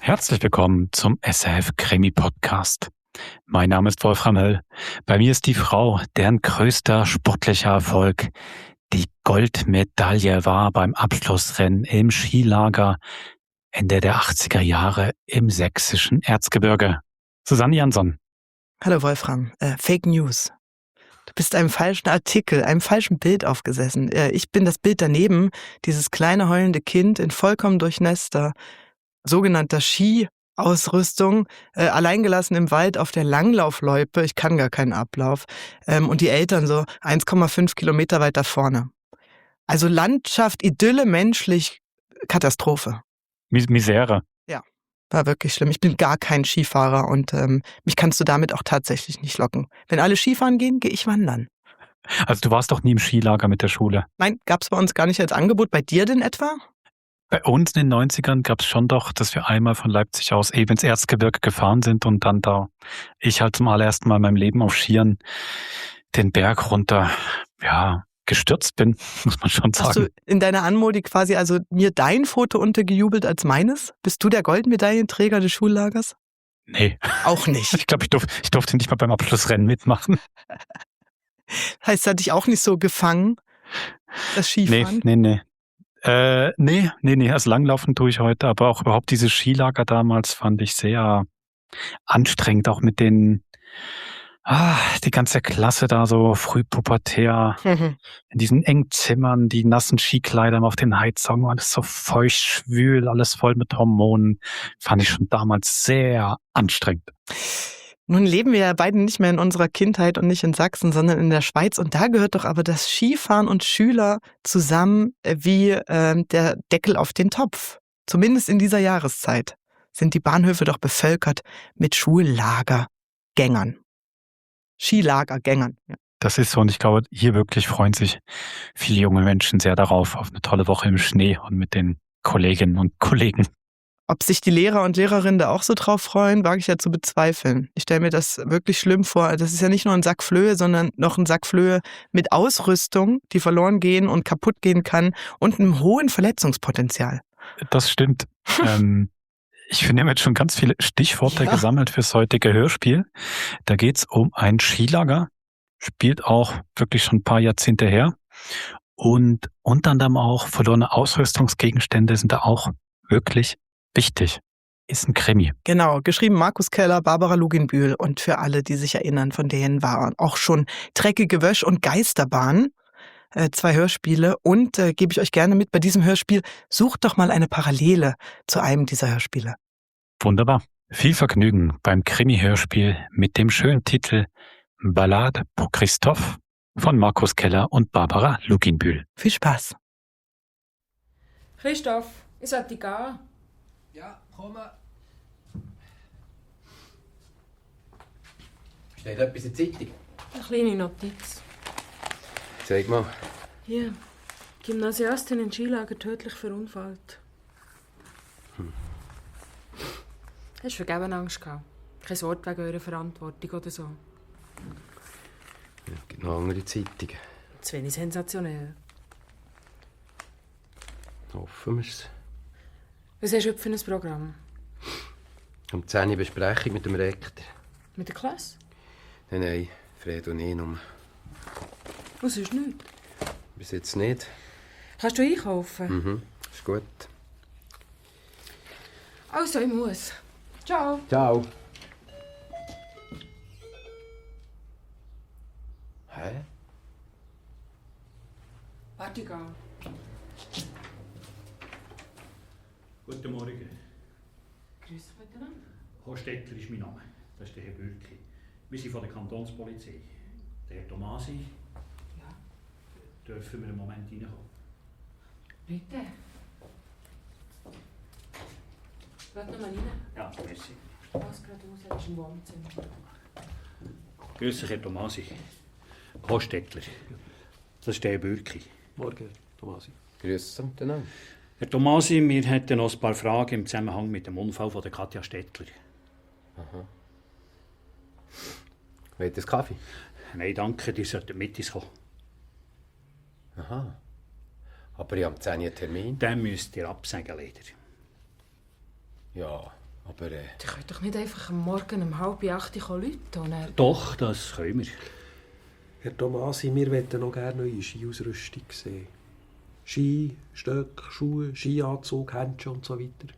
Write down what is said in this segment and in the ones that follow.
Herzlich willkommen zum SRF Krimi Podcast. Mein Name ist Wolfram Höll. Bei mir ist die Frau, deren größter sportlicher Erfolg die Goldmedaille war beim Abschlussrennen im Skilager Ende der 80er Jahre im sächsischen Erzgebirge. Susanne Jansson. Hallo Wolfram, Fake News. Du bist einem falschen Artikel, einem falschen Bild aufgesessen. Ich bin das Bild daneben, dieses kleine heulende Kind in vollkommen durchnässter, sogenannter Skiausrüstung, alleingelassen im Wald auf der Langlaufloipe. Ich kann gar keinen Ablauf. Und die Eltern so 1,5 Kilometer weiter vorne. Also Landschaft, Idylle, menschlich, Katastrophe. Misere. Ja, war wirklich schlimm. Ich bin gar kein Skifahrer und mich kannst du damit auch tatsächlich nicht locken. Wenn alle Skifahren gehen, gehe ich wandern. Also du warst doch nie im Skilager mit der Schule. Nein, gab es bei uns gar nicht als Angebot. Bei dir denn etwa? Bei uns in den 90ern gab es schon doch, dass wir einmal von Leipzig aus eben ins Erzgebirge gefahren sind und dann da ich halt zum allerersten Mal in meinem Leben auf Skiern den Berg runter, gestürzt bin, muss man schon sagen. Hast du in deiner Anmodi quasi also mir dein Foto untergejubelt als meines? Bist du der Goldmedaillenträger des Schullagers? Nee. Auch nicht. Ich glaube, ich durfte nicht mal beim Abschlussrennen mitmachen. Heißt, hat dich auch nicht so gefangen, das Skifahren? Nee. Nee. Also Langlaufen tue ich heute, aber auch überhaupt diese Skilager damals fand ich sehr anstrengend, auch mit die ganze Klasse da so frühpubertär in diesen engen Zimmern, die nassen Skikleider auf den Heizungen, alles so feucht, schwül, alles voll mit Hormonen, fand ich schon damals sehr anstrengend. Nun leben wir ja beide nicht mehr in unserer Kindheit und nicht in Sachsen, sondern in der Schweiz. Und da gehört doch aber das Skifahren und Schüler zusammen wie der Deckel auf den Topf. Zumindest in dieser Jahreszeit sind die Bahnhöfe doch bevölkert mit Schullagergängern. Skilagergängern. Ja. Das ist so und ich glaube, hier wirklich freuen sich viele junge Menschen sehr darauf, auf eine tolle Woche im Schnee und mit den Kolleginnen und Kollegen. Ob sich die Lehrer und Lehrerinnen da auch so drauf freuen, wage ich ja zu bezweifeln. Ich stelle mir das wirklich schlimm vor. Das ist ja nicht nur ein Sack Flöhe, sondern noch ein Sack Flöhe mit Ausrüstung, die verloren gehen und kaputt gehen kann und einem hohen Verletzungspotenzial. Das stimmt. Ich finde, wir haben jetzt schon ganz viele Stichworte gesammelt fürs heutige Hörspiel. Da geht's um ein Skilager, spielt auch wirklich schon ein paar Jahrzehnte her. Und unter anderem auch verlorene Ausrüstungsgegenstände sind da auch wirklich wichtig. Ist ein Krimi. Genau, geschrieben Markus Keller, Barbara Luginbühl. Und für alle, die sich erinnern, von denen waren auch schon Dreckige Wäsch und Geisterbahn. 2 Hörspiele. Und gebe ich euch gerne mit bei diesem Hörspiel, sucht doch mal eine Parallele zu einem dieser Hörspiele. Wunderbar. Viel Vergnügen beim Krimi-Hörspiel mit dem schönen Titel Ballade pour Christophe von Markus Keller und Barbara Luginbühl. Viel Spaß. Christoph, ich sollte gehen. Ja, komme. Steht etwas in der Zeitung? Eine kleine Notiz. Zeig mal. Hier. Gymnasiastin in Skilager tödlich verunfallt. Hast du vergeben Angst gehabt? Kein Wort wegen eurer Verantwortung oder so? Ja, es gibt noch andere Zeitungen. Zu wenig sensationell. Hoffen wir es. Was hast du heute für ein Programm? Um 10 Uhr Besprechung mit dem Rektor. Mit der Klasse? Nein, Fred und ich nur. Was ist nicht? Bis jetzt nicht. Kannst du einkaufen? Ist gut. Also, ich muss. Ciao. Ciao. Hä? Warte, ich gehe. Guten Morgen. Grüß dich miteinander. Horst Stettler ist mein Name. Das ist der Herr Bürki. Wir sind von der Kantonspolizei. Der Herr Tomasi. Ja. Dürfen wir einen Moment reinkommen? Bitte. Geht noch mal rein. Ja, merci. Was gerade raus, das ist im Wohnzimmer. Grüß dich, Herr Tomasi. Horst Stettler. Das ist der Herr Bürki. Morgen, Tomasi. Grüß Sie miteinander. Herr Tomasi, wir hätten noch ein paar Fragen im Zusammenhang mit dem Unfall von der Katja Stettler. Wollt ihr einen Kaffee? Nein, danke, die sollten mit uns kommen. Aha. Aber ich habe am 10 Uhr einen Termin. Den müsst ihr absagen, leider. Ja, Aber Ihr könnt doch nicht einfach am Morgen um 7:30 rufen. Doch, das können wir. Herr Tomasi, wir möchten noch gerne neue Skiausrüstung sehen. Ski, Stöcke, Schuhe, Skianzug, Handschuhe und so weiter.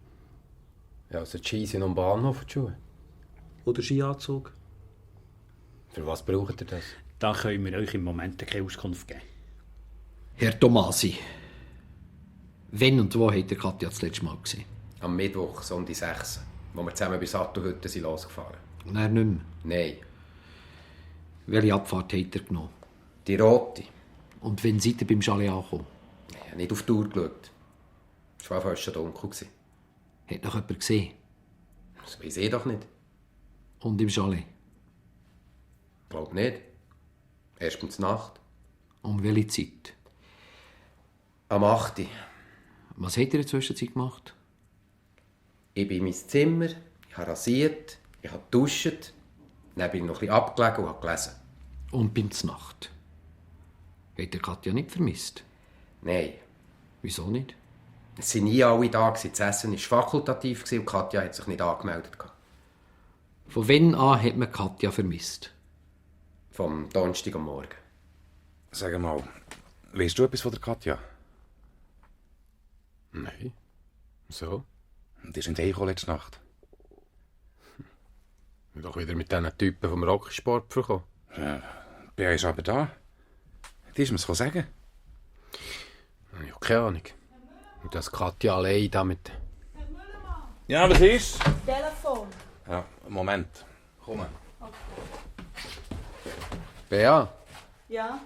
ja, also die Ski sind am Bahnhof die Schuhe. Oder Skianzug. Für was braucht ihr das? Da können wir euch im Moment keine Auskunft geben. Herr Tomasi, wann und wo habt ihr Katja das letzte Mal gesehen? Am Mittwoch, so um die 6, wo wir zusammen bei Sattelhütte sind losgefahren. Und er nicht mehr. Nein, Welche Abfahrt habt ihr genommen? die rote. Und wann seid ihr beim Chalet angekommen? Ich habe nicht auf die Uhr geschaut. Es war fast schon dunkel. Hat noch jemand gesehen? Das weiss ich doch nicht. Und im Chalet? Ich glaube nicht. Erst in der Nacht. Um welche Zeit? Am 8. Was habt ihr in der Zwischenzeit gemacht? Ich bin in mein Zimmer, ich habe rasiert, ich habe geduscht, dann bin ich noch ein bisschen abgelegen und habe gelesen. Und beim Znacht? Habt ihr Katja nicht vermisst? Nein, Wieso nicht? es waren nie alle da. Das Essen war fakultativ und Katja hat sich nicht angemeldet. Von wann an hat man Katja vermisst? Vom Donnerstag am Morgen. Sag mal, weißt du etwas von der Katja? Nein. So? Die ist in die Heimgekommen letzte Nacht. Und doch wieder mit diesen Typen vom Rocksport gekommen. Bea ist aber da. Die ist mir's sagen. Ich habe keine Ahnung. Und das Katja allein damit. Ja, was ist? Telefon. Ja, Moment. Komm. Bea, Ja?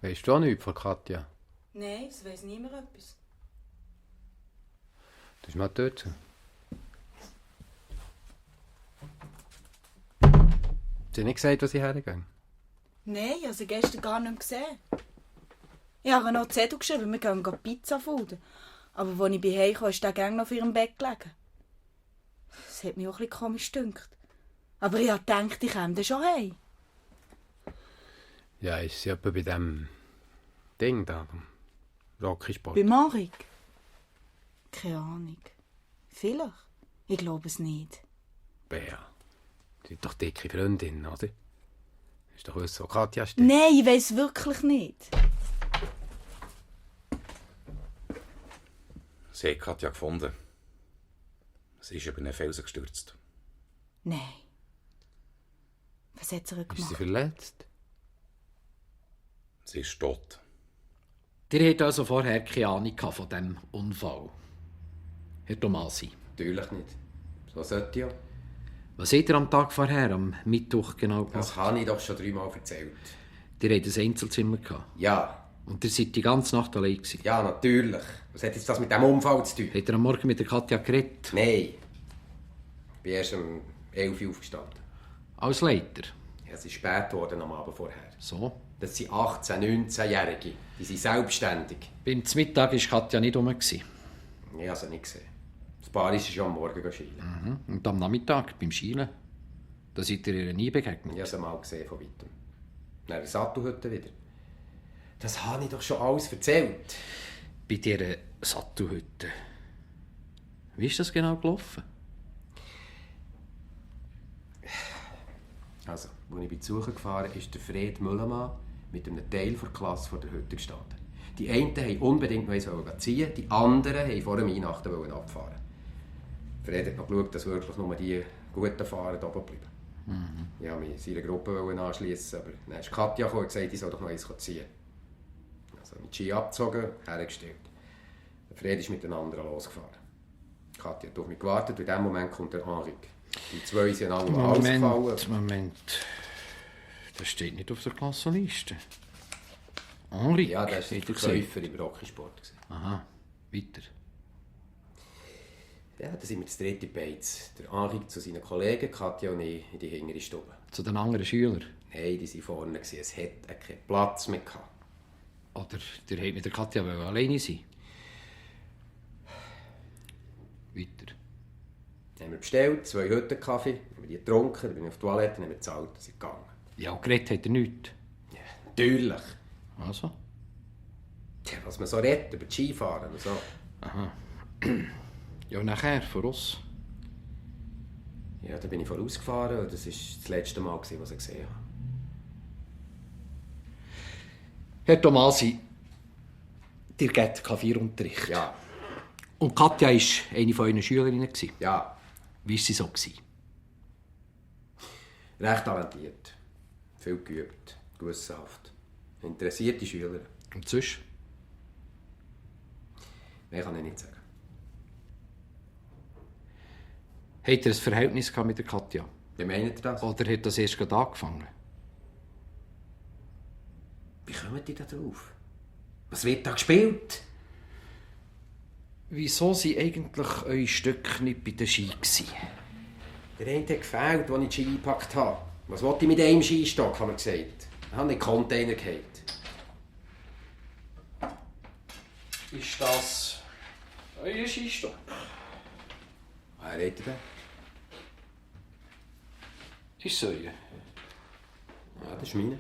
weißt du auch nichts von Katja? Nein, es weiss niemand etwas. Das ist mal dort. Sie haben nicht gesagt, wo sie hergehen? Nein, ich habe sie gestern gar nicht mehr gesehen. Ich habe noch einen Zettel geschrieben, wir gehen Pizza fuden. Aber als ich bei Hause kam, ist der Gang noch auf ihrem Bett gelegen. Das hat mich auch ein bisschen komisch gedünkt. Aber ich habe gedacht, ich käme dann schon heim. Ja, ist sie etwa bei dem Ding da, vom Rocky-Sport? Bei Marik? Keine Ahnung. Vielleicht. Ich glaube es nicht. Bea, sie ist doch dicke Freundin, oder? Ist doch was, wo Katja steht? Nein, ich weiss wirklich nicht. Sie hat Katja gefunden. Sie ist über einen Felsen gestürzt. Nein. Was hat sie ihr Ist sie gemacht? verletzt? Sie ist tot. Ihr habt also vorher keine Ahnung von diesem Unfall. Herr Tomasi, Natürlich nicht. So sollte ja. was habt ihr am Tag vorher, am Mittwoch genau gemacht? Das habe ich doch schon 3-mal erzählt. Ihr hattet ein Einzelzimmer gehabt. Ja, Und ihr seid die ganze Nacht allein gewesen. ja, natürlich. Was hat jetzt das mit dem Unfall zu tun? Habt ihr am Morgen mit der Katja geredet? Nein. Ich bin erst um 11 Uhr aufgestanden. Als Leiter? Ja, es ist spät geworden am Abend vorher. So. Das sind 18-, 19-Jährige. Die sind selbstständig. Beim Mittag war Katja nicht rum. Ich habe sie nicht gesehen. Das Paar ist schon am Morgen schielen. Und am Nachmittag, beim Schielen, da seid ihr ihr nie begegnet. Ich habe sie mal gesehen von weitem. Dann in der Sattelhütte wieder. Das habe ich doch schon alles erzählt. Bei dieser Sattelhütte. Wie ist das genau gelaufen? Also, als ich besuchen gefahren ist der Fred Müllemann mit einem Teil der Klasse vor der Hütte gestanden. Die einen wollten unbedingt noch eins ziehen, die anderen wollten vor dem Weihnachten abfahren. Fred hat noch geschaut, dass wirklich nur die guten Fahrer oben bleiben. Ich wollte mich seiner Gruppe anschliessen, aber dann ist Katja gekommen und gesagt, ich soll doch noch eins ziehen. Also mit Ski abgezogen, hergestellt. Der Fred ist mit den anderen losgefahren. Katja hat auf mich gewartet und in dem Moment kommt der Henrik. Die zwei sind alle ausgefallen. Moment. Das steht nicht auf der Klassenliste. Henrik, Ja, das war habt der ihr gesehen? Verkäufer im Rocky-Sport. Aha, weiter. Ja, da sind wir das dritte Beiz. Der Henrik zu seinen Kollegen, Katja und ich in die hintere Stube. Zu den anderen Schülern. Nein, die waren vorne. Es hat keinen Platz mehr gehabt. Oder ihr habt mit der Katja alleine sein. Weiter. Dann haben wir bestellt, 2 Hütten Kaffee, haben wir die getrunken, dann bin ich auf die Toilette, dann haben wir gezahlt und sind gegangen. Ja, geredet hat er nichts. Ja, natürlich. Ja, nachher, voraus. Ja, da bin ich vorausgefahren und das war das letzte Mal, was ich gesehen habe. Herr Tomasi, dir geht Klavierunterricht. Ja. Und Katja war eine von euren Schülerinnen. Ja. Wie war sie so? Recht talentiert. Viel geübt. Gewissenhaft. Interessierte Schüler. Und sonst? Mehr kann ich nicht sagen. Habt ihr ein Verhältnis mit der Katja? Wie meint ihr das? Oder hat das erst gerade angefangen? Wie kommen die da drauf? Was wird da gespielt? Wieso sind eigentlich eure Stücke nicht bei der Ski gewesen? Der eine hat gefehlt, als ich die Ski eingepackt habe. Was wollte ich mit einem Skistock, haben wir gesagt. Ich habe einen Container gehabt. Ist das euer Skistock? Wer redet denn? Ist es euer? Ja, das ist meine.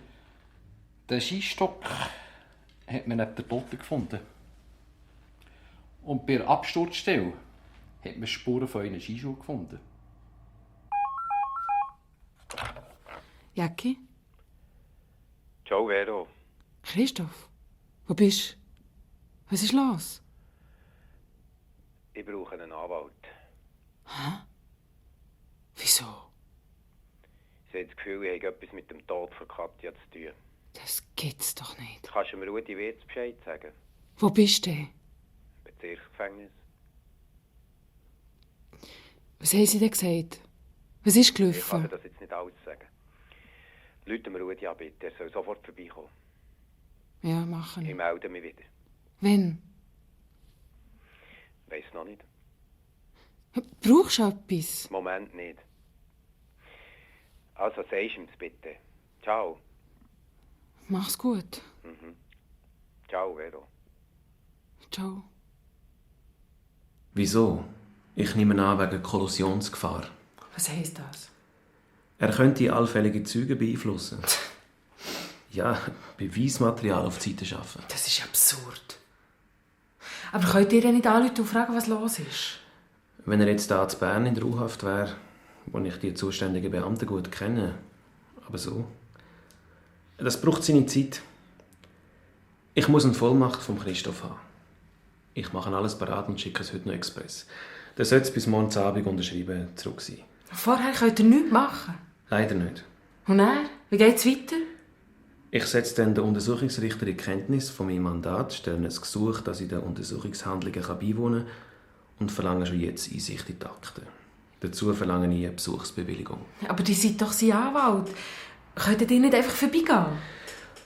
Den Skistock hat man neben der Toten gefunden. Und bei der Absturzstelle hat man Spuren von euren Skischuhen gefunden. Jacki? Ciao, Vero. Christoph? Wo bist du? Was ist los? Ich brauche einen Anwalt. Hä? Wieso? Ich habe das Gefühl, ich habe etwas mit dem Tod von Katja zu tun. Das gibt's doch nicht. Kannst du mir Rudi Wirz Bescheid sagen? Wo bist du denn? Bezirksgefängnis. Was haben sie denn gesagt? Was ist Ich kann dir gelaufen? das jetzt nicht alles sagen. Leute mir Rudi an, bitte. Er soll sofort vorbeikommen. Ja, machen. Ich melde mich wieder. Wenn? Weiss noch nicht. Brauchst du etwas? Moment nicht. Also sagst du ihm bitte. Ciao. Mach's gut. Mhm. Ciao, Vero. Ciao. Wieso? Ich nehme an, wegen Kollusionsgefahr. Was heisst das? Er könnte allfällige Zeugen beeinflussen. Ja, Beweismaterial auf die Seite schaffen. Das ist absurd. Aber könnt ihr denn nicht anrufen und fragen, was los ist? Wenn er jetzt da zu Bern in der U-Haft wäre, wo ich die zuständigen Beamten gut kenne, aber so. Das braucht seine Zeit. Ich muss eine Vollmacht vom Christoph haben. Ich mache alles parat und schicke es heute noch express. Der sollte es bis morgen Abend unterschrieben zurück sein. Vorher könnt ihr nichts machen. Leider nicht. Und dann? Wie geht's weiter? Ich setze dann den Untersuchungsrichter in Kenntnis von meinem Mandat, stelle ein Gesuch, dass ich den Untersuchungshandlungen beiwohnen kann und verlange schon jetzt Einsicht in die Akten. Dazu verlange ich eine Besuchsbewilligung. Aber die seid doch sein Anwalt. Könnt ihr nicht einfach vorbeigehen?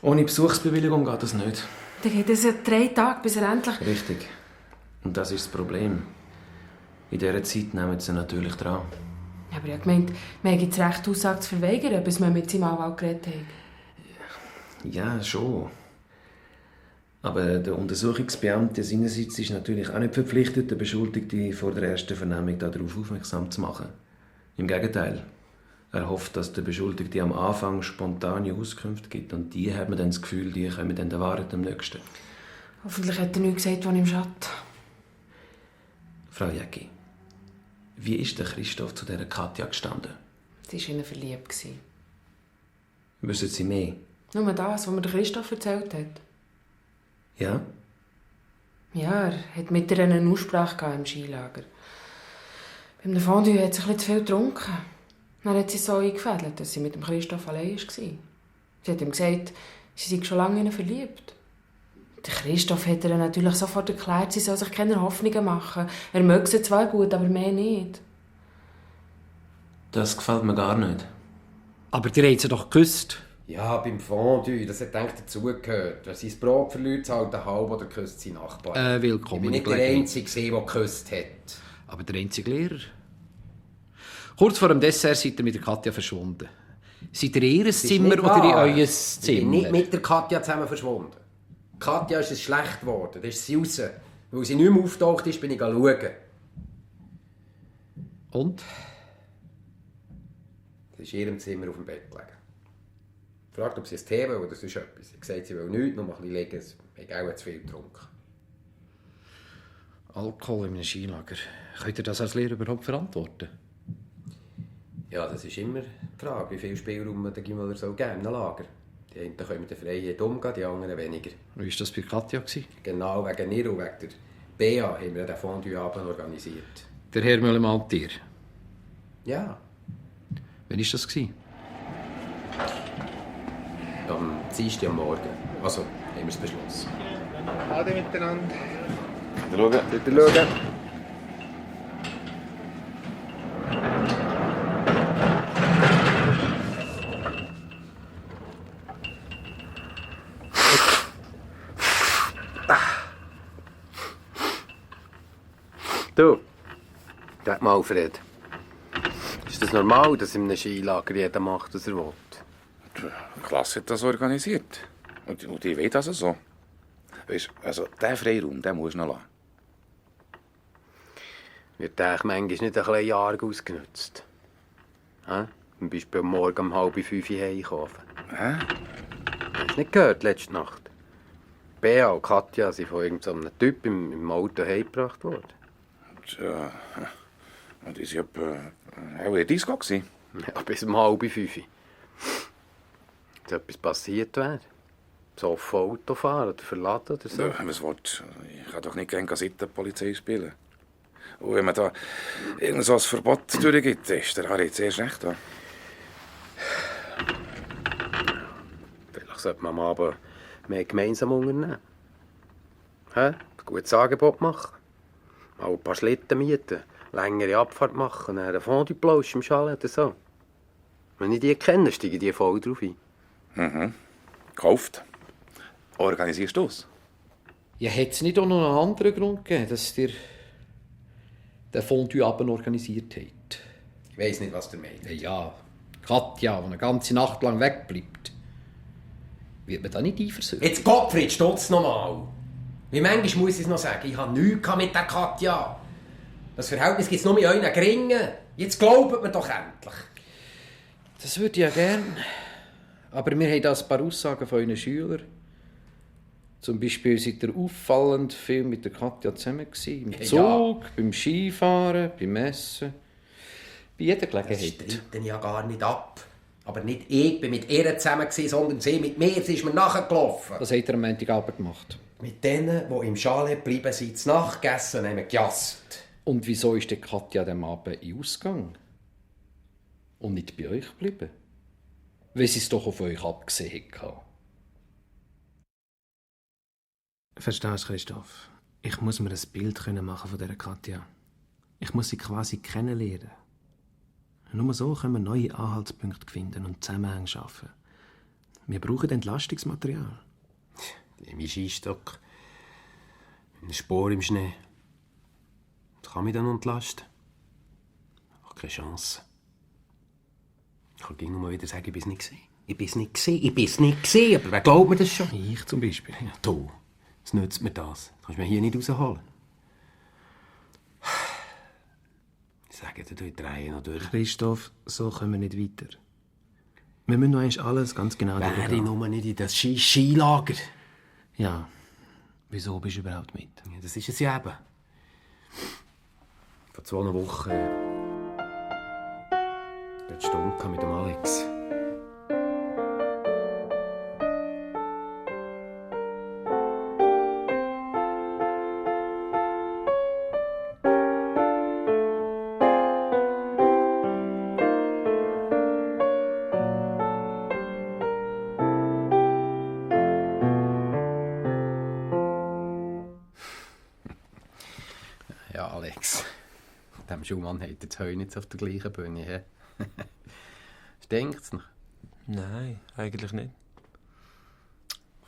Ohne Besuchsbewilligung geht das nicht. Dann geht es ja 3 Tage, bis er endlich... Richtig. Und das ist das Problem. In dieser Zeit nehmen sie natürlich dran. Ja, aber ich habe gemeint, man hat das Recht, die Aussage zu verweigern, bis wir mit seinem Anwalt geredet haben. Ja, schon. Aber der Untersuchungsbeamte seinerseits ist natürlich auch nicht verpflichtet, den Beschuldigten vor der ersten Vernehmung darauf aufmerksam zu machen. Im Gegenteil. Er hofft, dass der Beschuldigte am Anfang spontane Auskünfte gibt und die haben dann das Gefühl, die kommen dann der Wahrheit am nächsten. Hoffentlich hat er nichts gesagt, was ihm schadet. Frau Jäcki, wie ist der Christoph zu dieser Katja gestanden? Sie war in ihn verliebt. Wissen Sie mehr? Nur das, was mir der Christoph erzählt hat. Ja? Ja, er hat mit ihr eine Aussprache im Skilager. Beim Fondue hat sie ein bisschen zu viel getrunken. Dann hat sie so eingefädelt, dass sie mit dem Christoph allein war. Sie hat ihm gesagt, sie sei schon lange in ihn verliebt. Der Christoph hat ihr natürlich sofort erklärt, sie soll sich keine Hoffnungen machen. Er möge sie zwar gut, aber mehr nicht. Das gefällt mir gar nicht. Aber die haben sie doch geküsst. Ja, beim Fondue, das hat eigentlich dazugehört. Wer sein Brot verliert, zahlt einen halb oder küsst seinen Nachbar. Willkommen. Ich bin nicht der Einzige, der geküsst hat. Aber der einzige Lehrer. Kurz vor dem Dessert seid ihr mit der Katja verschwunden. Seid ihr in ihr Zimmer oder in euer Zimmer? Ich bin nicht mit der Katja zusammen verschwunden. Katja ist es schlecht geworden, da ist sie raus. Weil sie nicht mehr auftaucht ist, bin ich schauen. Und? Sie ist in ihrem Zimmer auf dem Bett gelegen. Fragt, ob sie einen Tee will oder sonst etwas. Sie hat gesagt, sie will nichts, noch mal ein bisschen liegen. Sie hat auch zu viel getrunken. Alkohol in einem Skilager. Könnt ihr das als Lehrer überhaupt verantworten? Ja, das ist immer die Frage, wie viel Spielraum der Gimmeler soll geben im Lager. Die einen können mit der Freiheit umgehen, die anderen weniger. Wie war das bei Katja? Genau, wegen ihr und wegen der Bea haben wir den Fondue-Abend organisiert. Der Herr Müllemann und dir? Ja. Wann war das? Am Dienstag am Morgen. Also, haben wir es beschlossen. Ade miteinander. Bitte schauen. Du, sag mal, Alfred. Ist das normal, dass in einem Skilager jeder macht, was er will? Die Klasse hat das organisiert. Und ich weiß das so. Weißt, also, diesen Freiraum, den musst du noch lassen. Wird eigentlich manchmal nicht ein bisschen arg ausgenutzt? Zum Beispiel am Morgen um 4:30 heimkommen. Hä? Hast du nicht gehört, letzte Nacht? Bea und Katja sind von irgendeinem Typ im Auto heimgebracht worden. Tja, die waren auch in Disco. Ja, bis um 4:30. Dass etwas passiert wäre. So auf Auto fahren oder verladen oder so. Ja, was willst du? Ich kann doch nicht gerne Sittenpolizei spielen. Und wenn man da irgend so ein Verbot durchgibt, ist der Harry zuerst recht da. Vielleicht sollte man aber mehr gemeinsam unternehmen. Ein gutes Angebot machen. Mal ein paar Schlitten mieten, längere Abfahrt machen, eine Fondue-Plausch im Chalet oder so. Wenn ich die kenne, steigen die voll drauf ein. Mhm. Gekauft. Organisierst du es? Ja, hätte es nicht auch noch einen anderen Grund gegeben, dass ihr den Fondue-Abend organisiert habt? Ich weiss nicht, was du meinst. Ja, Katja, die eine ganze Nacht lang wegbleibt. Wird man da nicht eifersüchtig? Jetzt Gottfried, stutz noch mal. Wie manchmal muss ich es noch sagen, ich habe nichts mit der Katja. Das Verhältnis gibt es nur mit euren Geringen. Jetzt glaubt mir doch endlich. Das würde ich ja gern. Aber wir haben da ein paar Aussagen von euren Schülern. Zum Beispiel seid ihr auffallend viel mit der Katja zusammen gewesen. Im Zug, beim Skifahren, beim Essen. Bei jeder Gelegenheit. Das streiten ja gar nicht ab. Aber nicht ich bin mit ihr zusammen gewesen, sondern sie mit mir. Sie ist mir nachgelaufen. Was habt ihr am Montagabend gemacht? Mit denen, die im Chalet geblieben sind, zu Nacht gegessen und haben gejasst. Und wieso ist die Katja an diesem Abend in Ausgang? Und nicht bei euch geblieben? Weil sie es doch auf euch abgesehen hat. Verstehst du, Christoph? Ich muss mir ein Bild machen von dieser Katja. Ich muss sie quasi kennenlernen. Nur so können wir neue Anhaltspunkte finden und Zusammenhänge schaffen. Wir brauchen Entlastungsmaterial. Mein Skistock. Eine Spur im Schnee. Das kann mich dann entlasten. Ach, keine Chance. Ich kann nur mal wieder sagen, ich bin es nicht gesehen. Ich bin es nicht gesehen. Aber wer glaubt mir das schon? Ich zum Beispiel. Ja, du. Was nützt mir das? Das kannst du mir hier nicht rausholen. Ich sage dir, ich drehe noch durch. Christoph, so kommen wir nicht weiter. Wir müssen noch einmal alles ganz genau durchgehen. Wäre ich nur nicht in das Skilager? Ja. Wieso bist du überhaupt mit? Ja, das ist es ja eben. Vor 2 Wochen eine Stunde mit dem Alex. Ja, Alex. Dem Schumann hat jetzt heute nicht auf der gleichen Bühne. Stinkt's noch? Nein, eigentlich nicht.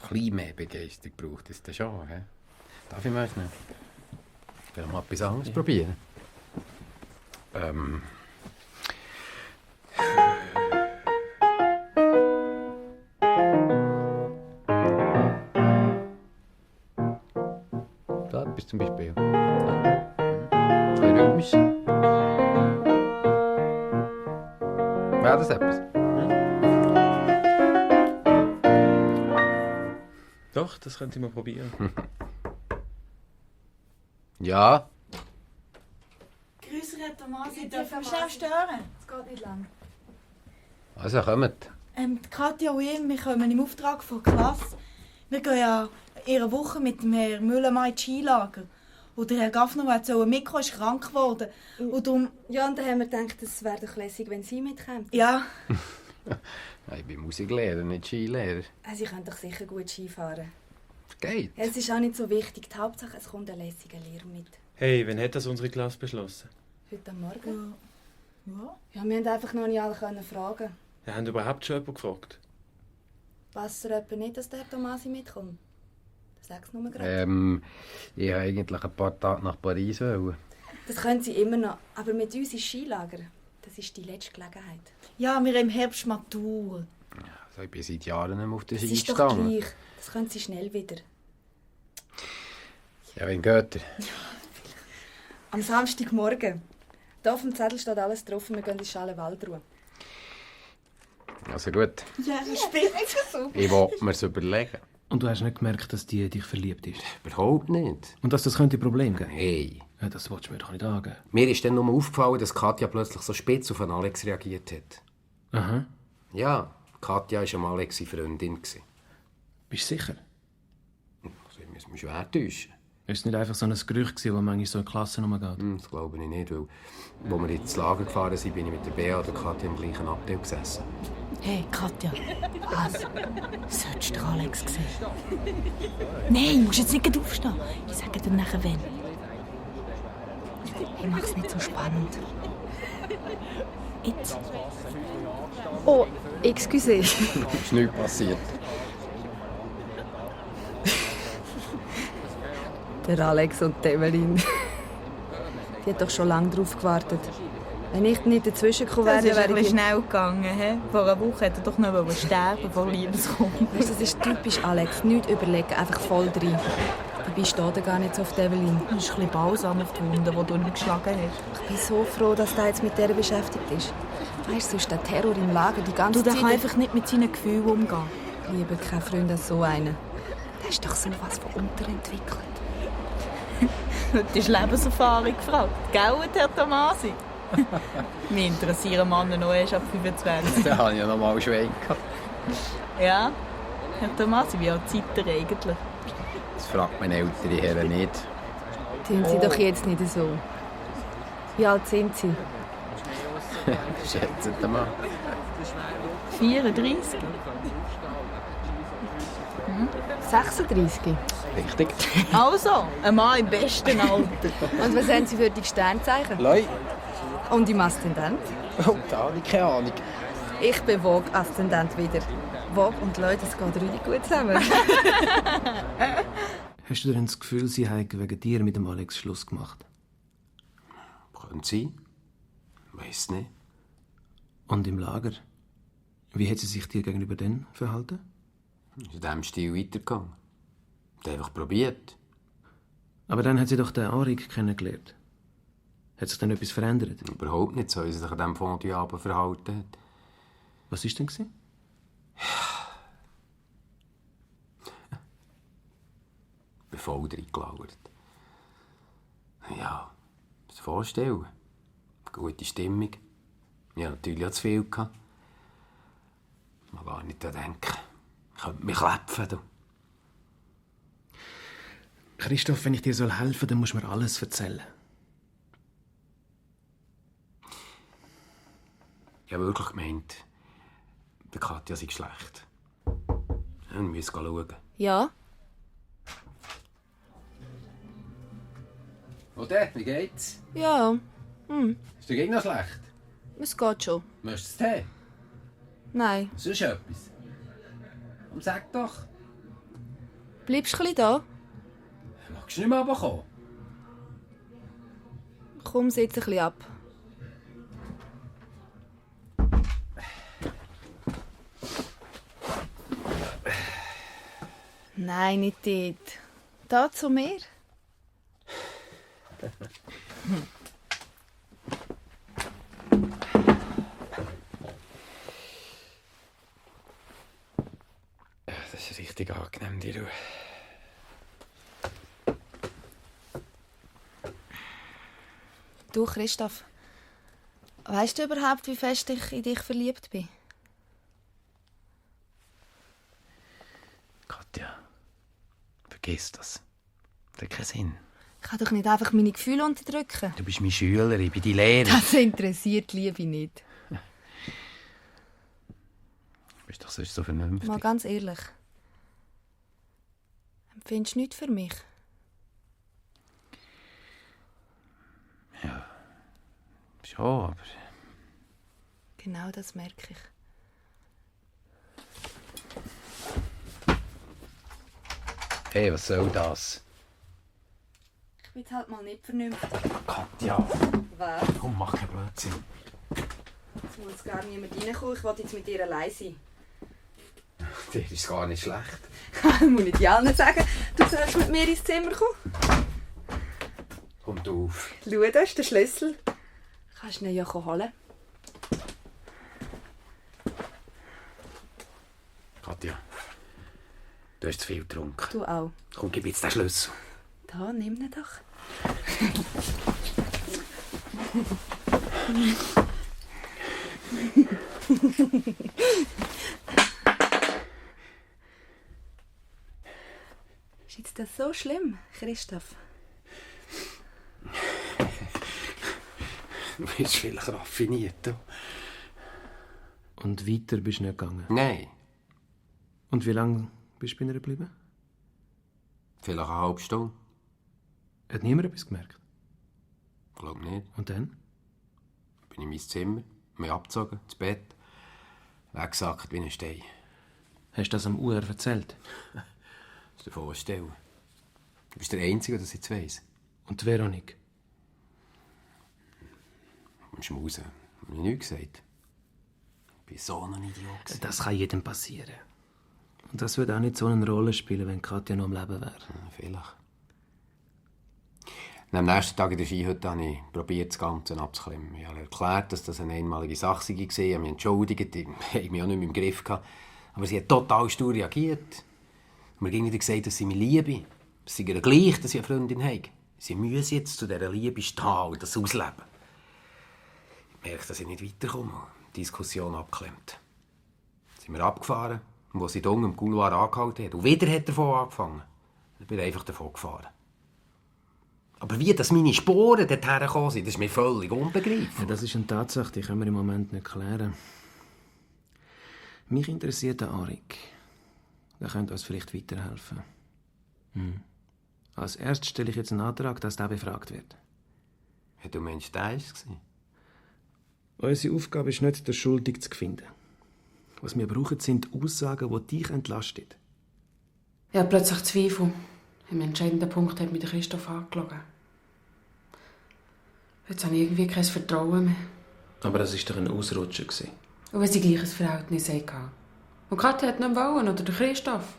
Ein bisschen mehr Begeisterung braucht es dann schon. He? Darf ich mal schnell? Ich will mal etwas anderes probieren. Da etwas zum Beispiel. Rhythmisch. Wäre das etwas? Doch, das könnte ich mal probieren. Ja? Grüß dich, Herr Tomasi. Darf ich mich schnell stören? Es geht nicht lang. Also, kommt. Die Katja und ich, wir kommen im Auftrag von der Klasse. Wir gehen ja in einer Woche mit dem Herrn Müllermann ins Skilager. Und der Herr Gaffner, der mitkommen ist krank geworden. Und darum... Ja, und dann haben wir gedacht, es wäre doch lässig, wenn Sie mitkommen. Ja. Ich bin Musiklehrer, nicht Skilehrer. Sie können doch sicher gut Ski fahren. Geht. Ja, es ist auch nicht so wichtig. Die Hauptsache, es kommt ein lässiger Lehrer mit. Hey, wann hat das unsere Klasse beschlossen? Heute am Morgen. Ja. Ja, wir haben einfach noch nicht alle fragen. Wir haben überhaupt schon jemanden gefragt. Passt er etwa nicht, dass der Herr Tomasi mitkommt? Sag's nur gerade. Ich wollte eigentlich ein paar Tage nach Paris. Das können Sie immer noch. Aber mit uns ist Skilager. Das ist die letzte Gelegenheit. Ja, wir haben im Herbst Matur. Also ich bin seit Jahren nicht mehr auf der Das Ski ist doch gestanden. gleich. Das können Sie schnell wieder. Ja, wen geht er? Am Samstagmorgen. Hier auf dem Zettel steht alles drauf und wir gehen in Schale Waldruhe. Also gut. Ja, spitze. Ich wollte mir's überlegen. Und du hast nicht gemerkt, dass die dich verliebt ist? Überhaupt nicht. Und dass das könnte ein Problem geben? Hey. Ja, das willst du mir doch nicht angeben. Mir ist dann nur aufgefallen, dass Katja plötzlich so spitz auf Alex reagiert hat. Aha. Ja, Katja war am Alex Freundin. Bist du sicher? Also, ich muss mich schwer täuschen. Ist es nicht einfach so ein Gerücht, das manchmal so in Klassen rumgeht? Das glaube ich nicht, weil, als wir ins Lager gefahren sind, bin ich mit der Bea und der Katja im gleichen Abteil gesessen. Hey, Katja. Was? Solltest du Alex sehen? Nein, du musst jetzt nicht aufstehen. Ich sage dir nachher, wenn. Ich mach's nicht so spannend. Jetzt. Oh, excuse. Ist nichts passiert. Der Alex und die Evelyn. Die hat doch schon lange darauf gewartet. Wenn ich nicht dazwischen gekommen wäre, Das ist wäre ein ich... bisschen schnell gegangen. He? Vor einer Woche hätte er doch noch sterben vor Liebeskummer. Weißt, das ist typisch Alex. Nichts überlegen, einfach voll rein. Dabei steht er gar nicht so auf die Evelyn. Das ist ein bisschen Balsam auf die Wunde, die du nicht geschlagen hast. Ich bin so froh, dass er jetzt mit der beschäftigt ist. Weißt du, sonst der Terror im Lager die ganze Du Zeit... kann einfach nicht mit seinen Gefühlen umgehen. Lieber kein Freund als so einen. Der ist doch so was von unterentwickelt. Das ist Lebenserfahrung gefragt. Gell, Herr Tomasi? Mich interessieren Männer noch erst ab 25. Da habe ich ja noch mal Schwein gehabt. Ja, Herr Tomasi, wie alt seid ihr eigentlich? Das fragt meine ältere Herren nicht. Tun Sie doch jetzt nicht so. Wie alt sind Sie? Schätzt mal. 34. 36. Richtig. Also, ein Mann im besten Alter. Und was haben Sie für die Sternzeichen? Leu. Und im Aszendent? Oh, da habe ich keine Ahnung. Ich bin Vogue-Aszendent wieder. Vogue und Leute, das geht richtig gut zusammen. Hast du denn das Gefühl, sie haben wegen dir mit dem Alex Schluss gemacht? Könnte sein. Weiss nicht. Und im Lager? Wie hat sie sich dir gegenüber dann verhalten? Ist in diesem Stil weitergegangen. Und einfach probiert. Aber dann hat sie doch den Arik kennengelernt. Hat sich dann etwas verändert? Überhaupt nicht, so wie sie sich an diesem Fondue-Abend verhalten hat. Was war denn gewesen? Ich bin voll reingelauert. Ja, das Vorstellen. Gute Stimmung. Ich hatte natürlich auch zu viel. Ich kann gar nicht daran denken. Ich könnte mich klepfen. Du. Christoph, wenn ich dir helfen soll, dann musst du mir alles erzählen. Ich habe wirklich gemeint, der Katja sei schlecht. Wir müssen schauen. Ja? Und der, wie geht's? Ja. Ist der Gegner schlecht? Es geht schon. Möchtest du Tee? Nein. Sonst etwas? Und sag doch. Bleibst du ein bisschen da? Magst du nicht mehr runterkommen? Komm, sitz ein bisschen ab. Nein, nicht dort. Da zu mir. Das ist richtig angenehm, die Ruhe. Du, Christoph, weißt du überhaupt, wie fest ich in dich verliebt bin? Katja, vergiss das. Das hat keinen Sinn. Ich kann doch nicht einfach meine Gefühle unterdrücken. Du bist mein Schüler, ich bin dein Lehrer. Das interessiert die Liebe nicht. Du bist doch sonst so vernünftig. Mal ganz ehrlich. Empfindest du nichts für mich? Ja, schon, aber... Genau das merke ich. Hey, was soll das? Ich bin halt mal nicht vernünftig. Katja! Was? Komm, mach keinen Blödsinn. Jetzt muss gar niemand reinkommen. Ich will jetzt mit dir allein sein. Dir ist gar nicht schlecht. Ich muss nicht ja allen sagen, du sollst mit mir ins Zimmer kommen. Kommt auf. Schau, da ist der Schlüssel. Kannst du ihn ja holen. Katja, du hast zu viel getrunken. Du auch. Komm, gib jetzt den Schlüssel. Da, nimm ihn doch. Ist jetzt das so schlimm, Christoph? Du bist vielleicht raffiniert. Du. Und weiter bist du nicht gegangen? Nein. Und wie lange bist du bei ihr geblieben? Vielleicht eine halbe Stunde. Hat niemand etwas gemerkt? Ich glaube nicht. Und dann? Bin in mein Zimmer, mich abgezogen, ins Bett, weggesackt wie ein Stein. Hast du das am UR erzählt? Das ist dir vorstellen. Du bist der Einzige, der es jetzt weiss. Und die Veronique? Und Schmusen. Hab ich nichts gesagt. Ich bin so ein Idiot. Das kann jedem passieren. Und das würde auch nicht so eine Rolle spielen, wenn Katja noch am Leben wäre. Ja, vielleicht. Und am nächsten Tag in der Skihütte habe ich probiert, das Ganze abzuklemmen. Ich habe erklärt, dass das eine einmalige Sache war. Ich habe mich entschuldigt. Ich habe mich auch nicht mehr im Griff gehabt. Aber sie hat total stur reagiert. Mir ging wieder gesagt, dass sie mich liebe. Es sei ihr gleich, dass ich eine Freundin habe. Sie müsse jetzt zu dieser Liebe stehen und das ausleben. Ich merke, dass ich nicht weiterkomme. Die Diskussion abgeklemmt. Sind wir abgefahren, und wo sie da unten im Couloir angehalten hat. Und wieder hat er davon angefangen. Ich bin einfach davon gefahren. Aber wie dass meine Sporen dorthin gekommen sind, das ist mir völlig unbegreiflich. Ja, das ist eine Tatsache, die können wir im Moment nicht klären. Mich interessiert der Arik. Der könnte uns vielleicht weiterhelfen. Als erstes stelle ich jetzt einen Antrag, dass der befragt wird. Ja, du meinst, der war es? Unsere Aufgabe ist nicht, den Schuldigen zu finden. Was wir brauchen, sind Aussagen, die dich entlasten. Ich habe plötzlich Zweifel. Im entscheidenden Punkt hat mich der Christoph angelogen. Jetzt habe ich irgendwie kein Vertrauen mehr. Aber das war doch ein Ausrutscher. Und wenn sie gleich ein Verhältnis hatten. Und Katja hat nicht wollen, oder der Christoph.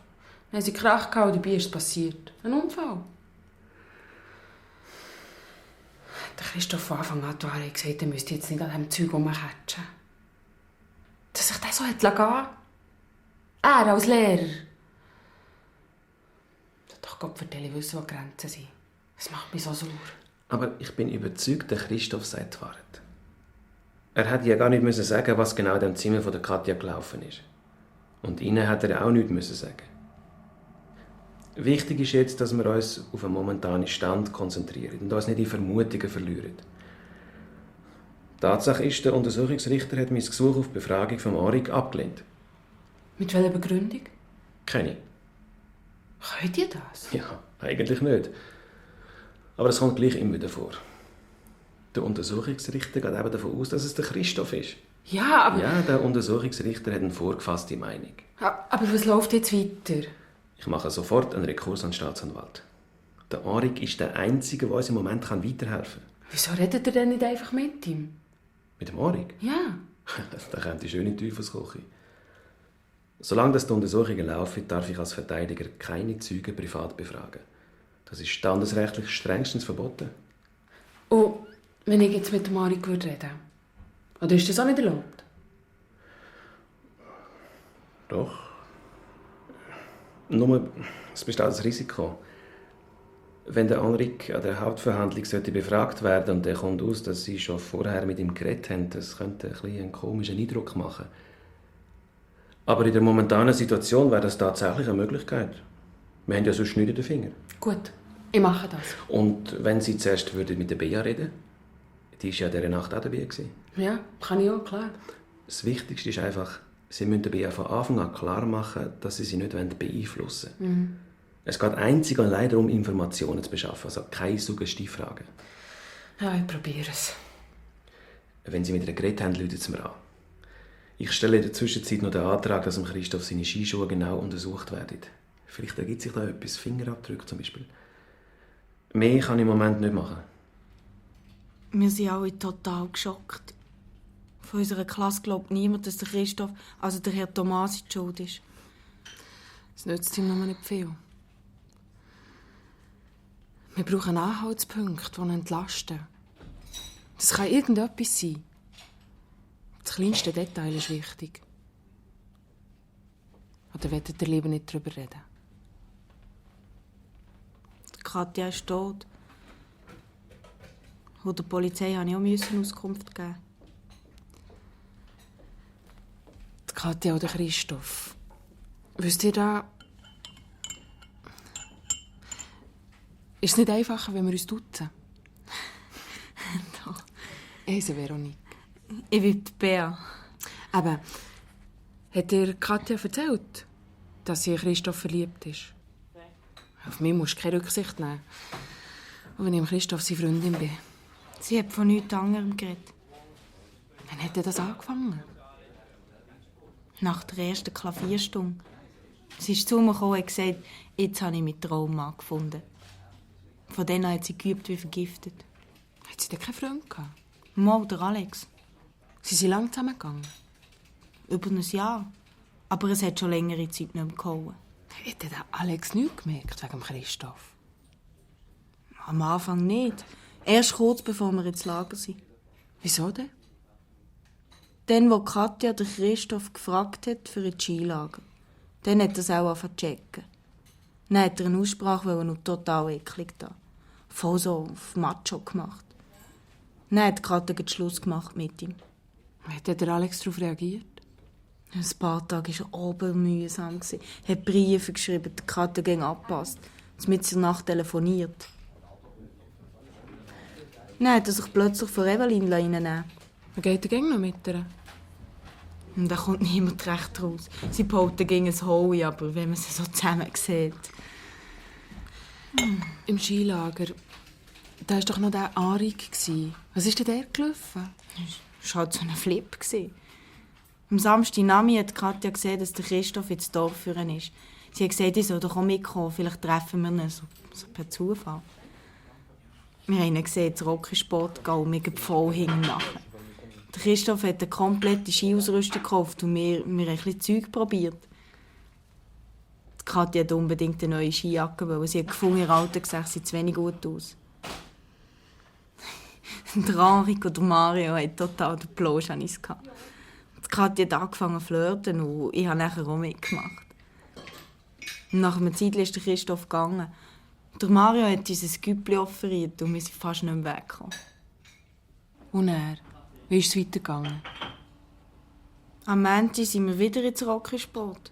Dann haben sie Krach gehabt und dabei ist es passiert. Ein Unfall. Der Christoph von Anfang an hat gesagt, er müsste jetzt nicht an diesem Zeug rumkatschen. Dass sich das so gehen lassen. Er als Lehrer. Doch Gott vertelle, wissen, wo die Grenzen sind. Das macht mich so sauer. Aber ich bin überzeugt, der Christoph sagt die Wahrheit. Er hätte ja gar nicht sagen müssen, was genau in dem Zimmer von der Katja gelaufen ist. Und ihnen hat er auch nichts müssen sagen. Wichtig ist jetzt, dass wir uns auf einen momentanen Stand konzentrieren und uns nicht in Vermutungen verlieren. Tatsache ist, der Untersuchungsrichter hat mein Gesuch auf Befragung vom Arik abgelehnt. Mit welcher Begründung? Keine. Könnt ihr das? Ja, eigentlich nicht. Aber es kommt gleich immer wieder vor. Der Untersuchungsrichter geht eben davon aus, dass es der Christoph ist. Ja, aber... Ja, der Untersuchungsrichter hat eine vorgefasste Meinung. Aber was läuft jetzt weiter? Ich mache sofort einen Rekurs an den Staatsanwalt. Der Arik ist der Einzige, der uns im Moment weiterhelfen kann. Wieso redet ihr denn nicht einfach mit ihm? Mit dem Arik? Ja. Da kommt die schöne Teufelsküche. Solange die Untersuchungen laufen, darf ich als Verteidiger keine Zeugen privat befragen. Das ist standesrechtlich strengstens verboten. Und wenn ich jetzt mit dem Arik reden würde? Oder ist das auch nicht erlaubt? Doch. Nur, es besteht das Risiko. Wenn der Henrik an der Hauptverhandlung sollte befragt werden und er kommt aus, dass Sie schon vorher mit ihm geredet haben, das könnte einen komischen Eindruck machen. Aber in der momentanen Situation wäre das tatsächlich eine Möglichkeit. Wir haben ja sonst nichts in den Fingern. Gut, ich mache das. Und wenn Sie zuerst mit der Bea reden, die war ja diese Nacht auch dabei. Ja, kann ich auch, klar. Das Wichtigste ist einfach, Sie müssen der Bea von Anfang an klar machen, dass Sie sie nicht beeinflussen wollen. Mhm. Es geht einzig und allein darum, Informationen zu beschaffen, also keine Suggestivfragen. Ja, ich probiere es. Wenn Sie mit ihr geredet haben, rufen Sie mir an. Ich stelle in der Zwischenzeit noch den Antrag, dass Christoph seine Skischuhe genau untersucht werden. Vielleicht ergibt sich da etwas, Fingerabdrücke zum Beispiel. Mehr kann ich im Moment nicht machen. Wir sind alle total geschockt. Von unserer Klasse glaubt niemand, dass der Christoph, also der Herr Tomasi, die Schuld ist. Das nützt ihm noch nicht viel. Wir brauchen Anhaltspunkte, die entlasten. Das kann irgendetwas sein. Das kleinste Detail ist wichtig. Oder wollt ihr lieber nicht darüber reden? Katja ist tot. Und der Polizei musste ich auch Auskunft geben. Die Katja oder Christoph. Wisst ihr da... Ist es nicht einfacher, wenn wir uns duzen? Doch. Ich heiße Veronique. Ich bin die Bea. Aber hat dir Katja erzählt, dass sie in Christoph verliebt ist? Auf mich musst du keine Rücksicht nehmen. Und wenn ich Christoph seine Freundin bin. Sie hat von nichts anderem geredet. Wann hat das angefangen? Nach der ersten Klavierstunde. Sie ist zu mir gekommen und hat gesagt, jetzt habe ich meinen Traum gefunden. Von denen hat sie geübt wie vergiftet. Hat sie denn keinen Freund gehabt? Mal, der Alex. Sie sind lang zusammengegangen? Über ein Jahr. Aber es hat schon längere Zeit nicht mehr gehauen. Hat der Alex nichts gemerkt wegen Christoph? Am Anfang nicht. Erst kurz bevor wir ins Lager sind. Wieso denn? Dann, wo Katja den Christoph gefragt hat für ein Skilager. Dann hat er es auch angefangen zu checken. Dann hat er eine Aussprache noch total eklig da. Voll so auf Macho gemacht. Dann hat Katja den Schluss gemacht mit ihm. Wie hat der Alex darauf reagiert? Ein paar Tage war er obermühsam. Er hat Briefe geschrieben, die Katja ging abgepasst. Mit der Nacht telefoniert. Dann hat er sich plötzlich von Evelyn reinnehmen. Wie geht der Gang noch mit ihr? Und da kommt niemand recht raus. Sie behalten gegen ein Hohe, aber wenn man sie so zusammen sieht. Im Skilager, da war doch noch der Arik. Was ist denn der gelaufen? Das war halt so ein Flip. Am Samstagnachmittag hat Katja gesehen, dass der Christoph ins Dorf führen ist. Sie hat gesagt, ich soll doch auch mitkommen, vielleicht treffen wir ihn so per Zufall. Wir haben ihn gesehen, ins Rocky-Sport gehen und wir gehen voll hinten nachher. Der Christoph hat eine komplette Skiausrüstung gekauft und wir haben ein bisschen Zeug probiert. Die Katja hat unbedingt eine neue Skijacke, weil sie hat gefunden, ihr Alter sieht zu wenig gut aus. Der Henrik und der Mario hatten total den Plausch gehabt. Die Katja hat angefangen zu flirten und ich habe nachher auch mitgemacht. Und nach einer Zeit ist der Christoph gegangen. Der Mario hat uns ein Güppli offeriert und wir sind fast nicht mehr weggekommen. Und er? Wie ist es weitergegangen? Am Montag sind wir wieder ins Rocky-Sport.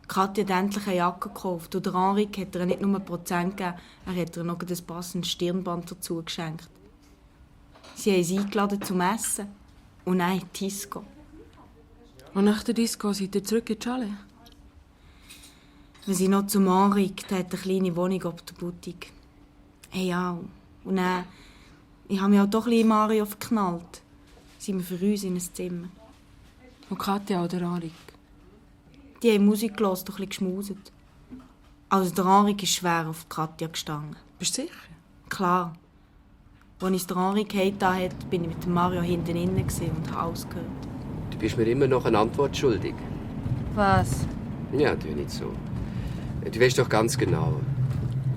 Katja hat endlich eine Jacke gekauft und der Henrik hat ihr nicht nur Prozent gegeben, er hat ihr noch ein passendes Stirnband dazu geschenkt. Sie haben sie eingeladen zum Essen und dann in die Disco. Und nach der Disco seid ihr zurück in die Schale? Wir sind noch zum Henrik, der hat eine kleine Wohnung ab der Boutique. Hey, ja, und dann, ich habe mich auch doch ein bisschen in Mario verknallt. Sind wir für uns in ein Zimmer. Und Katja oder Henrik? Die haben Musik gehört und ein bisschen geschmuset. Also der Henrik ist schwer auf Katja gestanden. Bist du sicher? Klar. Als uns der Henrik heimgetan hat, bin ich mit dem Mario hinten innen und habe alles gehört. Du bist mir immer noch eine Antwort schuldig. Was? Ja, tu nicht so. Du weißt doch ganz genau.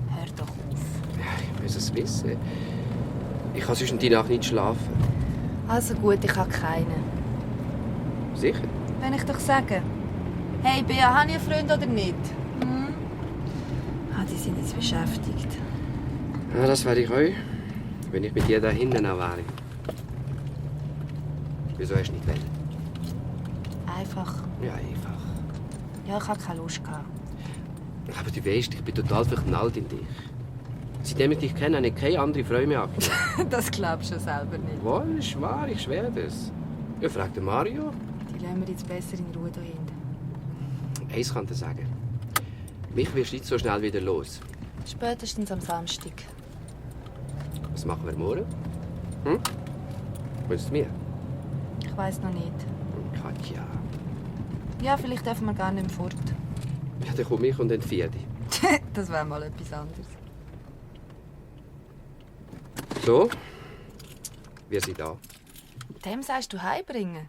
Hör doch auf. Ja, ich muss es wissen. Ich kann sonst die Nacht nicht schlafen. Also gut, ich habe keinen. Sicher? Wenn ich doch sage. Hey Bea, habe ich einen Freund oder nicht? Hm? Ah, die sind jetzt beschäftigt. Ja, das wäre ich auch, wenn ich mit dir da hinten noch wäre. Wieso hast du nicht wählen? Einfach. Ja, einfach. Ja, ich hatte keine Lust. Aber du weißt, ich bin total verknallt in dich. Seitdem ich dich kenne, habe ich keine andere Frau mehr angeschaut. Das glaubst du selber nicht. Was? Ist wahr, ich schwöre das. Ja, frag den Mario. Die lassen wir jetzt besser in Ruhe da hinten. Eins kann ich dir sagen. Mich wirst du nicht so schnell wieder los. Spätestens am Samstag. Was machen wir morgen? Hm? Willst du mir? Ich weiss noch nicht. Katja. Ja, vielleicht dürfen wir gar nicht mehr fort. Ja, dann komme ich und entführe dich. Das wäre mal etwas anderes. So, wir sind da. Dem sagst du heimbringen?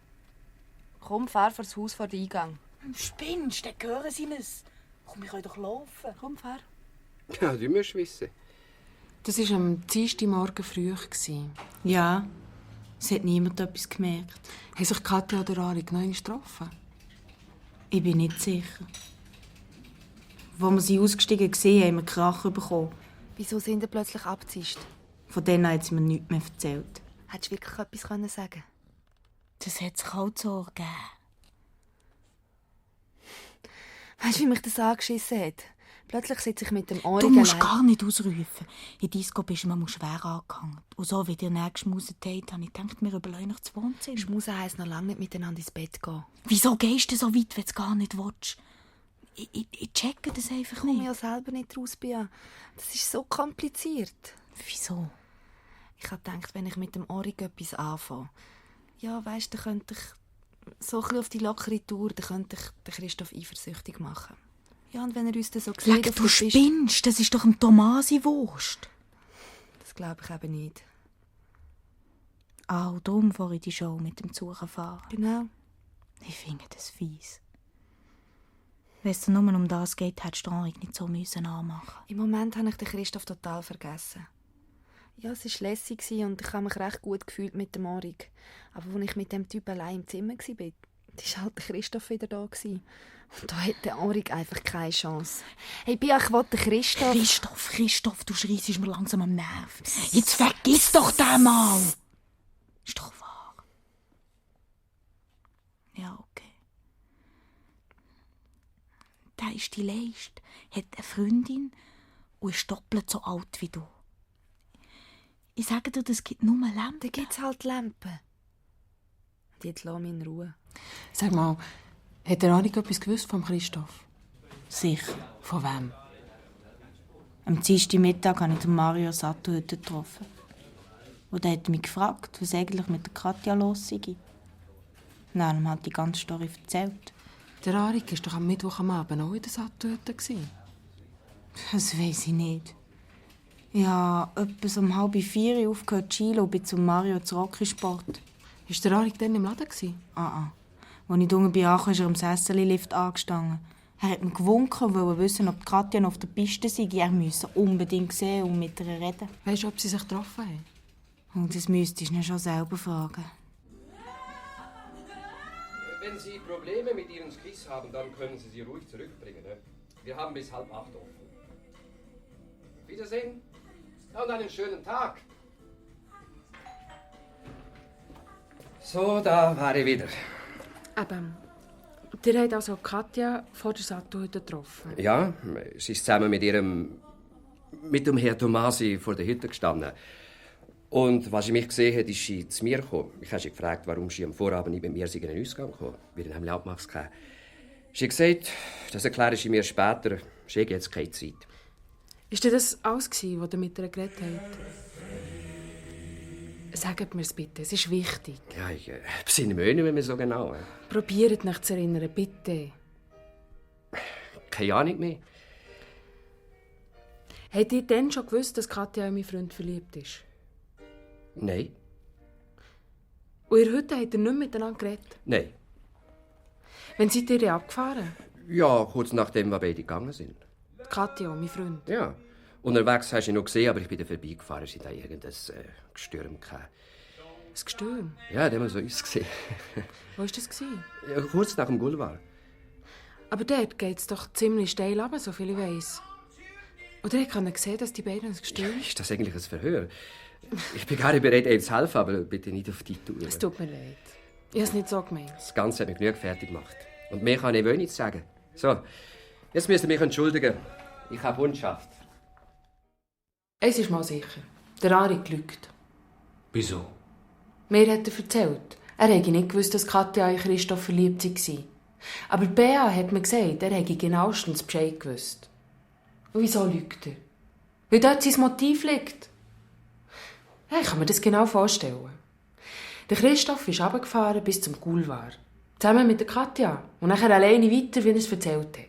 Komm, fahr vor das Haus vor den Eingang. Spinnst, dann hören sie es. Komm, ich kann doch laufen. Komm, fahr. Ja, du musst wissen. Das war am Dienstagmorgen früh. Ja, es hat niemand etwas gemerkt. Haben sich Katja oder Arik noch einmal getroffen? Ich bin nicht sicher. Als wir sie ausgestiegen sehen, haben wir Krach bekommen. Wieso sind ihr plötzlich abgezischt? Von denen hat sie mir nichts mehr erzählt. Hättest du wirklich etwas sagen? Das hat sich halt so ergeben. Weißt du, wie mich das angeschissen hat? Plötzlich sitze ich mit dem Ohr. Du musst gar nicht ausrufen. In Disco bist du immer schwer angehangen. Und so wie ihr nächstes geschmuset habt, habe ich gedacht, wir überlegen das Wohnzimmer. Schmusen heisst noch lange nicht miteinander ins Bett gehen. Wieso gehst du so weit, wenn du es gar nicht willst? Ich checke das einfach Ich komme nicht. ja selber nicht raus, Bia. Das ist so kompliziert. Wieso? Ich habe gedacht, wenn ich mit dem Orig etwas anfange, ja, weisst, dann könnte ich so ein bisschen auf die lockere Tour, dann könnte ich den Christoph eifersüchtig machen. Ja, und wenn er uns dann so sieht... Leck, du spinnst, das ist doch ein Tomasi-Wurst. Das glaube ich eben nicht. Ah, darum fahre ich die Show mit dem Zug fahren. Genau. Ich finde das fies. Wenn es nur um das geht, hättest du Arik nicht so anmachen. Im Moment habe ich den Christoph total vergessen. Ja, es war lässig und ich habe mich recht gut gefühlt mit dem Arik. Aber als ich mit dem Typ allein im Zimmer war, war halt der Christoph wieder da. Und da hat der Arik einfach keine Chance. Hey, Bia, ich will den Christoph. Christoph, du schreissest mir langsam am Nerv. Jetzt vergiss doch den mal! Ist doch wahr. Ja, okay. Der ist die Leiste, hat eine Freundin und ist doppelt so alt wie du. Ich sage dir, das gibt nur Lampen. Da gibt es halt Lampen. Und jetzt lass mich in Ruhe. Sag mal, hat der Arik etwas gewusst vom Christoph? Sicher. Von wem? Am Dienstagmittag habe ich den Mario Sato heute getroffen. Und er hat mich gefragt, was eigentlich mit der Katja los sei. Dann hat die ganze Story erzählt. Der Arik war doch am Mittwoch am Abend auch in der Sattö. Das weiss ich nicht. Ja, etwas um 3:30 aufgehört Chilo und bin zum Mario zu Rocky-Sport. Ist der Arik dann im Laden? Ah. Als ich unten ankam, ist er am Sesseli-Lift angestanden. Er hat mir gewunken und wollte wissen, ob Katja noch auf der Piste sei. Er müsse unbedingt sehen und mit ihr reden. Weisst du, ob sie sich getroffen haben? Und das müsstest du ihn schon selber fragen. Wenn Sie Probleme mit Ihren Skis haben, dann können Sie sie ruhig zurückbringen. Ne? Wir haben bis 7:30 offen. Wiedersehen und einen schönen Tag. So, da war ich wieder. Aber der hat also Katja vor der Sattö getroffen? Ja, sie ist zusammen mit dem Herrn Tomasi vor der Hütte gestanden. Und als sie mich gesehen hat, ist sie zu mir gekommen. Ich habe sie gefragt, warum sie am Vorabend nicht mit mir in den Ausgang kam. Wir haben nämlich abgemacht. Sie hat gesagt, das erkläre ich mir später. Sie hat jetzt keine Zeit. Ist das alles, was ihr mit ihr geredet habt? Sagt mir es bitte, es ist wichtig. Ja, ich besinne mich nicht mehr so genau. Probiert mich zu erinnern, bitte. Keine Ahnung mehr. Habt ihr denn schon gewusst, dass Katja in meinen Freund verliebt ist? Nein. Und ihr heute habt ihr nicht miteinander geredet? Nein. Wann seid ihr abgefahren? Ja, kurz nachdem wir beide gegangen sind. Katja, mein Freund. Ja. Unterwegs hast du ihn noch gesehen, aber ich bin da vorbeigefahren. Sie hatten irgendein Gestürm gehabt. Ein Gestürm? Ja, das haben wir so uns gesehen. Wo war das? Ja, kurz nach dem Boulevard. Aber dort geht es doch ziemlich steil runter, so viel ich weiss. Oder ich kann sehen, dass die beiden uns gestört haben. Ist das eigentlich ein Verhör? Ich bin gar nicht bereit, ihm zu helfen, aber bitte nicht auf die Tour. Es tut mir leid. Ich habe es nicht so gemeint. Das Ganze hat mich genug fertig gemacht. Und mehr kann ich wohl nichts sagen. So, jetzt müsst ihr mich entschuldigen. Ich habe Hundschaft. Es ist mal sicher. Der Arik lügt. Wieso? Mir hat er erzählt. Er hätte nicht gewusst, dass Katja in Christoph verliebt war. Aber Bea hat mir gesagt, er hätte genauestens Bescheid gewusst. Und wieso lügt er? Weil dort sein Motiv liegt. Ja, ich kann mir das genau vorstellen. Der Christoph ist runtergefahren bis zum Boulevard. Zusammen mit der Katja. Und nachher alleine weiter, wie er es erzählt hat.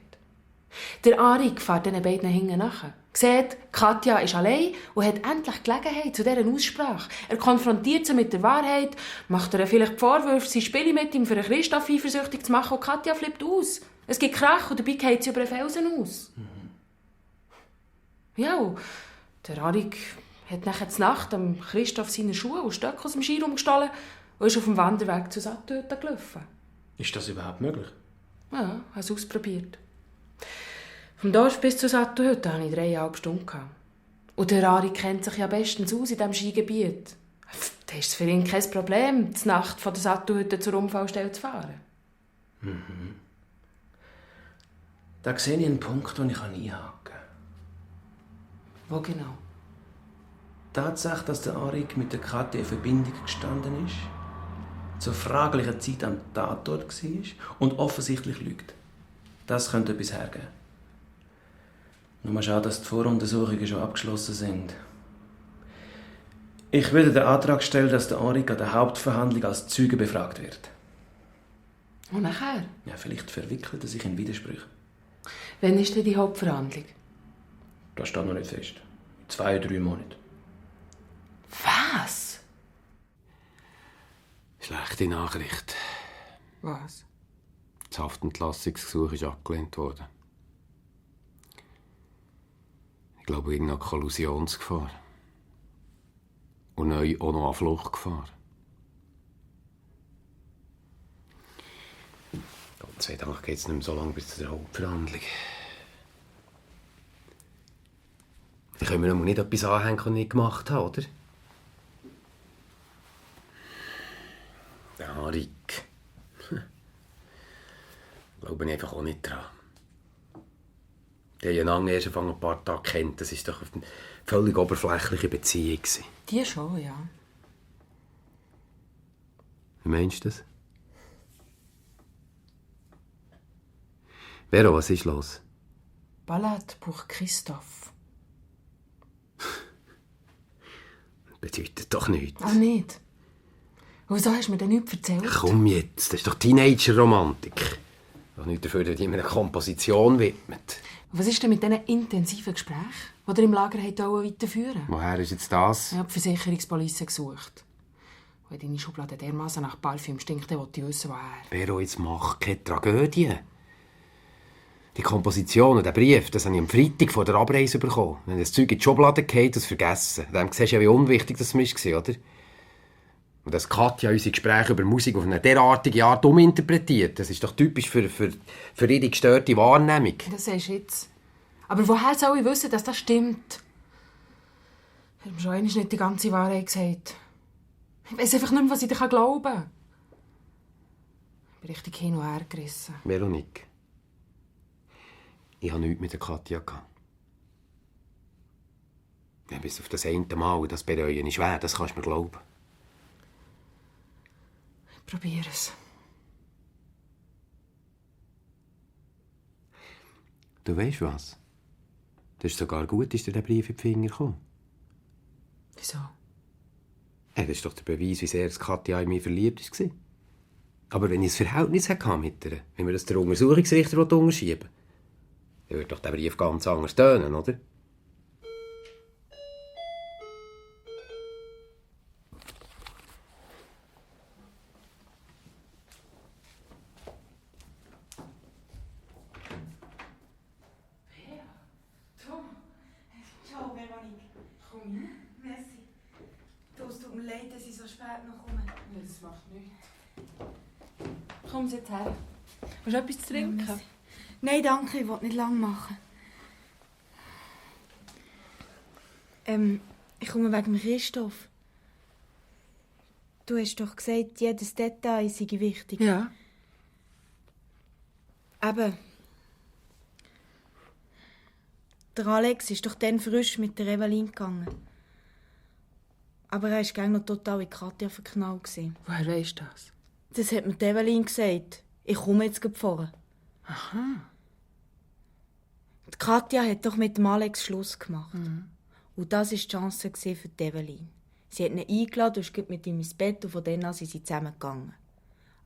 Der Arik fährt diesen beiden hinten nachher. Sieht, Katja ist allein und hat endlich Gelegenheit zu dieser Aussprache. Er konfrontiert sie mit der Wahrheit, macht ihr vielleicht Vorwürfe, sie spiele mit ihm, für einen Christoph eifersüchtig zu machen, und Katja flippt aus. Es gibt Krach und dabei geht sie über den Felsen aus. Ja, und der Arik hat nachher zur Nacht am Christoph seine Schuhe und Stöcke aus dem Skiraum gestohlen und ist auf dem Wanderweg zu Satthütte gelaufen. Ist das überhaupt möglich? Ja, habe es ausprobiert. Vom Dorf bis zur Satthütte hatte ich 3,5 Stunden. Und der Arik kennt sich ja bestens aus in diesem Skigebiet. Da ist es für ihn kein Problem, die Nacht von der Satthütte zur Unfallstelle zu fahren. Mhm. Da sehe ich einen Punkt, den ich einhaken kann. Wo genau? Die Tatsache, dass der Arik mit der Katja in Verbindung gestanden ist, zur fraglichen Zeit am Tatort war und offensichtlich lügt. Das könnte etwas hergeben. Nur mal schauen, dass die Voruntersuchungen schon abgeschlossen sind. Ich würde den Antrag stellen, dass der Arik an der Hauptverhandlung als Zeuge befragt wird. Und nachher? Ja, vielleicht verwickelt er sich in Widersprüche. Wann ist denn die Hauptverhandlung? Das steht noch nicht fest. 2-3 Monate. Was? Schlechte Nachricht. Was? Das Haftentlassungsgesuch ist abgelehnt worden. Ich glaube, wegen einer Kollusionsgefahr. Und neu auch noch eine Fluchtgefahr. Gott sei Dank geht es nicht mehr so lange bis zur Hauptverhandlung. Ich kann mir nicht etwas anhängen, was ich nicht gemacht habe, oder? Der Arik. Glaube ich einfach auch nicht dran. Die haben einander erst ein paar Tage kennt. Das war doch eine völlig oberflächliche Beziehung. Die schon, ja. Wie meinst du das? Vero, was ist los? Ballade pour Christoph. Bedeutet doch nichts. Auch nicht. Wieso hast du mir denn nichts erzählt? Komm jetzt, das ist doch Teenager-Romantik. Doch nicht dafür, dass jemand eine Komposition widmet. Was ist denn mit diesen intensiven Gesprächen, die ihr im Lager weiterführen wollten? Woher ist jetzt das? Ich habe die Versicherungspolice gesucht. Wenn deine Schublade dermassen nach Parfüm stinkt, dann will ich wissen, woher. Vero, jetzt mach keine Tragödie. Die Komposition und der Brief, das habe ich am Freitag vor der Abreise bekommen. Wenn das Zeug in die Schublade geht, das vergessen. Dann siehst du ja, wie unwichtig das war, oder? Und dass Katja unsere Gespräche über Musik auf eine derartige Art uminterpretiert, das ist doch typisch für ihre gestörte Wahrnehmung. Das sagst du jetzt. Aber woher soll ich wissen, dass das stimmt? Ich habe mir schon einmal nicht die ganze Wahrheit gesagt. Ich weiss einfach nicht mehr, was ich dir glauben kann. Ich bin richtig hin und her gerissen. Veronique, ich habe nichts mit der Katja gehabt. Ja, bis auf das eine Mal, das bereue ich schwer, das kannst du mir glauben. Ich probiere es. Du weißt was? Das ist sogar gut, ist dir der Brief in die Finger gekommen. Wieso? Ja, das ist doch der Beweis, wie sehr Katja in mich verliebt war. Aber wenn ich ein Verhältnis hatte mit ihr, wenn wir das der Untersuchungsrichter unterschieben will, dann würde doch der Brief ganz anders tönen, oder? Ciao, Veronique. Komm rein. Merci. Du, es tut mir leid, dass ich so spät noch komme. Ja, das macht nichts. Komm jetzt her. Willst du etwas zu trinken? Ja, nein, danke, ich will nicht lang machen. Ich komme wegen Christoph. Du hast doch gesagt, jedes Detail sei wichtig. Ja. Eben. Der Alex ist doch dann frisch mit der Evelyn gegangen. Aber er war noch total in Katja verknallt. Woher weisst du das? Das hat mir die Evelyn gesagt. Ich komme jetzt gleich vorne. Aha. Die Katja hat doch mit dem Alex Schluss gemacht. Mhm. Und das war die Chance für die Evelyn. Sie hat ihn eingeladen und ist mit ihm ins Bett und von dann an sind sie zusammengegangen.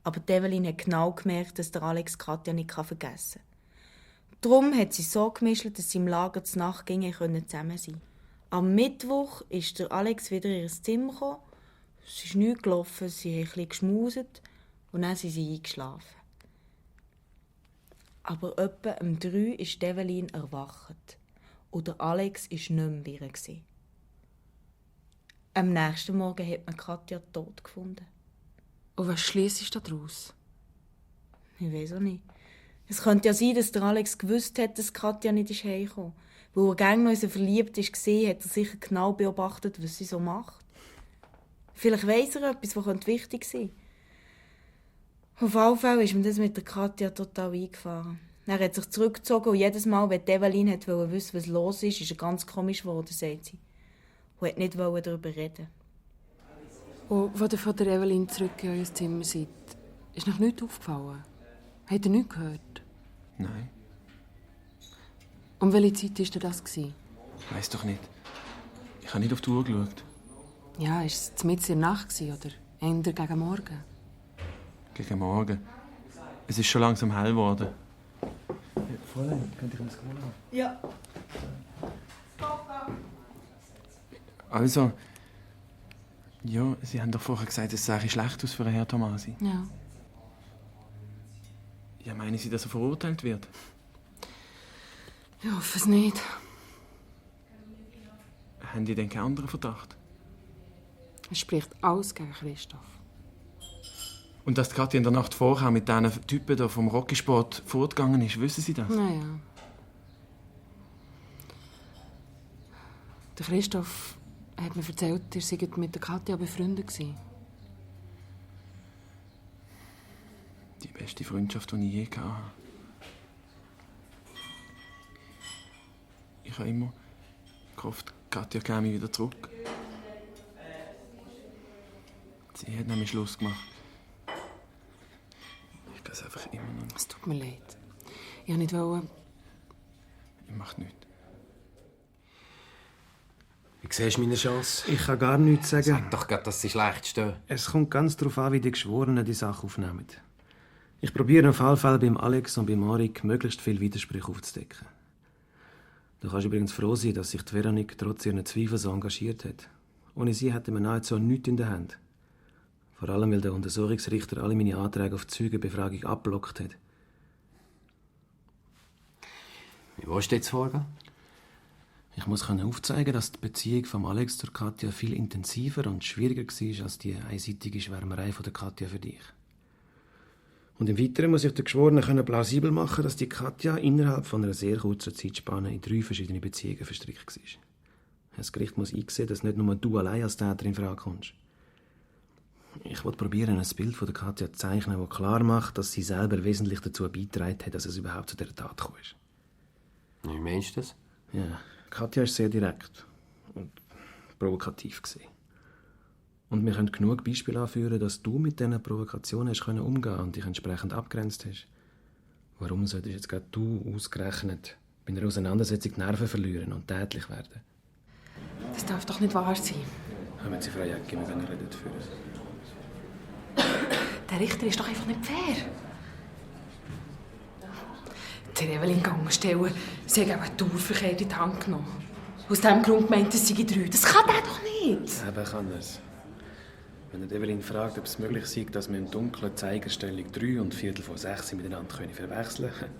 Aber die Evelyn hat genau gemerkt, dass der Alex Katja nicht vergessen kann. Darum hat sie so gemischt, dass sie im Lager zur Nacht zusammen sein konnten. Am Mittwoch ist der Alex wieder in ihr Zimmer gekommen. Es ist nichts gelaufen, sie haben ein bisschen geschmuset und dann sind sie eingeschlafen. Aber etwa um 3 ist Evelyn erwacht. Und der Alex war nicht mehr bei ihr. Am nächsten Morgen hat man Katja tot gefunden. Und was schliessest du daraus? Ich weiß auch nicht. Es könnte ja sein, dass der Alex gewusst hat, dass Katja nicht heimgekommen ist. Weil er gerne noch in sie verliebt ist, hat er sicher genau beobachtet, was sie so macht. Vielleicht weiss er etwas, was wichtig sein könnte. Auf alle Fälle ist mir das mit der Katja total eingefahren. Er hat sich zurückgezogen und jedes Mal, wenn Evelyn wollte wissen, was los ist, ist er ganz komisch geworden, sagt sie. Und wollte nicht darüber reden. Und als ihr von der Evelyn zurück in euer Zimmer seid, ist noch nichts aufgefallen? Habt ihr nichts gehört? Nein. Um welche Zeit war das? Weiss doch nicht. Ich habe nicht auf die Uhr geschaut. Ja, war es mitten in der Nacht oder eher gegen Morgen? Gegen Morgen. Es ist schon langsam hell geworden. Fräulein, könnte ich uns holen? Ja. Also, ja, Sie haben doch vorher gesagt, es sehe schlecht aus für Herrn Tomasi. Ja. Ja, meinen Sie, dass er verurteilt wird? Ich hoffe es nicht. Haben die denn keinen anderen Verdacht? Es spricht alles gegen Christoph. Und dass Katja in der Nacht vorher mit diesen Typen da vom Rockysport fortgegangen ist, wissen Sie das? Naja. Der Christoph hat mir erzählt, ihr seid mit der Katja befreundet gewesen. Die beste Freundschaft, die ich je hatte. Ich habe immer gehofft, Katja käme wieder zurück. Sie hat nämlich Schluss gemacht. Ich weiß einfach immer noch nicht. Es tut mir leid. Ich wollte nicht... Ich mache nichts. Wie siehst du meine Chance? Ich kann gar nichts sagen. Sag doch gerade, dass sie schlecht stehen. Es kommt ganz darauf an, wie die Geschworenen die Sache aufnehmen. Ich probiere auf jeden Fall beim Alex und beim Marik möglichst viel Widersprüche aufzudecken. Du kannst übrigens froh sein, dass sich die Veronique trotz ihren Zweifeln so engagiert hat. Ohne sie hätte man nahezu nichts in der Hand. Vor allem, weil der Untersuchungsrichter alle meine Anträge auf Zeugenbefragung abblockt hat. Wie willst du jetzt vorgehen? Ich muss aufzeigen, dass die Beziehung von Alex zur Katja viel intensiver und schwieriger war als die einseitige Schwärmerei von der Katja für dich. Und im Weiteren muss ich den Geschworenen plausibel machen, dass die Katja innerhalb von einer sehr kurzen Zeitspanne in 3 verschiedene Beziehungen verstrickt war. Das Gericht muss einsehen, dass nicht nur du allein als Täter in Frage kommst. Ich will probieren, ein Bild von der Katja zu zeichnen, das klar macht, dass sie selber wesentlich dazu beigetragen hat, dass es überhaupt zu dieser Tat gekommen ist. Wie meinst du das? Ja, Katja ist sehr direkt und provokativ gewesen. Und wir können genug Beispiele anführen, dass du mit diesen Provokationen hast umgehen und dich entsprechend abgrenzt hast. Warum solltest jetzt gerade du ausgerechnet bei einer Auseinandersetzung die Nerven verlieren und tätlich werden? Das darf doch nicht wahr sein. Haben Sie Frau Jäcki, wir können reden dafür. Der Richter ist doch einfach nicht fair. Der Evelyn stellen, sie hat auch die Uhr verkehrt in die Hand genommen. Aus diesem Grund meint es sei 3. Das kann der doch nicht. Eben kann es. Wenn Evelyn fragt, ob es möglich sei, dass wir im Dunkeln Zeigerstellung 3 und 5:45 miteinander verwechseln können,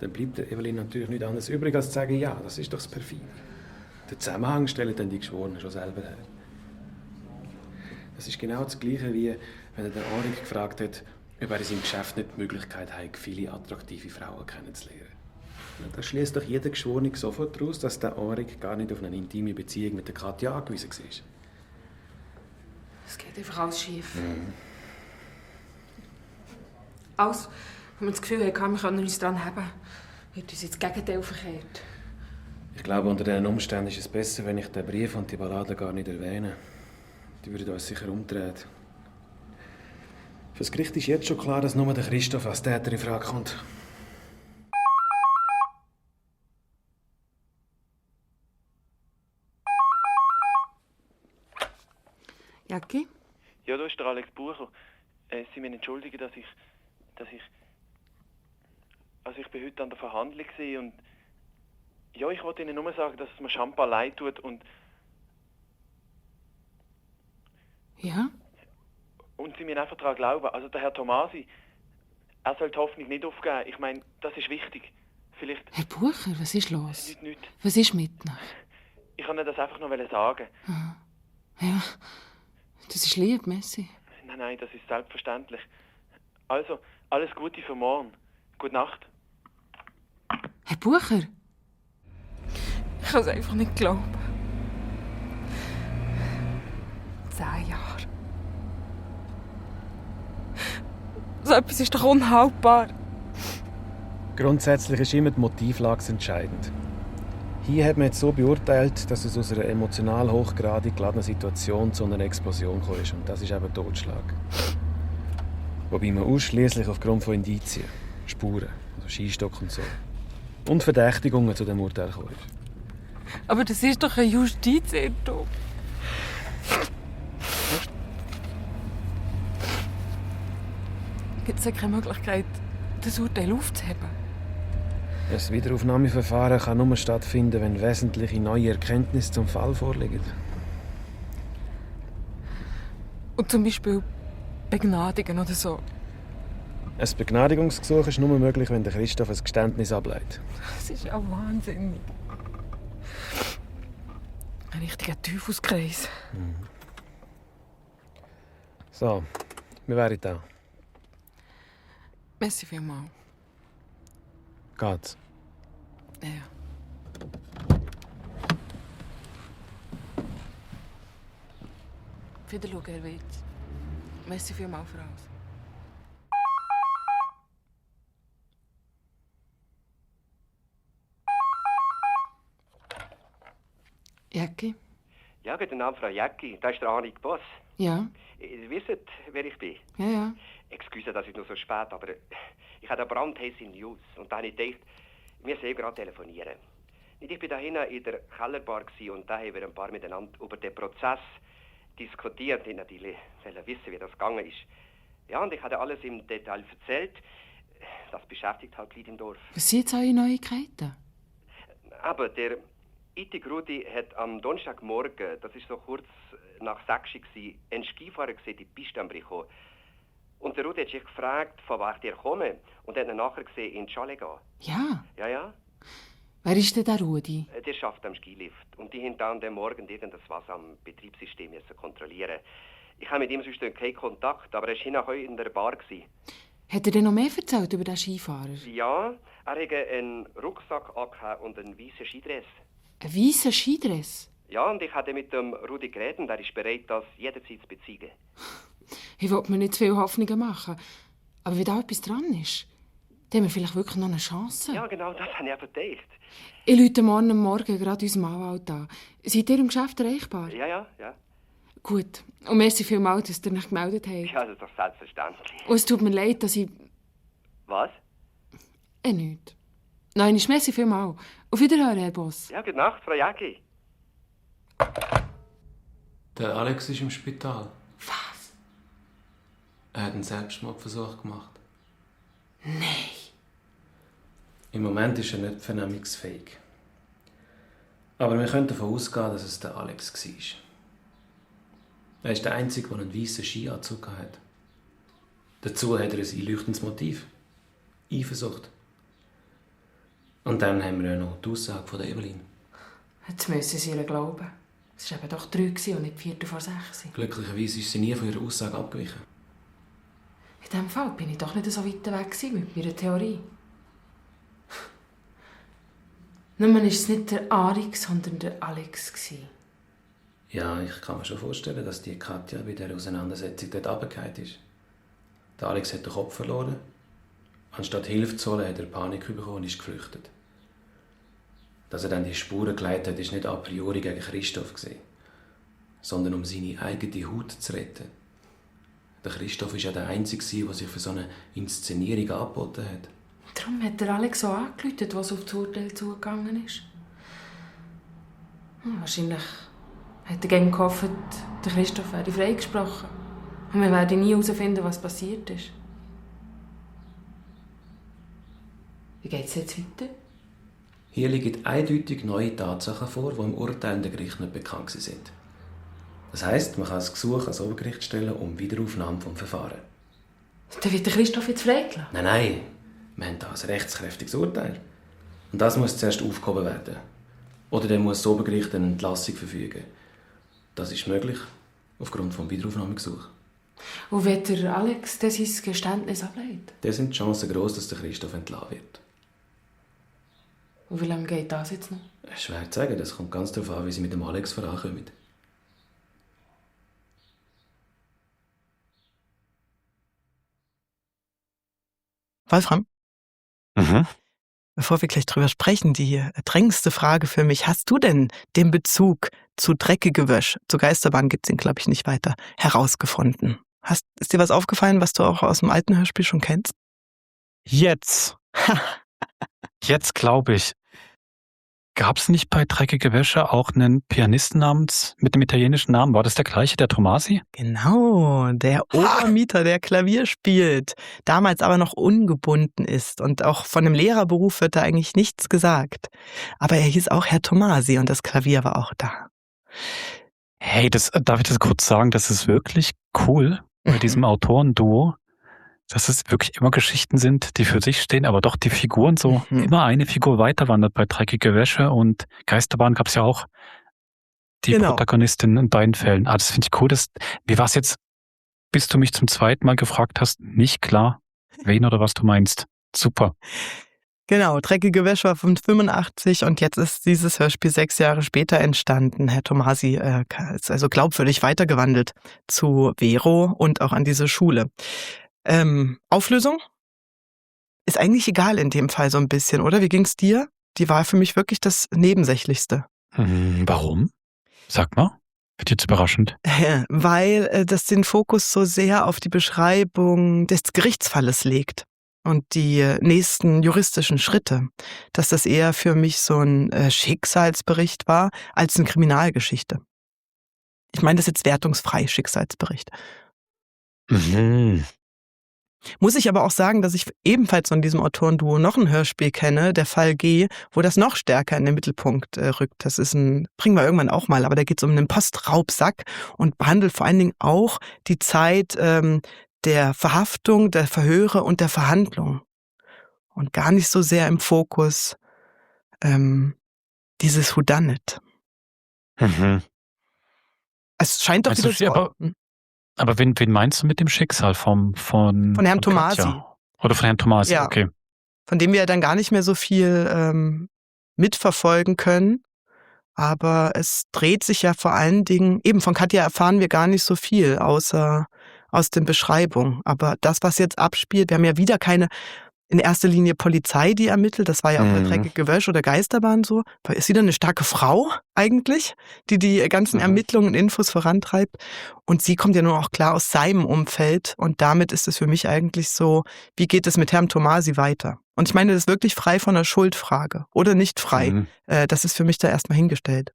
dann bleibt der Evelyn natürlich nichts anderes übrig, als zu sagen, ja, das ist doch das Perfide. Den Zusammenhang stellen dann die Geschworenen schon selber her. Das ist genau das Gleiche, wie wenn der Henrik gefragt hat, ob er in seinem Geschäft nicht die Möglichkeit hat, viele attraktive Frauen kennenzulernen. Da schließt doch jeder Geschworene sofort daraus, dass der Arik gar nicht auf eine intime Beziehung mit der Katja angewiesen war. Es geht einfach alles schief. Alles, wenn wir das Gefühl hatten, wir können uns daran haben, wird uns ins Gegenteil verkehrt. Ich glaube, unter diesen Umständen ist es besser, wenn ich den Brief und die Ballade gar nicht erwähne. Die würden uns sicher umdrehen. Für das Gericht ist jetzt schon klar, dass nur der Christoph als Täter in Frage kommt. Jacki? Ja, da ist der Alex Bucher. Sie müssen entschuldigen, dass ich... Also ich bin heute an der Verhandlung und... Ja, ich wollte Ihnen nur sagen, dass es mir Champa leid tut und... Ja? Und Sie müssen einfach daran glauben. Also der Herr Tomasi, er soll die Hoffnung nicht aufgeben. Ich meine, das ist wichtig. Vielleicht... Herr Bucher, was ist los? Nicht. Was ist mit Ihnen? Ich wollte Ihnen das einfach noch sagen. Aha. Ja, das ist lieb, merci. Nein, das ist selbstverständlich. Also, alles Gute für morgen. Gute Nacht. Herr Bucher? Ich kann es einfach nicht glauben. 10 Jahre. So etwas ist doch unhaltbar. Grundsätzlich ist immer die Motivlage entscheidend. Hier hat man jetzt so beurteilt, dass es aus einer emotional hochgradig geladenen Situation zu einer Explosion gekommen ist. Und das ist eben Totschlag. Wobei man ausschließlich aufgrund von Indizien, Spuren, also Skistock und so, und Verdächtigungen zu dem Urteil gekommen ist. Aber das ist doch ein Justizirrtum. Gibt es keine Möglichkeit, das Urteil aufzuheben? Das Wiederaufnahmeverfahren kann nur stattfinden, wenn wesentliche neue Erkenntnisse zum Fall vorliegen. Und zum Beispiel begnadigen oder so. Ein Begnadigungsgesuch ist nur möglich, wenn der Christoph ein Geständnis ablegt. Das ist ja wahnsinnig. Ein richtiger Teufelskreis. So, wir wären da. Merci vielmals. Geht's? Ja. Wiederschauen, Herr Witt. Merci vielmals für alles. Jacki? Ja, guten Abend, Frau Jacki. Das ist der Anik Boss. Ja? Ihr wisst, wer ich bin. Ja, ja. Excuse, dass ich noch so spät, aber ich hatte eine brandheiße News. Und da habe ich gedacht, wir sollen gerade telefonieren. Ich war da hinten in der Kellerbar und da haben wir ein paar miteinander über den Prozess diskutiert. Ich natürlich wissen, wie das gegangen ist. Ja, und ich hatte alles im Detail erzählt. Das beschäftigt halt die Leute im Dorf. Was sind jetzt eure Neuigkeiten? Aber der Itik Rudi hat am Donnerstagmorgen, das ist so kurz nach 6 Uhr, einen Skifahrer gesehen, die Piste am Brich gekommen. Und der Rudi hat sich gefragt, von woher der komme, und hat ihn nachher gesehen in die Schale gehen. Ja? Ja, ja. Wer ist denn der Rudi? Der arbeitet am Skilift. Und die haben dann am Morgen irgendwas am Betriebssystem kontrollieren. Ich habe mit ihm sonst keinen Kontakt, aber er war hinten in der Bar. Hat er denn noch mehr erzählt über den Skifahrer? Ja, er hatte einen Rucksack angehabt und einen weißen Skidress. Ein weißer Skidress? Ja, und ich hatte mit dem Rudi geredet und er ist bereit, das jederzeit zu beziehen. Ich will mir nicht zu viele Hoffnungen machen. Aber wenn da etwas dran ist, dann haben wir vielleicht wirklich noch eine Chance. Ja, genau, das habe ich einfach gedacht. Ich rufe morgen gerade unserem Anwalt an. Seid ihr im Geschäft erreichbar? Ja. Gut. Und merci vielmals, dass ihr euch gemeldet habt. Ja, das ist doch selbstverständlich. Und es tut mir leid, dass ich... Was? Nichts. Nein, merci vielmals. Auf Wiederhören, Herr Boss. Ja, gute Nacht, Frau Jacki. Der Alex ist im Spital. Was? Er hat einen Selbstmordversuch gemacht. Nein. Im Moment ist er nicht vernehmungsfähig. Aber wir können davon ausgehen, dass es der Alex war. Er ist der Einzige, der einen weißen Skianzug hat. Dazu hat er ein einleuchtendes Motiv. Eifersucht. Und dann haben wir ja noch die Aussage von der Evelyn. Jetzt müssen Sie ihr glauben. Es war eben doch 3 und nicht 6:15. Glücklicherweise ist sie nie von ihrer Aussage abgewichen. In diesem Fall bin ich doch nicht so weit weg mit meiner Theorie. Nur war es nicht der Arik, sondern der Alex. Ja, ich kann mir schon vorstellen, dass die Katja bei dieser Auseinandersetzung dort runtergefallen ist. Der Alex hat den Kopf verloren. Anstatt Hilfe zu holen, hat er Panik bekommen und ist geflüchtet. Dass er dann die Spuren geleitet hat, ist nicht a priori gegen Christoph gewesen, sondern um seine eigene Haut zu retten. Der Christoph war ja der Einzige, der sich für so eine Inszenierung angeboten hat. Darum hat der Alex so angerufen, was auf das Urteil zugegangen ist. Wahrscheinlich hat er gegen gehofft, der Christoph werde freigesprochen. Und wir werden nie herausfinden, was passiert ist. Wie geht es jetzt weiter? Hier liegen eindeutig neue Tatsachen vor, die im urteilenden Gericht nicht bekannt sind. Das heisst, man kann das Gesuch ans Obergericht stellen um Wiederaufnahme des Verfahrens. Dann wird der Christoph jetzt freigelassen? Nein. Wir haben da ein rechtskräftiges Urteil. Und das muss zuerst aufgehoben werden. Oder dann muss das Obergericht eine Entlassung verfügen. Das ist möglich, aufgrund des Wiederaufnahmegesuchs. Und wenn der Alex sein Geständnis ablehnt? Dann sind die Chancen gross, dass der Christoph entlassen wird. Und wie lange geht das jetzt noch? Schwer zu sagen, das kommt ganz darauf an, wie sie mit dem Alex vorankommen. Wolfram? Mhm. Bevor wir gleich drüber sprechen, die drängendste Frage für mich. Hast du denn den Bezug zu Dreckige Wäsch, zu Geisterbahn gibt's ihn, glaube ich, nicht weiter, herausgefunden? Ist dir was aufgefallen, was du auch aus dem alten Hörspiel schon kennst? Jetzt glaube ich. Gab's nicht bei Dreckige Wäsche auch einen Pianisten mit dem italienischen Namen? War das der gleiche, der Tomasi? Genau, der Obermieter, der Klavier spielt, damals aber noch ungebunden ist und auch von dem Lehrerberuf wird da eigentlich nichts gesagt. Aber er hieß auch Herr Tomasi und das Klavier war auch da. Hey, darf ich das kurz sagen? Das ist wirklich cool bei diesem Autorenduo, dass es wirklich immer Geschichten sind, die für sich stehen, aber doch die Figuren so immer eine Figur weiterwandert. Bei Dreckige Wäsche und Geisterbahn gab es ja auch die Protagonistin in beiden Fällen. Das finde ich cool. Wie war es jetzt, bis du mich zum zweiten Mal gefragt hast, nicht klar, wen oder was du meinst. Super. Genau, Dreckige Wäsche war von 85 und jetzt ist dieses Hörspiel 6 Jahre später entstanden. Herr Tomasi ist also glaubwürdig weitergewandelt zu Vero und auch an diese Schule. Auflösung? Ist eigentlich egal in dem Fall so ein bisschen, oder? Wie ging's dir? Die war für mich wirklich das Nebensächlichste. Warum? Sag mal. Wird jetzt überraschend. Weil das den Fokus so sehr auf die Beschreibung des Gerichtsfalles legt und die nächsten juristischen Schritte. Dass das eher für mich so ein Schicksalsbericht war, als eine Kriminalgeschichte. Ich meine das jetzt wertungsfrei, Schicksalsbericht. Muss ich aber auch sagen, dass ich ebenfalls von diesem Autorenduo noch ein Hörspiel kenne, der Fall G, wo das noch stärker in den Mittelpunkt rückt. Das ist bringen wir irgendwann auch mal, aber da geht es um einen Postraubsack und behandelt vor allen Dingen auch die Zeit der Verhaftung, der Verhöre und der Verhandlung. Und gar nicht so sehr im Fokus dieses Whodunit. Es scheint doch Also, wieder so. Aber wen meinst du mit dem Schicksal von Herrn Tomasi? Katja? Oder von Herrn Tomasi, Ja. Okay. Von dem wir dann gar nicht mehr so viel mitverfolgen können. Aber es dreht sich ja vor allen Dingen, eben von Katja erfahren wir gar nicht so viel, außer aus den Beschreibungen. Aber das, was jetzt abspielt, wir haben ja wieder keine in erster Linie Polizei, die ermittelt. Das war ja auch bei Dreckige Wäsche oder Geisterbahn so. Ist sie dann eine starke Frau eigentlich, die ganzen Ermittlungen und Infos vorantreibt? Und sie kommt ja nur auch klar aus seinem Umfeld. Und damit ist es für mich eigentlich so, wie geht es mit Herrn Tomasi weiter? Und ich meine, das ist wirklich frei von der Schuldfrage oder nicht frei. Das ist für mich da erstmal hingestellt.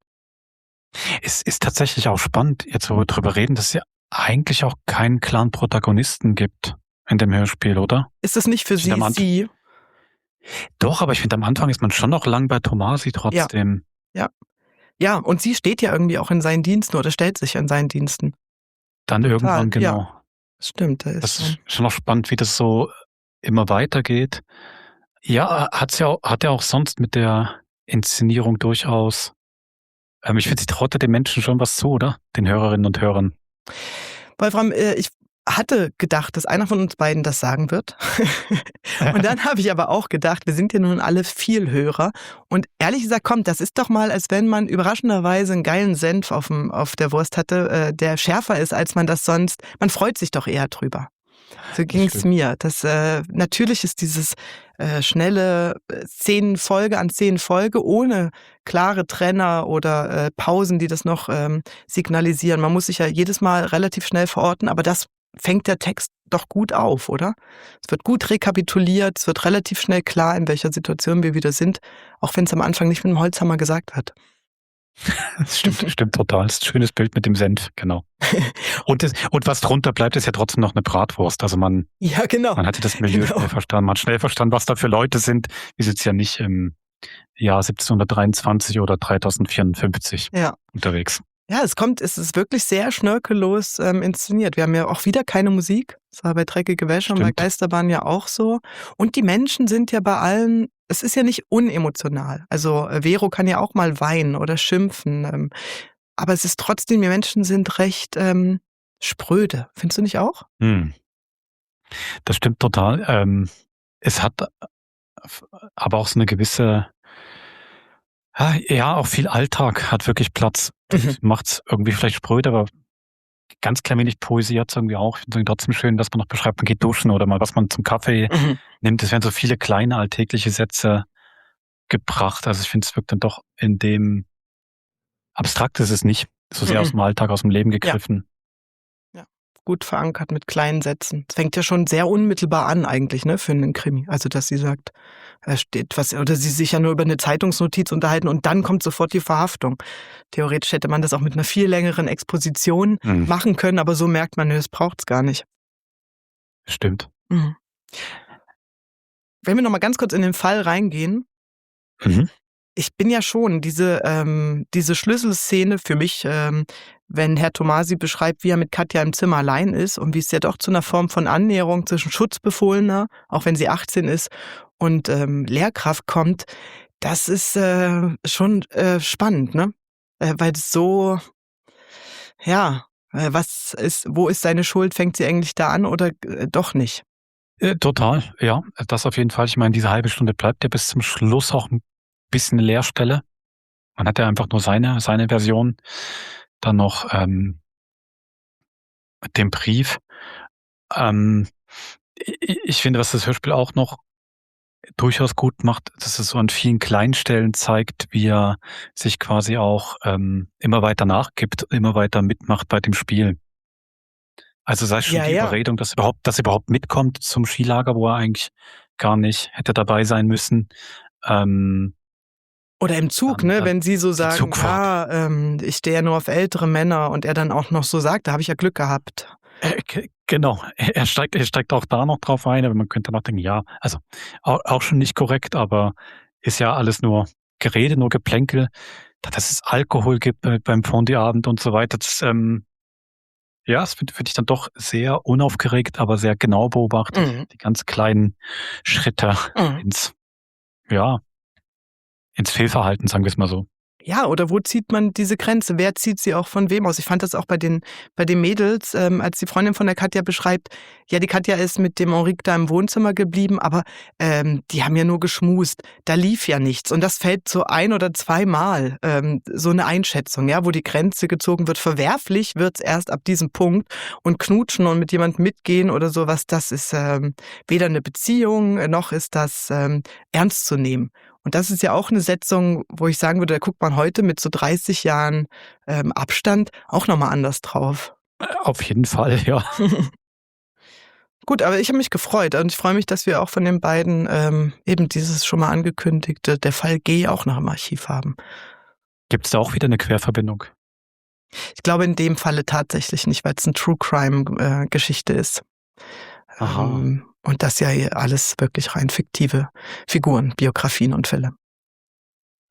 Es ist tatsächlich auch spannend, jetzt wo wir drüber reden, dass es ja eigentlich auch keinen klaren Protagonisten gibt in dem Hörspiel, oder? Ist das nicht für sie? Doch, aber ich finde, am Anfang ist man schon noch lang bei Tomasi trotzdem. Ja, und sie steht ja irgendwie auch in seinen Diensten oder stellt sich in seinen Diensten. Dann irgendwann, genau. Ja, stimmt. Das ist schon noch spannend, wie das so immer weitergeht. Ja, hat ja auch sonst mit der Inszenierung durchaus. Ich finde, sie traut ja den Menschen schon was zu, oder? Den Hörerinnen und Hörern. Wolfram, ich hatte gedacht, dass einer von uns beiden das sagen wird. Und dann habe ich aber auch gedacht, wir sind ja nun alle viel Hörer. Und ehrlich gesagt, kommt, das ist doch mal, als wenn man überraschenderweise einen geilen Senf auf der Wurst hatte, der schärfer ist, als man das sonst. Man freut sich doch eher drüber. So ging es mir. Natürlich ist dieses schnelle 10 Folge an 10 Folge ohne klare Trenner oder Pausen, die das noch signalisieren. Man muss sich ja jedes Mal relativ schnell verorten, aber das fängt der Text doch gut auf, oder? Es wird gut rekapituliert, es wird relativ schnell klar, in welcher Situation wir wieder sind, auch wenn es am Anfang nicht mit dem Holzhammer gesagt wird. Das stimmt total. Das ist ein schönes Bild mit dem Senf, genau. Und was drunter bleibt, ist ja trotzdem noch eine Bratwurst. Also man hatte das Milieu schnell verstanden. Man hat schnell verstanden, was da für Leute sind. Wir sind ja nicht im Jahr 1723 oder 3054 unterwegs. Ja, es ist wirklich sehr schnörkellos inszeniert. Wir haben ja auch wieder keine Musik. Das war bei Dreckige Wäsche und bei Geisterbahn ja auch so. Und die Menschen sind ja bei allen, es ist ja nicht unemotional. Also Vero kann ja auch mal weinen oder schimpfen. Aber es ist trotzdem, die Menschen sind recht spröde. Findest du nicht auch? Das stimmt total. Es hat aber auch so eine gewisse, auch viel Alltag hat wirklich Platz. Das macht's irgendwie vielleicht spröde, aber ganz klein wenig Poesie hat's irgendwie auch. Ich finde es trotzdem schön, dass man noch beschreibt, man geht duschen oder mal was man zum Kaffee nimmt. Es werden so viele kleine alltägliche Sätze gebracht. Also ich finde, es wirkt dann doch in dem abstrakt ist es nicht. So sehr aus dem Alltag, aus dem Leben gegriffen. Ja, gut verankert mit kleinen Sätzen. Es fängt ja schon sehr unmittelbar an eigentlich, ne, für einen Krimi. Also dass sie sagt, steht was, oder sie sich ja nur über eine Zeitungsnotiz unterhalten und dann kommt sofort die Verhaftung. Theoretisch hätte man das auch mit einer viel längeren Exposition machen können, aber so merkt man, es braucht's gar nicht. Stimmt. Wenn wir noch mal ganz kurz in den Fall reingehen. Ich bin ja schon diese Schlüsselszene für mich, wenn Herr Tomasi beschreibt, wie er mit Katja im Zimmer allein ist und wie es ja doch zu einer Form von Annäherung zwischen Schutzbefohlener, auch wenn sie 18 ist, und Lehrkraft kommt, das ist schon spannend, ne? Weil es so, wo ist seine Schuld? Fängt sie eigentlich da an oder doch nicht? Total, ja, das auf jeden Fall. Ich meine, diese halbe Stunde bleibt ja bis zum Schluss auch ein bisschen eine Leerstelle. Man hat ja einfach nur seine Version. Dann noch den Brief. Ich finde, was das Hörspiel auch noch durchaus gut macht, dass es so an vielen kleinen Stellen zeigt, wie er sich quasi auch immer weiter nachgibt, immer weiter mitmacht bei dem Spiel. Also sei es schon die Überredung, dass überhaupt mitkommt zum Skilager, wo er eigentlich gar nicht hätte dabei sein müssen. Oder im Zug, ne, wenn sie so sagen, ich stehe ja nur auf ältere Männer und er dann auch noch so sagt, da habe ich ja Glück gehabt. Genau, er steigt auch da noch drauf ein, aber man könnte noch denken, ja, also auch schon nicht korrekt, aber ist ja alles nur Gerede, nur Geplänkel, dass es Alkohol gibt beim Fondue-Abend und so weiter. Das, das finde ich dann doch sehr unaufgeregt, aber sehr genau beobachtet. Die ganz kleinen Schritte ins Fehlverhalten, sagen wir es mal so. Ja, oder wo zieht man diese Grenze? Wer zieht sie auch von wem aus? Ich fand das auch bei den Mädels, als die Freundin von der Katja beschreibt, ja, die Katja ist mit dem Henrique da im Wohnzimmer geblieben, aber die haben ja nur geschmust. Da lief ja nichts. Und das fällt so 1 oder 2 Mal, so eine Einschätzung, ja, wo die Grenze gezogen wird. Verwerflich wird's erst ab diesem Punkt. Und knutschen und mit jemandem mitgehen oder sowas, das ist weder eine Beziehung, noch ist das ernst zu nehmen. Und das ist ja auch eine Setzung, wo ich sagen würde, da guckt man heute mit so 30 Jahren Abstand auch nochmal anders drauf. Auf jeden Fall, ja. Gut, aber ich habe mich gefreut und ich freue mich, dass wir auch von den beiden eben dieses schon mal angekündigte, der Fall G, auch noch im Archiv haben. Gibt es da auch wieder eine Querverbindung? Ich glaube in dem Falle tatsächlich nicht, weil es eine True-Crime-Geschichte ist. Aha. Und das ja alles wirklich rein fiktive Figuren, Biografien und Fälle.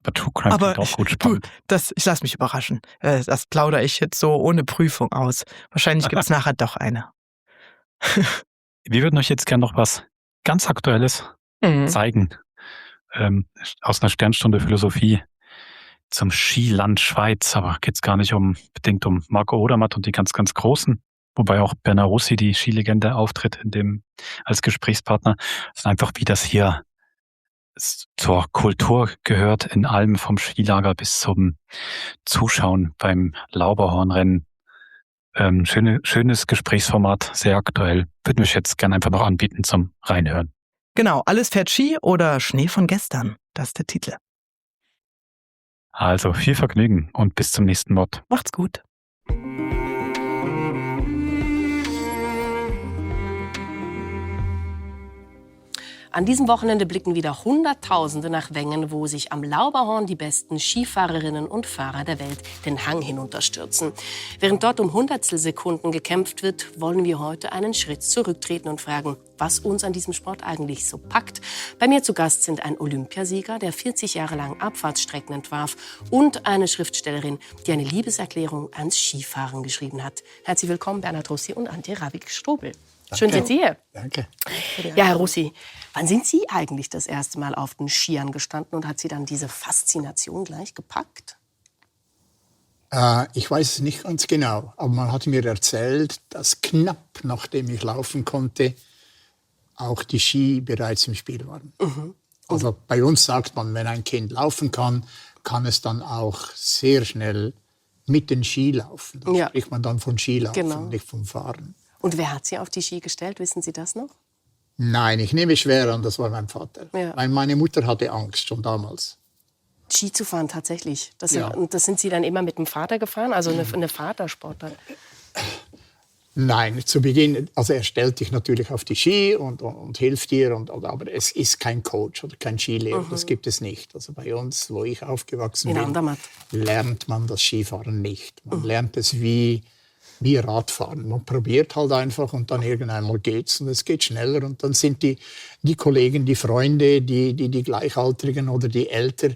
Aber True Crime klingt auch gut spannend. Ich lasse mich überraschen. Das plaudere ich jetzt so ohne Prüfung aus. Wahrscheinlich gibt es nachher doch eine. Wir würden euch jetzt gerne noch was ganz Aktuelles zeigen. Aus einer Sternstunde Philosophie zum Skiland Schweiz. Aber geht es gar nicht unbedingt um Marco Odermatt und die ganz, ganz Großen. wobei auch Bernard Rossi, die Skilegende, auftritt als Gesprächspartner. Das ist einfach, wie das hier zur Kultur gehört, in allem vom Skilager bis zum Zuschauen beim Lauberhornrennen. Schönes Gesprächsformat, sehr aktuell. Würde mich jetzt gerne einfach noch anbieten zum Reinhören. Genau, alles fährt Ski oder Schnee von gestern. Das ist der Titel. Also viel Vergnügen und bis zum nächsten Mod. Macht's gut. An diesem Wochenende blicken wieder Hunderttausende nach Wengen, wo sich am Lauberhorn die besten Skifahrerinnen und Fahrer der Welt den Hang hinunterstürzen. Während dort um Hundertstelsekunden gekämpft wird, wollen wir heute einen Schritt zurücktreten und fragen, was uns an diesem Sport eigentlich so packt. Bei mir zu Gast sind ein Olympiasieger, der 40 Jahre lang Abfahrtsstrecken entwarf, und eine Schriftstellerin, die eine Liebeserklärung ans Skifahren geschrieben hat. Herzlich willkommen, Bernhard Rossi und Antje Ravik-Strobel. Schön, sind Sie hier. Danke. Ja, Herr Rossi, wann sind Sie eigentlich das erste Mal auf den Skiern gestanden und hat Sie dann diese Faszination gleich gepackt? Ich weiß es nicht ganz genau, aber man hat mir erzählt, dass knapp nachdem ich laufen konnte, auch die Ski bereits im Spiel waren. Mhm. Also bei uns sagt man, wenn ein Kind laufen kann, kann es dann auch sehr schnell mit den Ski laufen. Da spricht man dann von Skilaufen, nicht vom Fahren. Und wer hat Sie auf die Ski gestellt? Wissen Sie das noch? Nein, ich nehme schwer an, das war mein Vater. Ja. Weil meine Mutter hatte Angst, schon damals. Ski zu fahren, tatsächlich. Ja. Und das sind Sie dann immer mit dem Vater gefahren? Also eine Vatersportart? Nein, zu Beginn, also er stellt dich natürlich auf die Ski und hilft dir, aber es ist kein Coach oder kein Skilehrer, das gibt es nicht. Also bei uns, wo ich aufgewachsen bin, lernt man das Skifahren nicht. Man lernt es wie Radfahren. Man probiert halt einfach und dann irgendeinmal geht's und es geht schneller und dann sind die Kollegen, die Freunde, die Gleichaltrigen oder die älter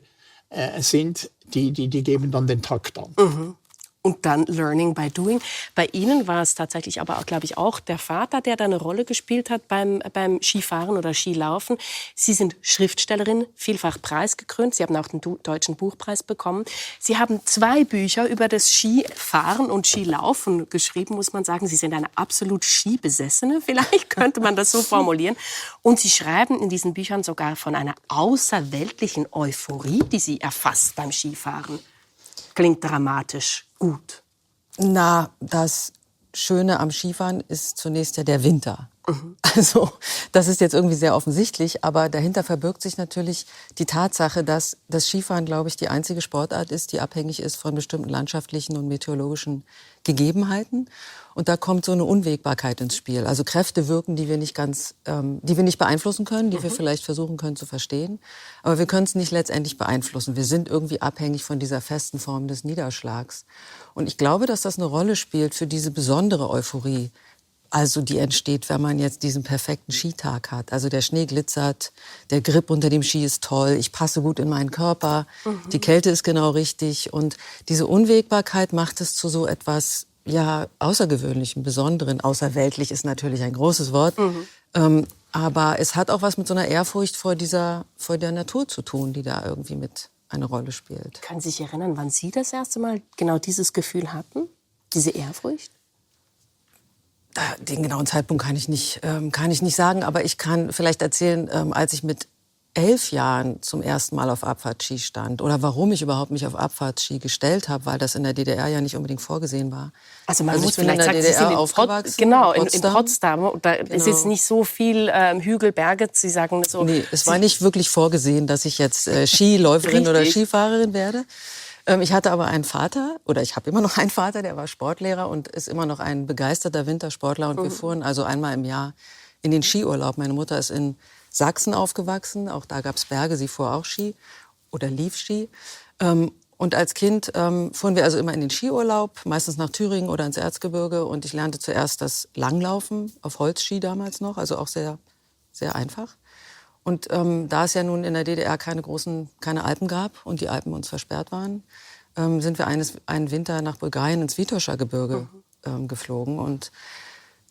sind, die geben dann den Takt an. Mhm. Und dann Learning by Doing. Bei Ihnen war es tatsächlich aber auch, glaube ich, auch der Vater, der da eine Rolle gespielt hat beim Skifahren oder Skilaufen. Sie sind Schriftstellerin, vielfach preisgekrönt. Sie haben auch den Deutschen Buchpreis bekommen. Sie haben 2 Bücher über das Skifahren und Skilaufen geschrieben, muss man sagen. Sie sind eine absolut Skibesessene, vielleicht könnte man das so formulieren. Und Sie schreiben in diesen Büchern sogar von einer außerweltlichen Euphorie, die Sie erfasst beim Skifahren. Klingt dramatisch. Gut. Na, das Schöne am Skifahren ist zunächst ja der Winter. Also das ist jetzt irgendwie sehr offensichtlich, aber dahinter verbirgt sich natürlich die Tatsache, dass das Skifahren, glaube ich, die einzige Sportart ist, die abhängig ist von bestimmten landschaftlichen und meteorologischen Gegebenheiten. Und da kommt so eine Unwägbarkeit ins Spiel. Also Kräfte wirken, die wir nicht beeinflussen können, die wir vielleicht versuchen können zu verstehen. Aber wir können es nicht letztendlich beeinflussen. Wir sind irgendwie abhängig von dieser festen Form des Niederschlags. Und ich glaube, dass das eine Rolle spielt für diese besondere Euphorie. Also die entsteht, wenn man jetzt diesen perfekten Skitag hat. Also der Schnee glitzert, der Grip unter dem Ski ist toll, ich passe gut in meinen Körper, die Kälte ist genau richtig. Und diese Unwägbarkeit macht es zu so etwas Außergewöhnlichem, Besonderen. Außerweltlich ist natürlich ein großes Wort. Aber es hat auch was mit so einer Ehrfurcht vor der Natur zu tun, die da irgendwie mit eine Rolle spielt. Können Sie sich erinnern, wann Sie das erste Mal genau dieses Gefühl hatten? Diese Ehrfurcht? Den genauen Zeitpunkt kann ich nicht sagen, aber ich kann vielleicht erzählen, als ich mit 11 Jahren zum ersten Mal auf Abfahrtski stand oder warum ich überhaupt mich auf Abfahrtski gestellt habe, weil das in der DDR ja nicht unbedingt vorgesehen war. Also man muss ich bin in der DDR aufgewachsen. Genau, in Potsdam. Und da ist jetzt nicht so viel Hügel, Berge, Sie sagen so. Nee, es war nicht wirklich vorgesehen, dass ich jetzt Skiläuferin oder Skifahrerin werde. Ich hatte aber einen Vater, oder ich habe immer noch einen Vater, der war Sportlehrer und ist immer noch ein begeisterter Wintersportler. Und wir fuhren also einmal im Jahr in den Skiurlaub. Meine Mutter ist in Sachsen aufgewachsen, auch da gab es Berge, sie fuhr auch Ski oder lief Ski. Und als Kind fuhren wir also immer in den Skiurlaub, meistens nach Thüringen oder ins Erzgebirge. Und ich lernte zuerst das Langlaufen auf Holzski damals noch, also auch sehr, sehr einfach. Und da es ja nun in der DDR keine Alpen gab und die Alpen uns versperrt waren, sind wir einen Winter nach Bulgarien ins Vitoscher Gebirge geflogen. Und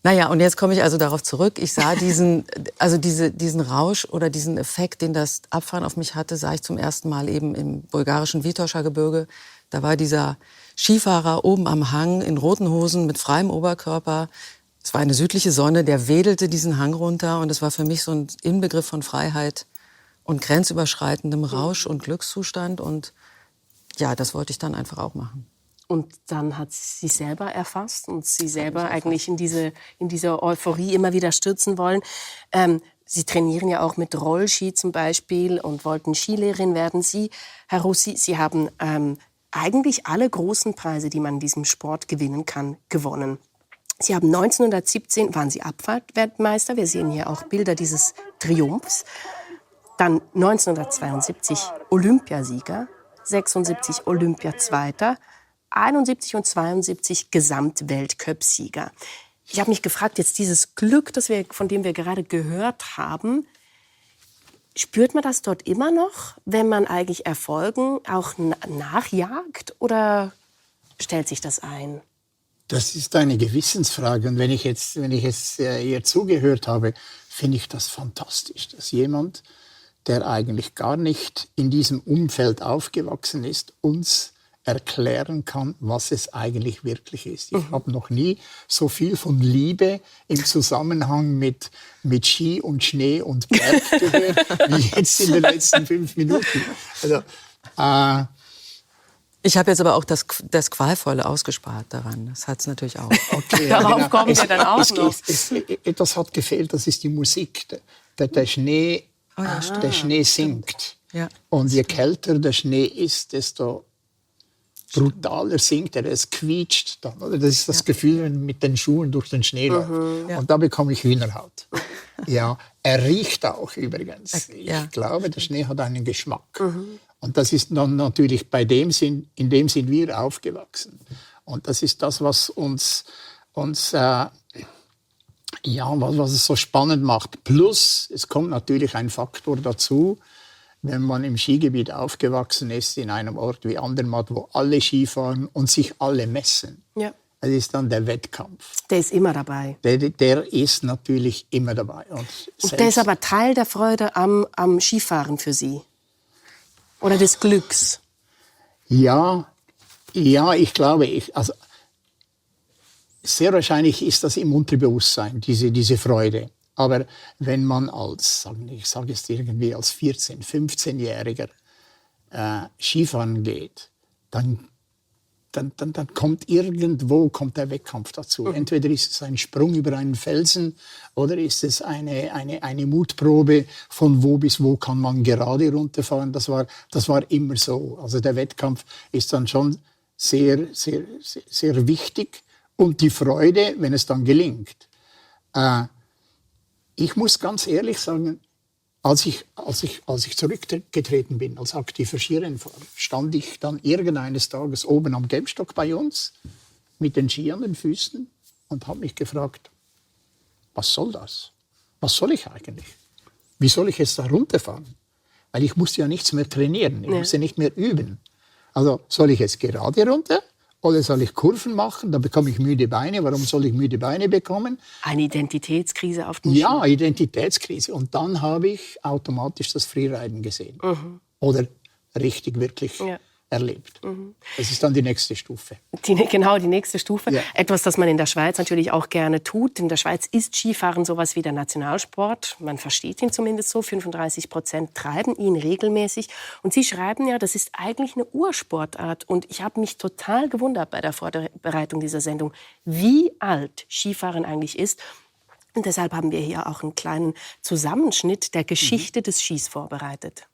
naja, und jetzt komme ich also darauf zurück. Ich sah diesen Rausch oder diesen Effekt, den das Abfahren auf mich hatte, sah ich zum ersten Mal eben im bulgarischen Vitoscher Gebirge. Da war dieser Skifahrer oben am Hang in roten Hosen mit freiem Oberkörper. Es war eine südliche Sonne, der wedelte diesen Hang runter und es war für mich so ein Inbegriff von Freiheit und grenzüberschreitendem Rausch und Glückszustand und ja, das wollte ich dann einfach auch machen. Und dann hat sie selber erfasst und sie selber eigentlich in diese Euphorie immer wieder stürzen wollen. Sie trainieren ja auch mit Rollski zum Beispiel und wollten Skilehrerin werden. Sie, Herr Russi, Sie haben eigentlich alle großen Preise, die man in diesem Sport gewinnen kann, gewonnen. Sie haben 1917, waren Sie Abfahrtweltmeister. Wir sehen hier auch Bilder dieses Triumphs. Dann 1972 Olympiasieger, 76 Olympiazweiter, 71 und 72 Gesamtweltcup-Sieger. Ich habe mich gefragt, jetzt dieses Glück, von dem wir gerade gehört haben, spürt man das dort immer noch, wenn man eigentlich Erfolgen auch nachjagt oder stellt sich das ein? Das ist eine Gewissensfrage. Und wenn ich jetzt ihr zugehört habe, finde ich das fantastisch, dass jemand, der eigentlich gar nicht in diesem Umfeld aufgewachsen ist, uns erklären kann, was es eigentlich wirklich ist. Ich habe noch nie so viel von Liebe im Zusammenhang mit Ski und Schnee und Berg gehört, wie jetzt in den letzten 5 Minuten. Also, ich habe jetzt aber auch das Qualvolle ausgespart daran. Das hat es natürlich auch. Okay, darauf kommen wir dann auch noch. Etwas hat gefehlt, das ist die Musik. Der Schnee, der Schnee singt. Ja. Und je kälter der Schnee ist, desto brutaler singt er. Es quietscht dann. Oder? Das ist das Gefühl, wenn man mit den Schuhen durch den Schnee läuft. Ja. Und da bekomme ich Hühnerhaut. Ja, er riecht auch übrigens. Ja. Ich glaube, der Schnee hat einen Geschmack. Und das ist dann natürlich in dem sind wir aufgewachsen. Und das ist das, was uns was es so spannend macht. Plus, es kommt natürlich ein Faktor dazu, wenn man im Skigebiet aufgewachsen ist, in einem Ort wie Andermatt, wo alle Skifahren und sich alle messen. Ja. Das ist dann der Wettkampf. Der ist immer dabei. Der ist natürlich immer dabei. Und der ist aber Teil der Freude am Skifahren für Sie? Oder des Glücks? Ja, ich glaube, also sehr wahrscheinlich ist das im Unterbewusstsein, diese Freude. Aber wenn man als 14-, 15-Jähriger Skifahren geht, dann kommt der Wettkampf dazu. Entweder ist es ein Sprung über einen Felsen oder ist es eine Mutprobe, von wo bis wo kann man gerade runterfahren. Das war immer so. Also der Wettkampf ist dann schon sehr, sehr, sehr, sehr wichtig. Und die Freude, wenn es dann gelingt. Ich muss ganz ehrlich sagen, als ich zurückgetreten bin als aktiver Skirennfahrer, stand ich dann irgendeines Tages oben am Gäbstock bei uns mit den Ski an den Füßen und habe mich gefragt, was soll das? Was soll ich eigentlich? Wie soll ich jetzt da runterfahren? Weil ich musste ja nichts mehr trainieren, ich musste nicht mehr üben. Also soll ich jetzt gerade runter? Oder soll ich Kurven machen? Da bekomme ich müde Beine. Warum soll ich müde Beine bekommen? Eine Identitätskrise auf den Ski? Ja, Identitätskrise. Und dann habe ich automatisch das Freeriden gesehen. Oder richtig, wirklich erlebt. Das ist dann die nächste Stufe. Die nächste Stufe. Ja. Etwas, das man in der Schweiz natürlich auch gerne tut. In der Schweiz ist Skifahren sowas wie der Nationalsport. Man versteht ihn zumindest so. 35% treiben ihn regelmäßig. Und Sie schreiben ja, das ist eigentlich eine Ursportart. Und ich habe mich total gewundert bei der Vorbereitung dieser Sendung, wie alt Skifahren eigentlich ist. Und deshalb haben wir hier auch einen kleinen Zusammenschnitt der Geschichte des Skis vorbereitet.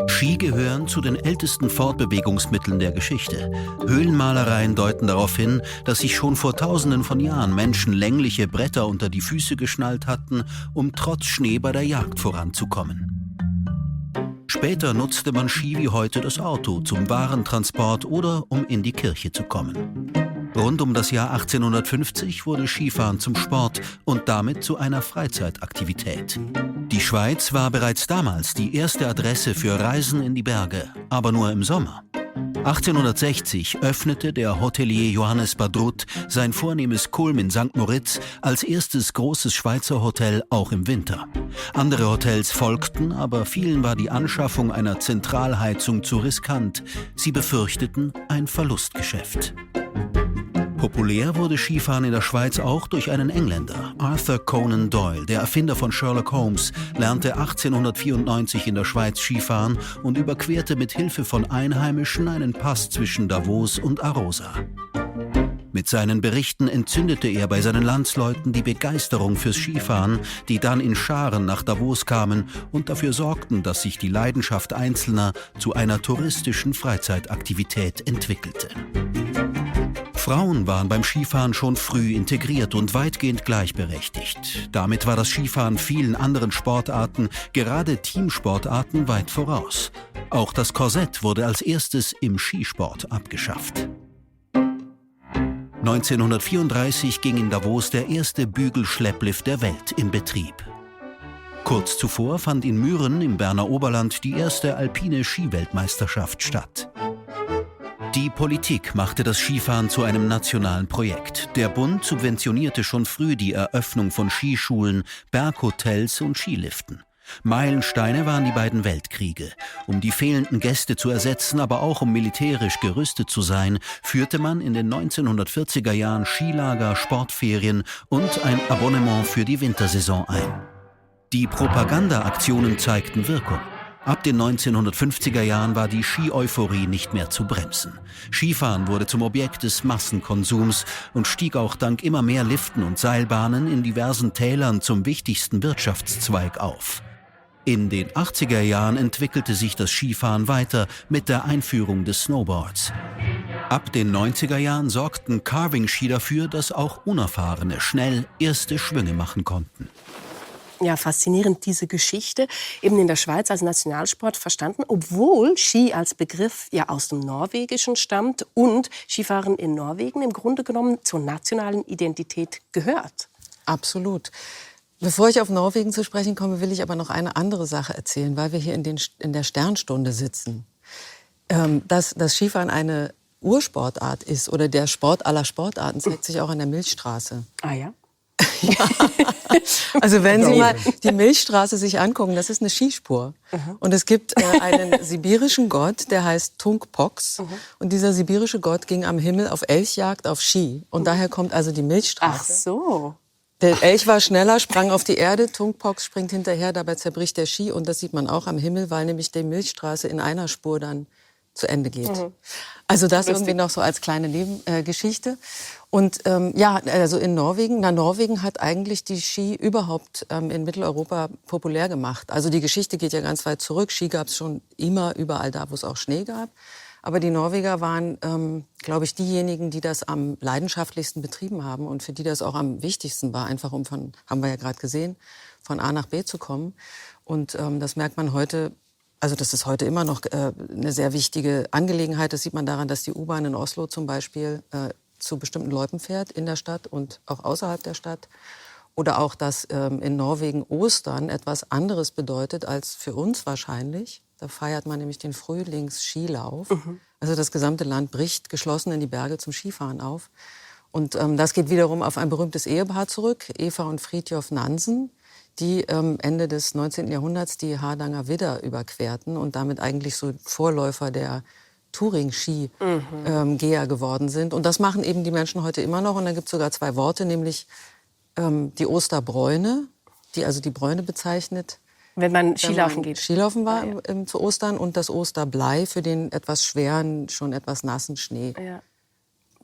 Ski gehören zu den ältesten Fortbewegungsmitteln der Geschichte. Höhlenmalereien deuten darauf hin, dass sich schon vor Tausenden von Jahren Menschen längliche Bretter unter die Füße geschnallt hatten, um trotz Schnee bei der Jagd voranzukommen. Später nutzte man Ski wie heute das Auto zum Warentransport oder um in die Kirche zu kommen. Rund um das Jahr 1850 wurde Skifahren zum Sport und damit zu einer Freizeitaktivität. Die Schweiz war bereits damals die erste Adresse für Reisen in die Berge, aber nur im Sommer. 1860 öffnete der Hotelier Johannes Badrut sein vornehmes Kulm in St. Moritz als erstes großes Schweizer Hotel auch im Winter. Andere Hotels folgten, aber vielen war die Anschaffung einer Zentralheizung zu riskant. Sie befürchteten ein Verlustgeschäft. Populär wurde Skifahren in der Schweiz auch durch einen Engländer. Arthur Conan Doyle, der Erfinder von Sherlock Holmes, lernte 1894 in der Schweiz Skifahren und überquerte mit Hilfe von Einheimischen einen Pass zwischen Davos und Arosa. Mit seinen Berichten entzündete er bei seinen Landsleuten die Begeisterung fürs Skifahren, die dann in Scharen nach Davos kamen und dafür sorgten, dass sich die Leidenschaft Einzelner zu einer touristischen Freizeitaktivität entwickelte. Frauen waren beim Skifahren schon früh integriert und weitgehend gleichberechtigt. Damit war das Skifahren vielen anderen Sportarten, gerade Teamsportarten, weit voraus. Auch das Korsett wurde als erstes im Skisport abgeschafft. 1934 ging in Davos der erste Bügelschlepplift der Welt in Betrieb. Kurz zuvor fand in Mühren im Berner Oberland die erste alpine Skiweltmeisterschaft statt. Die Politik machte das Skifahren zu einem nationalen Projekt. Der Bund subventionierte schon früh die Eröffnung von Skischulen, Berghotels und Skiliften. Meilensteine waren die beiden Weltkriege. Um die fehlenden Gäste zu ersetzen, aber auch um militärisch gerüstet zu sein, führte man in den 1940er Jahren Skilager, Sportferien und ein Abonnement für die Wintersaison ein. Die Propagandaaktionen zeigten Wirkung. Ab den 1950er Jahren war die Ski-Euphorie nicht mehr zu bremsen. Skifahren wurde zum Objekt des Massenkonsums und stieg auch dank immer mehr Liften und Seilbahnen in diversen Tälern zum wichtigsten Wirtschaftszweig auf. In den 80er Jahren entwickelte sich das Skifahren weiter mit der Einführung des Snowboards. Ab den 90er Jahren sorgten Carving-Ski dafür, dass auch Unerfahrene schnell erste Schwünge machen konnten. Ja, faszinierend, diese Geschichte, eben in der Schweiz als Nationalsport verstanden, obwohl Ski als Begriff ja aus dem Norwegischen stammt und Skifahren in Norwegen im Grunde genommen zur nationalen Identität gehört. Absolut. Bevor ich auf Norwegen zu sprechen komme, will ich aber noch eine andere Sache erzählen, weil wir hier in der Sternstunde sitzen. Dass das Skifahren eine Ursportart ist oder der Sport aller Sportarten, zeigt sich auch an der Milchstraße. Ah ja? Ja. Also wenn Sie mal die Milchstraße sich angucken, das ist eine Skispur. Und es gibt einen sibirischen Gott, der heißt Tungpox. Und dieser sibirische Gott ging am Himmel auf Elchjagd auf Ski. Und daher kommt also die Milchstraße. Ach so. Der Elch war schneller, sprang auf die Erde, Tungpox springt hinterher, dabei zerbricht der Ski. Und das sieht man auch am Himmel, weil nämlich die Milchstraße in einer Spur dann zu Ende geht. Also das irgendwie noch so als kleine Nebengeschichte. Und ja, also in Norwegen, Norwegen hat eigentlich die Ski überhaupt in Mitteleuropa populär gemacht. Also die Geschichte geht ja ganz weit zurück. Ski gab es schon immer überall da, wo es auch Schnee gab. Aber die Norweger waren, glaube ich, diejenigen, die das am leidenschaftlichsten betrieben haben und für die das auch am wichtigsten war, einfach haben wir ja gerade gesehen, von A nach B zu kommen. Und das merkt man heute. Also das ist heute immer noch eine sehr wichtige Angelegenheit. Das sieht man daran, dass die U-Bahn in Oslo zum Beispiel zu bestimmten Loipen fährt in der Stadt und auch außerhalb der Stadt. Oder auch, dass in Norwegen Ostern etwas anderes bedeutet als für uns wahrscheinlich. Da feiert man nämlich den Frühlingsskilauf. Also das gesamte Land bricht geschlossen in die Berge zum Skifahren auf. Und das geht wiederum auf ein berühmtes Ehepaar zurück, Eva und Fridtjof Nansen, die Ende des 19. Jahrhunderts die Hardanger Widder überquerten und damit eigentlich so Vorläufer der Touring-Ski-Geher geworden sind. Und das machen eben die Menschen heute immer noch. Und dann gibt es sogar zwei Worte, nämlich die Osterbräune, die also die Bräune bezeichnet. Wenn man Skilaufen geht. Skilaufen war zu Ostern, und das Osterblei für den etwas schweren, schon etwas nassen Schnee. Ja.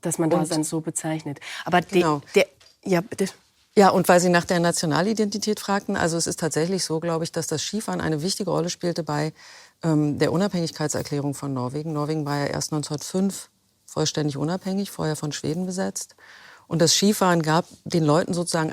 Dass man das dann so bezeichnet. Aber genau. Ja, bitte. Ja, und weil Sie nach der Nationalidentität fragten, also es ist tatsächlich so, glaube ich, dass das Skifahren eine wichtige Rolle spielte bei der Unabhängigkeitserklärung von Norwegen. Norwegen war ja erst 1905 vollständig unabhängig, vorher von Schweden besetzt. Und das Skifahren gab den Leuten sozusagen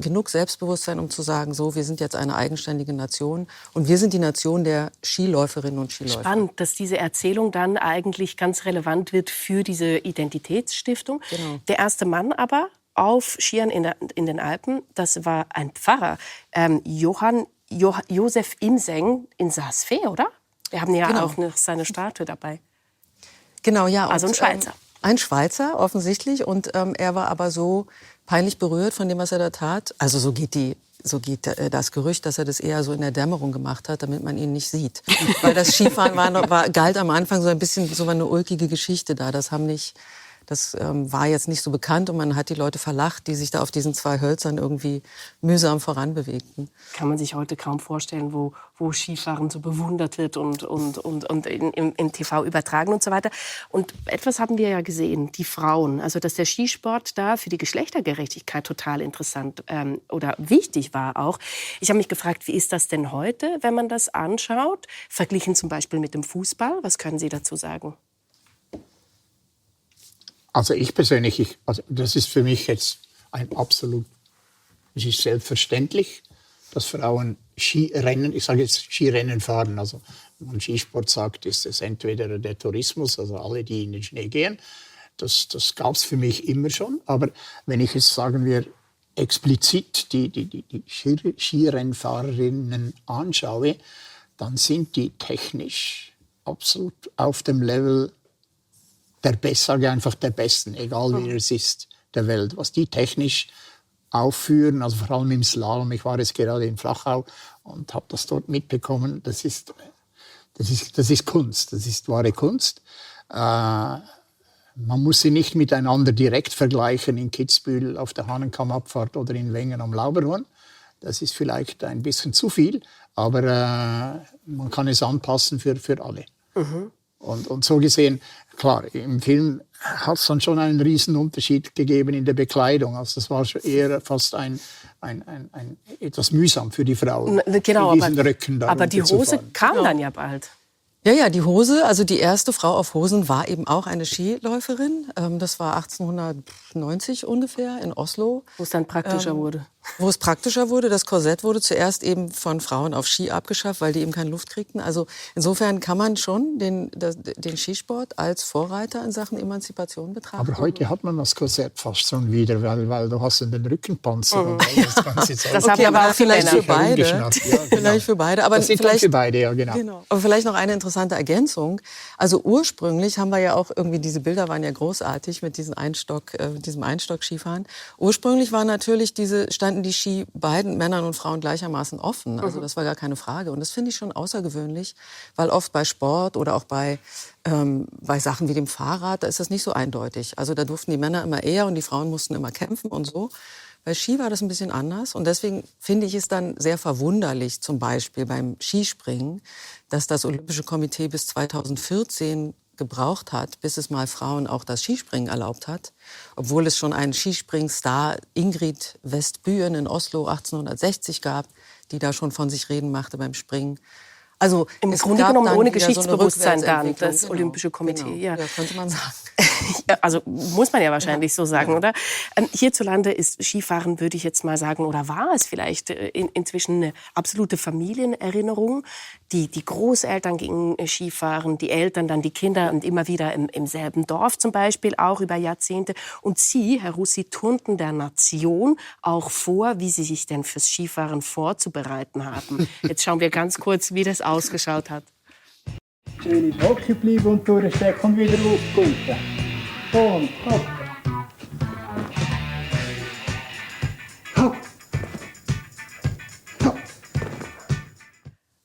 genug Selbstbewusstsein, um zu sagen, so, wir sind jetzt eine eigenständige Nation und wir sind die Nation der Skiläuferinnen und Skiläufer. Spannend, dass diese Erzählung dann eigentlich ganz relevant wird für diese Identitätsstiftung. Genau. Der erste Mann aber auf Skiern in den Alpen, das war ein Pfarrer, Josef Imseng in Saas-Fee, oder? Wir haben ja auch noch seine Statue dabei. Genau, ja. Also ein Schweizer. Ein Schweizer, offensichtlich. Und er war aber so peinlich berührt von dem, was er da tat. Also so geht das Gerücht, dass er das eher so in der Dämmerung gemacht hat, damit man ihn nicht sieht. Weil das Skifahren galt am Anfang so ein bisschen so eine ulkige Geschichte da. Das war jetzt nicht so bekannt und man hat die Leute verlacht, die sich da auf diesen 2 Hölzern irgendwie mühsam voranbewegten. Kann man sich heute kaum vorstellen, wo Skifahren so bewundert wird und im TV übertragen und so weiter. Und etwas haben wir ja gesehen, die Frauen. Also dass der Skisport da für die Geschlechtergerechtigkeit total interessant oder wichtig war auch. Ich habe mich gefragt, wie ist das denn heute, wenn man das anschaut? Verglichen zum Beispiel mit dem Fußball. Was können Sie dazu sagen? Also ich persönlich, das ist für mich jetzt es ist selbstverständlich, dass Frauen Skirennen, ich sage jetzt Skirennen fahren, also wenn man Skisport sagt, ist es entweder der Tourismus, also alle, die in den Schnee gehen, das gab es für mich immer schon, aber wenn ich jetzt, sagen wir, explizit die Skirennfahrerinnen anschaue, dann sind die technisch absolut auf dem Level der Besten, egal wer es ist, der Welt. Was die technisch aufführen, also vor allem im Slalom, ich war jetzt gerade in Flachau und habe das dort mitbekommen, das ist Kunst, das ist wahre Kunst. Man muss sie nicht miteinander direkt vergleichen in Kitzbühel auf der Hahnenkammabfahrt oder in Wengen am Lauberhorn. Das ist vielleicht ein bisschen zu viel, aber man kann es anpassen für alle. Mhm. Und so gesehen, klar, im Film hat es dann schon einen riesen Unterschied gegeben in der Bekleidung. Also das war schon eher fast etwas mühsam für die Frauen. Genau, Rücken aber die Hose kam dann ja bald. Ja, die Hose, also die erste Frau auf Hosen war eben auch eine Skiläuferin. Das war 1890 ungefähr in Oslo. Wo es dann praktischer wurde. Wo es praktischer wurde. Das Korsett wurde zuerst eben von Frauen auf Ski abgeschafft, weil die eben keine Luft kriegten. Also insofern kann man schon den Skisport als Vorreiter in Sachen Emanzipation betrachten. Aber heute hat man das Korsett fast schon wieder, weil du hast den Rückenpanzer. Mhm. Das haben aber auch vielleicht für beide. Ja, genau. Vielleicht für beide. Aber das sind vielleicht für beide, ja, genau. Aber vielleicht noch eine interessante Ergänzung. Also ursprünglich haben wir ja auch irgendwie, diese Bilder waren ja großartig mit diesem Einstock-Skifahren. Ursprünglich waren natürlich standen die Ski beiden Männern und Frauen gleichermaßen offen. Also das war gar keine Frage. Und das finde ich schon außergewöhnlich, weil oft bei Sport oder auch bei Sachen wie dem Fahrrad, da ist das nicht so eindeutig. Also da durften die Männer immer eher und die Frauen mussten immer kämpfen und so. Bei Ski war das ein bisschen anders. Und deswegen finde ich es dann sehr verwunderlich, zum Beispiel beim Skispringen, dass das Olympische Komitee bis 2014 gebraucht hat, bis es mal Frauen auch das Skispringen erlaubt hat. Obwohl es schon einen Skispringstar, Ingrid Westbyen in Oslo 1860 gab, die da schon von sich reden machte beim Springen. Also im Grunde genommen ohne Geschichtsbewusstsein dann, das Olympische Komitee. Genau. Ja, könnte man sagen. Also muss man ja wahrscheinlich so sagen, oder? Hierzulande ist Skifahren, würde ich jetzt mal sagen, oder war es vielleicht inzwischen eine absolute Familienerinnerung. Die Großeltern gingen Skifahren, die Eltern, dann die Kinder und immer wieder im selben Dorf zum Beispiel, auch über Jahrzehnte. Und Sie, Herr Russi, turnten der Nation auch vor, wie Sie sich denn fürs Skifahren vorzubereiten haben. Jetzt schauen wir ganz kurz, wie das ausgeschaut hat. Schön in Hockey bleiben und durchstecken und wieder aufgehen. Und hopp. Hopp. Hopp.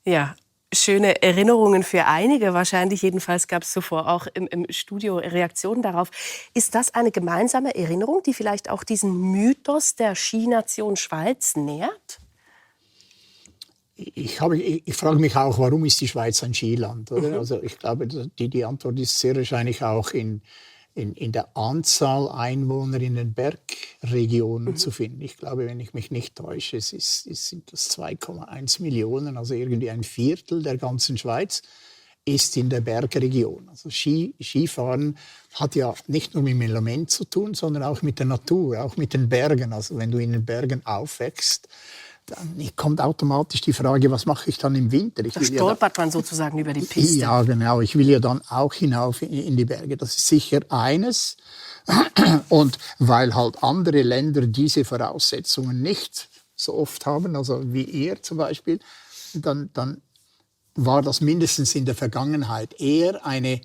Ja, schöne Erinnerungen für einige. Wahrscheinlich jedenfalls gab es zuvor auch im Studio Reaktionen darauf. Ist das eine gemeinsame Erinnerung, die vielleicht auch diesen Mythos der Skination Schweiz nährt? Ich frage mich auch, warum ist die Schweiz ein Skiland? Oder? Also ich glaube, die Antwort ist sehr wahrscheinlich auch in der Anzahl Einwohner in den Bergregionen zu finden. Ich glaube, wenn ich mich nicht täusche, sind das 2,1 Millionen, also irgendwie ein Viertel der ganzen Schweiz ist in der Bergregion. Also Skifahren hat ja nicht nur mit dem Element zu tun, sondern auch mit der Natur, auch mit den Bergen. Also wenn du in den Bergen aufwächst, dann kommt automatisch die Frage, was mache ich dann im Winter? Da stolpert man sozusagen über die Piste. Ja, genau. Ich will ja dann auch hinauf in die Berge. Das ist sicher eines. Und weil halt andere Länder diese Voraussetzungen nicht so oft haben, also wie ihr zum Beispiel, dann war das mindestens in der Vergangenheit eher eine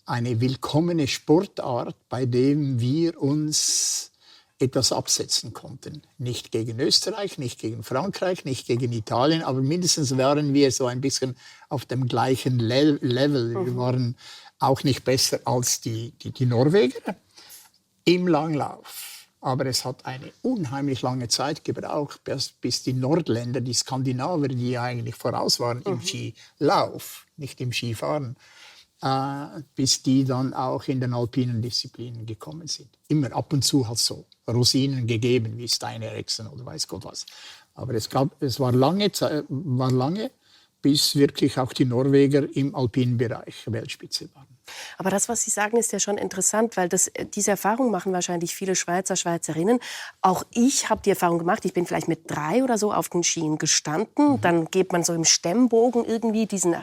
eine willkommene Sportart, bei dem wir uns etwas absetzen konnten. Nicht gegen Österreich, nicht gegen Frankreich, nicht gegen Italien, aber mindestens waren wir so ein bisschen auf dem gleichen Level. Wir waren auch nicht besser als die Norweger im Langlauf. Aber es hat eine unheimlich lange Zeit gebraucht, bis die Nordländer, die Skandinavier, die ja eigentlich voraus waren im Skilauf, nicht im Skifahren, bis die dann auch in den alpinen Disziplinen gekommen sind. Immer ab und zu hat es so Rosinen gegeben, wie Stein Eriksen oder weiß Gott was. Aber es war lange, bis wirklich auch die Norweger im alpinen Bereich Weltspitze waren. Aber das, was Sie sagen, ist ja schon interessant, weil diese Erfahrung machen wahrscheinlich viele Schweizer, Schweizerinnen. Auch ich habe die Erfahrung gemacht, ich bin vielleicht mit 3 oder so auf den Skien gestanden. Dann geht man so im Stemmbogen irgendwie den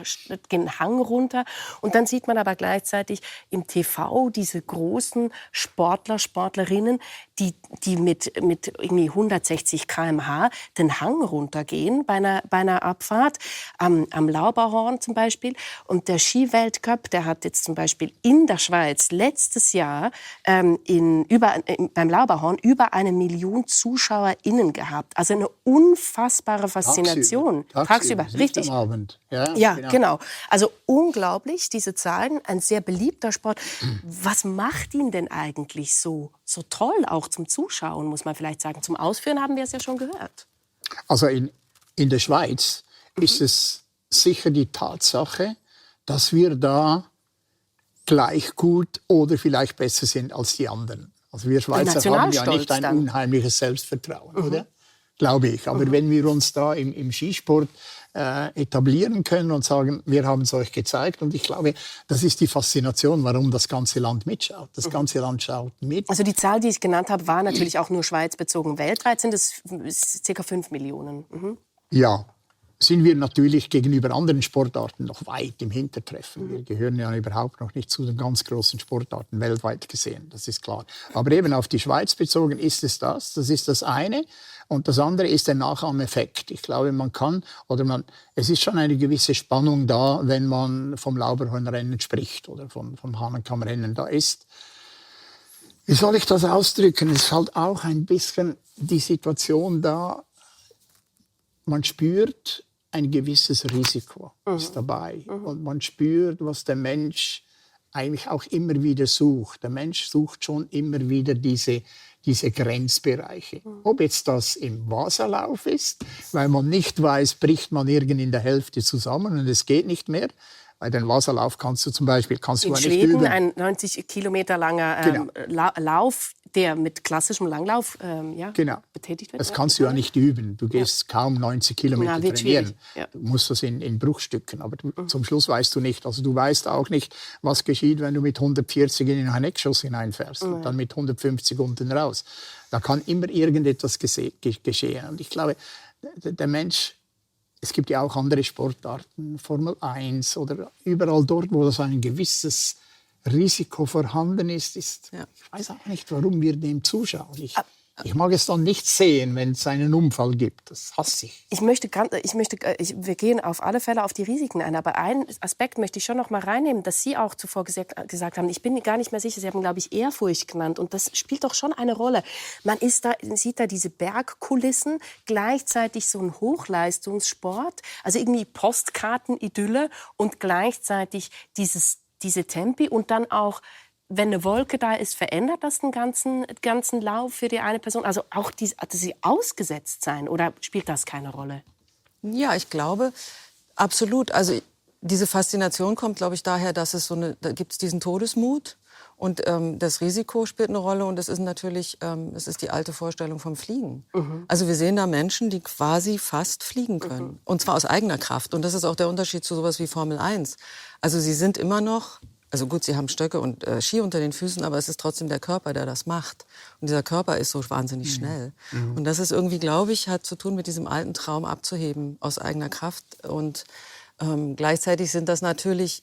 Hang runter. Und dann sieht man aber gleichzeitig im TV diese großen Sportler, Sportlerinnen, die mit irgendwie 160 km/h den Hang runtergehen bei einer Abfahrt. Am Lauberhorn zum Beispiel. Und der Skiweltcup, der hat jetzt zum Beispiel in der Schweiz letztes Jahr beim Lauberhorn über 1 Million ZuschauerInnen gehabt. Also eine unfassbare Faszination. Tagsüber richtig. Am Abend. Ja, genau. Also unglaublich, diese Zahlen. Ein sehr beliebter Sport. Was macht ihn denn eigentlich so toll, auch zum Zuschauen, muss man vielleicht sagen? Zum Ausführen haben wir es ja schon gehört. Also in der Schweiz ist es sicher die Tatsache, dass wir da gleich gut oder vielleicht besser sind als die anderen. Also wir Schweizer haben ja nicht ein unheimliches Selbstvertrauen, oder? Glaube ich. Aber wenn wir uns da im Skisport etablieren können und sagen, wir haben es euch gezeigt. Und ich glaube, das ist die Faszination, warum das ganze Land mitschaut. Das ganze Land schaut mit. Also die Zahl, die ich genannt habe, war natürlich auch nur schweizbezogen. Weltweit sind es ca. 5 Millionen. Ja. Sind wir natürlich gegenüber anderen Sportarten noch weit im Hintertreffen. Wir gehören ja überhaupt noch nicht zu den ganz großen Sportarten weltweit gesehen, das ist klar. Aber eben auf die Schweiz bezogen ist es das ist das eine. Und das andere ist der Nachahmeffekt. Ich glaube, es ist schon eine gewisse Spannung da, wenn man vom Lauberhornrennen spricht oder vom Hahnenkammrennen da ist. Wie soll ich das ausdrücken? Es ist halt auch ein bisschen die Situation da, man spürt ein gewisses Risiko ist dabei. Und man spürt, was der Mensch eigentlich auch immer wieder sucht. Der Mensch sucht schon immer wieder diese Grenzbereiche. Ob jetzt das im Wasserlauf ist, weil man nicht weiß, bricht man irgend in der Hälfte zusammen und es geht nicht mehr. Bei den Wasserlauf kannst du zum Beispiel in Schweden ein 90 Kilometer langer Lauf, der mit klassischem Langlauf betätigt wird. Das kannst du ja nicht üben. Du gehst kaum 90 Kilometer trainieren. Ja. Du musst das in Bruchstücken. Aber zum Schluss weißt du nicht. Also du weißt auch nicht, was geschieht, wenn du mit 140 in einen Eckschuss hineinfährst und dann mit 150 unten raus. Da kann immer irgendetwas geschehen. Und ich glaube, der Mensch, es gibt ja auch andere Sportarten, Formel 1 oder überall dort, wo das ein gewisses Risiko vorhanden ist. Ich weiß auch nicht, warum wir dem zuschauen. Ich mag es dann nicht sehen, wenn es einen Unfall gibt. Das hasse ich. Wir gehen auf alle Fälle auf die Risiken ein. Aber einen Aspekt möchte ich schon noch mal reinnehmen, dass Sie auch zuvor gesagt haben. Ich bin gar nicht mehr sicher. Sie haben, glaube ich, Ehrfurcht genannt. Und das spielt doch schon eine Rolle. Man sieht da diese Bergkulissen, gleichzeitig so ein Hochleistungssport, also irgendwie Postkarten-Idylle und gleichzeitig diese Tempi und dann auch, wenn eine Wolke da ist, verändert das den ganzen Lauf für die eine Person? Also auch dass sie ausgesetzt sein, oder spielt das keine Rolle? Ja, ich glaube, absolut. Also diese Faszination kommt, glaube ich, daher, dass da gibt es diesen Todesmut und das Risiko spielt eine Rolle und es ist natürlich, es ist die alte Vorstellung vom Fliegen. Also wir sehen da Menschen, die quasi fast fliegen können und zwar aus eigener Kraft und das ist auch der Unterschied zu sowas wie Formel 1. Also sie sind immer noch, also gut, sie haben Stöcke und Ski unter den Füßen, aber es ist trotzdem der Körper, der das macht. Und dieser Körper ist so wahnsinnig schnell. Und das ist irgendwie, glaube ich, hat zu tun mit diesem alten Traum abzuheben aus eigener Kraft. Und gleichzeitig sind das natürlich,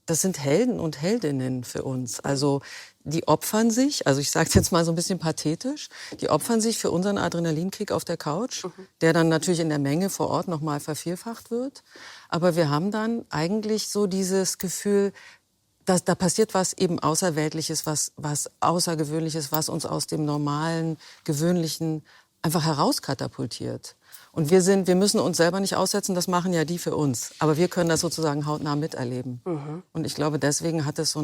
das sind Helden und Heldinnen für uns. Also die opfern sich, also ich sage es jetzt mal so ein bisschen pathetisch, die opfern sich für unseren Adrenalinkick auf der Couch, der dann natürlich in der Menge vor Ort noch mal vervierfacht wird. Aber wir haben dann eigentlich so dieses Gefühl, da passiert was eben Außerweltliches, was Außergewöhnliches, was uns aus dem normalen, Gewöhnlichen einfach herauskatapultiert. Und wir müssen uns selber nicht aussetzen, das machen ja die für uns. Aber wir können das sozusagen hautnah miterleben. Und ich glaube, deswegen hat es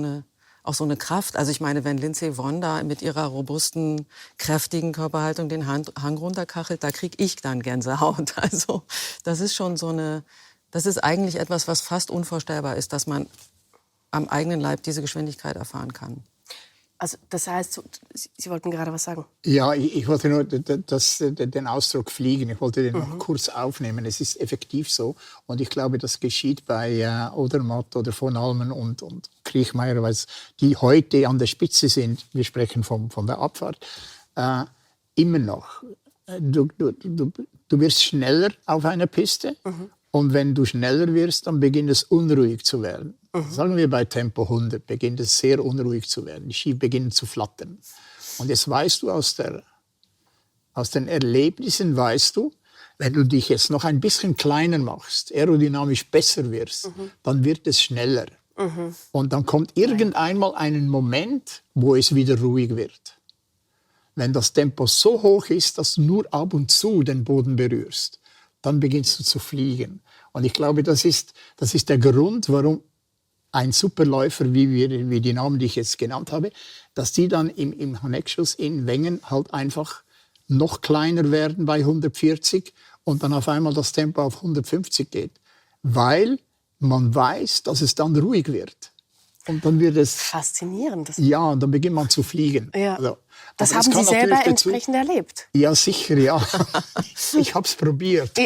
auch so eine Kraft. Also ich meine, wenn Lindsay Vonn da mit ihrer robusten, kräftigen Körperhaltung den Hang runterkachelt, da kriege ich dann Gänsehaut. Also das ist schon das ist eigentlich etwas, was fast unvorstellbar ist, dass man am eigenen Leib diese Geschwindigkeit erfahren kann. Also das heißt, Sie wollten gerade was sagen? Ja, ich wollte nur den Ausdruck fliegen, ich wollte den noch kurz aufnehmen. Es ist effektiv so und ich glaube, das geschieht bei Odermatt oder von Almen und Kriechmeier, die heute an der Spitze sind, wir sprechen von der Abfahrt, immer noch. Du wirst schneller auf einer Piste und wenn du schneller wirst, dann beginnt es unruhig zu werden. Sagen wir bei Tempo 100 beginnt es sehr unruhig zu werden. Die Ski beginnen zu flattern. Und jetzt weißt du aus den Erlebnissen, wenn du dich jetzt noch ein bisschen kleiner machst, aerodynamisch besser wirst, dann wird es schneller. Und dann kommt irgendeinmal ein Moment, wo es wieder ruhig wird. Wenn das Tempo so hoch ist, dass du nur ab und zu den Boden berührst, dann beginnst du zu fliegen. Und ich glaube, das ist der Grund, warum ein Superläufer, wie die Namen, die ich jetzt genannt habe, dass die dann im Haneckschuss in Wengen halt einfach noch kleiner werden bei 140 und dann auf einmal das Tempo auf 150 geht. Weil man weiß, dass es dann ruhig wird. Und dann wird es... Faszinierend. Ja, und dann beginnt man zu fliegen. Ja. Also, das haben Sie selber entsprechend erlebt? Ja, sicher, ja. Ich habe es probiert.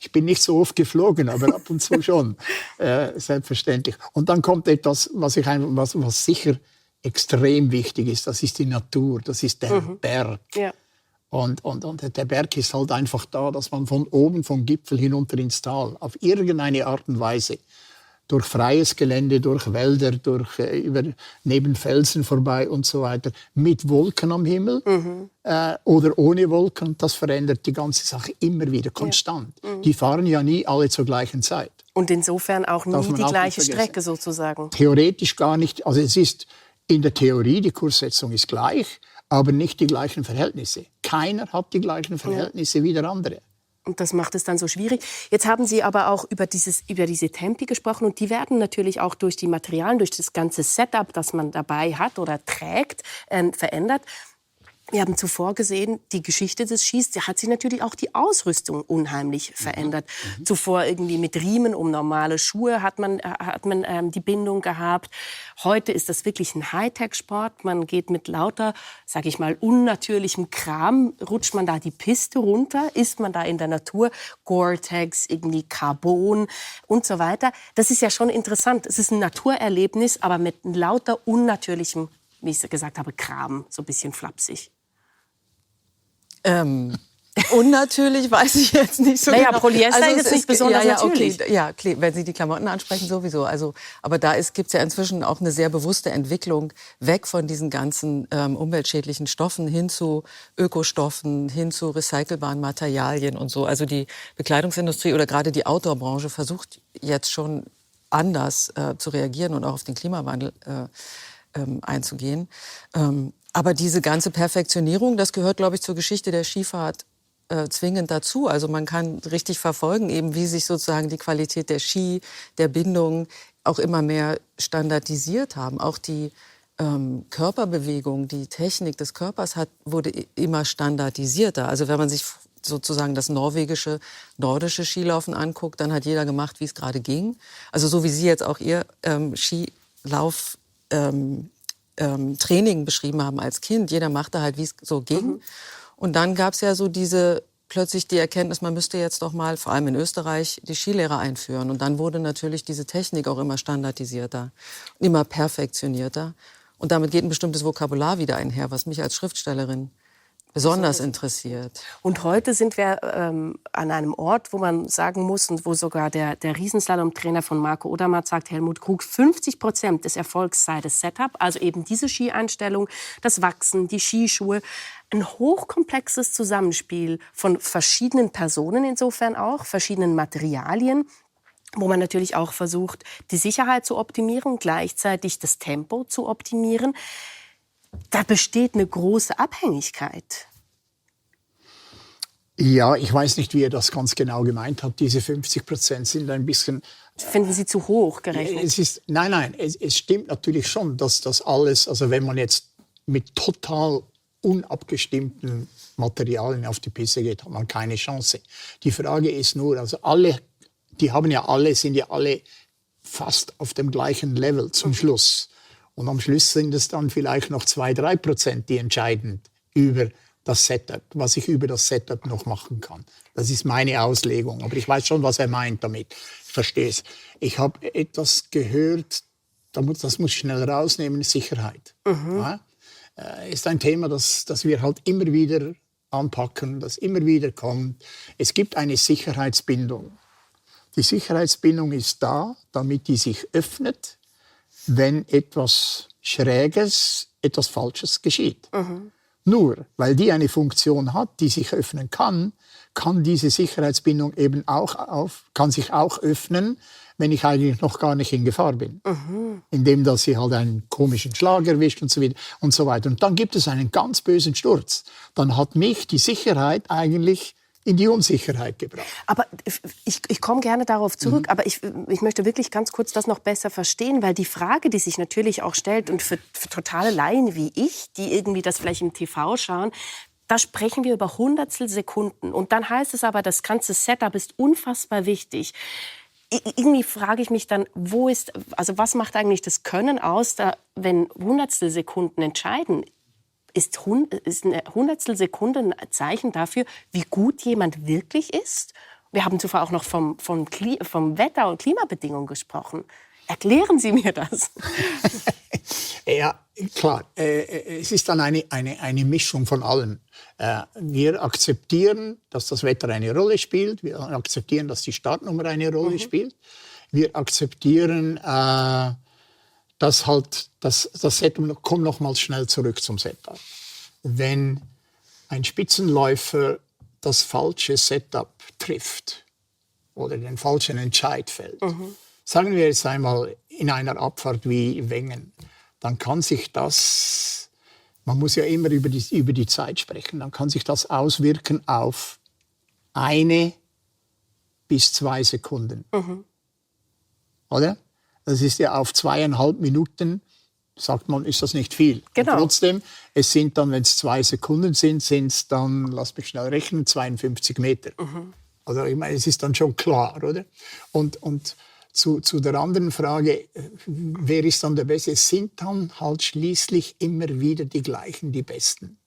Ich bin nicht so oft geflogen, aber ab und zu schon, selbstverständlich. Und dann kommt etwas, was sicher extrem wichtig ist. Das ist die Natur, das ist der Berg. Ja. Und der Berg ist halt einfach da, dass man von oben, vom Gipfel hinunter ins Tal, auf irgendeine Art und Weise, durch freies Gelände, durch Wälder, neben Felsen vorbei und so weiter, mit Wolken am Himmel oder ohne Wolken, das verändert die ganze Sache immer wieder, konstant. Ja. Die fahren ja nie alle zur gleichen Zeit. Und insofern auch nie die gleiche Strecke sozusagen? Theoretisch gar nicht. Also es ist in der Theorie, die Kurssetzung ist gleich, aber nicht die gleichen Verhältnisse. Keiner hat die gleichen Verhältnisse wie der andere. Und das macht es dann so schwierig. Jetzt haben Sie aber auch über diese Tempi gesprochen und die werden natürlich auch durch die Materialien, durch das ganze Setup, das man dabei hat oder trägt, verändert. Wir haben zuvor gesehen, die Geschichte des Skis, da hat sich natürlich auch die Ausrüstung unheimlich verändert. Zuvor irgendwie mit Riemen um normale Schuhe hat man die Bindung gehabt. Heute ist das wirklich ein Hightech-Sport. Man geht mit lauter, sage ich mal, unnatürlichem Kram, rutscht man da die Piste runter, ist man da in der Natur, Gore-Tex, irgendwie Carbon und so weiter. Das ist ja schon interessant. Es ist ein Naturerlebnis, aber mit lauter unnatürlichem, wie ich gesagt habe, Kram, so ein bisschen flapsig. Unnatürlich weiß ich jetzt nicht so genau. Polyester ist jetzt nicht besonders natürlich. Okay, ja, wenn Sie die Klamotten ansprechen, sowieso. Aber da gibt es ja inzwischen auch eine sehr bewusste Entwicklung weg von diesen ganzen umweltschädlichen Stoffen hin zu Ökostoffen, hin zu recycelbaren Materialien und so. Also die Bekleidungsindustrie oder gerade die Outdoor-Branche versucht jetzt schon anders zu reagieren und auch auf den Klimawandel einzugehen. Aber diese ganze Perfektionierung, das gehört, glaube ich, zur Geschichte der Skifahrt zwingend dazu. Also man kann richtig verfolgen, eben wie sich sozusagen die Qualität der Ski, der Bindung auch immer mehr standardisiert haben. Auch die Körperbewegung, die Technik des Körpers wurde immer standardisierter. Also wenn man sich sozusagen das nordische Skilaufen anguckt, dann hat jeder gemacht, wie es gerade ging. Also so wie Sie jetzt auch Ihr Skilauf Training beschrieben haben als Kind. Jeder machte halt, wie es so ging. Und dann gab es ja so plötzlich die Erkenntnis, man müsste jetzt doch mal, vor allem in Österreich, die Skilehrer einführen. Und dann wurde natürlich diese Technik auch immer standardisierter, immer perfektionierter. Und damit geht ein bestimmtes Vokabular wieder einher, was mich als Schriftstellerin besonders interessiert. Und heute sind wir an einem Ort, wo man sagen muss und wo sogar der Riesenslalom-Trainer von Marco Odermatt sagt, Helmut Krug, 50% des Erfolgs sei das Setup, also eben diese Ski-Einstellung, das Wachsen, die Skischuhe, ein hochkomplexes Zusammenspiel von verschiedenen Personen insofern auch, verschiedenen Materialien. wo man natürlich auch versucht, die Sicherheit zu optimieren, gleichzeitig das Tempo zu optimieren. Da besteht eine große Abhängigkeit. Ja, ich weiß nicht, wie ihr das ganz genau gemeint habt. Diese 50% sind ein bisschen... Finden Sie zu hoch gerechnet? Nein, es stimmt natürlich schon, dass das alles, also wenn man jetzt mit total unabgestimmten Materialien auf die Piste geht, hat man keine Chance. Die Frage ist nur, also sind ja alle fast auf dem gleichen Level zum Schluss. Und am Schluss sind es dann vielleicht noch 2-3%, die entscheiden über das Setup, was ich über das Setup noch machen kann. Das ist meine Auslegung, aber ich weiß schon, was er meint damit. Ich verstehe es. Ich habe etwas gehört, das muss ich schnell rausnehmen, Sicherheit. Ja? Ist ein Thema, das wir halt immer wieder anpacken, das immer wieder kommt. Es gibt eine Sicherheitsbindung. Die Sicherheitsbindung ist da, damit die sich öffnet, wenn etwas Schräges, etwas Falsches geschieht. Nur, weil die eine Funktion hat, die sich öffnen kann diese Sicherheitsbindung eben kann sich auch öffnen, wenn ich eigentlich noch gar nicht in Gefahr bin. Indem dass sie halt einen komischen Schlag erwischt und so weiter und so weiter. Und dann gibt es einen ganz bösen Sturz. Dann hat mich die Sicherheit eigentlich in die Unsicherheit gebracht. Aber ich komme gerne darauf zurück, aber ich möchte wirklich ganz kurz das noch besser verstehen, weil die Frage, die sich natürlich auch stellt und für totale Laien wie ich, die irgendwie das vielleicht im TV schauen, da sprechen wir über Hundertstel Sekunden. Und dann heißt es aber, das ganze Setup ist unfassbar wichtig. Irgendwie frage ich mich dann, was macht eigentlich das Können aus, wenn Hundertstel Sekunden entscheiden? Ist eine Hundertstel Sekunde ein Zeichen dafür, wie gut jemand wirklich ist? Wir haben zuvor auch noch vom Wetter und Klimabedingungen gesprochen. Erklären Sie mir das. Ja, klar. Es ist dann eine Mischung von allem. Wir akzeptieren, dass das Wetter eine Rolle spielt. Wir akzeptieren, dass die Startnummer eine Rolle spielt. Wir akzeptieren, dass halt das Setup, komm nochmals schnell zurück zum Setup. Wenn ein Spitzenläufer das falsche Setup trifft oder den falschen Entscheid fällt, sagen wir jetzt einmal in einer Abfahrt wie Wengen, dann kann sich das, man muss ja immer über die Zeit sprechen, dann kann sich das auswirken auf 1 bis 2 Sekunden. Oder? Das ist ja auf 2,5 Minuten, sagt man, ist das nicht viel. Genau. Und trotzdem, es sind dann, wenn es 2 Sekunden sind es dann, lass mich schnell rechnen, 52 Meter. Also ich meine, es ist dann schon klar, oder? Und zu der anderen Frage, wer ist dann der Beste? Es sind dann halt schließlich immer wieder die gleichen, die Besten.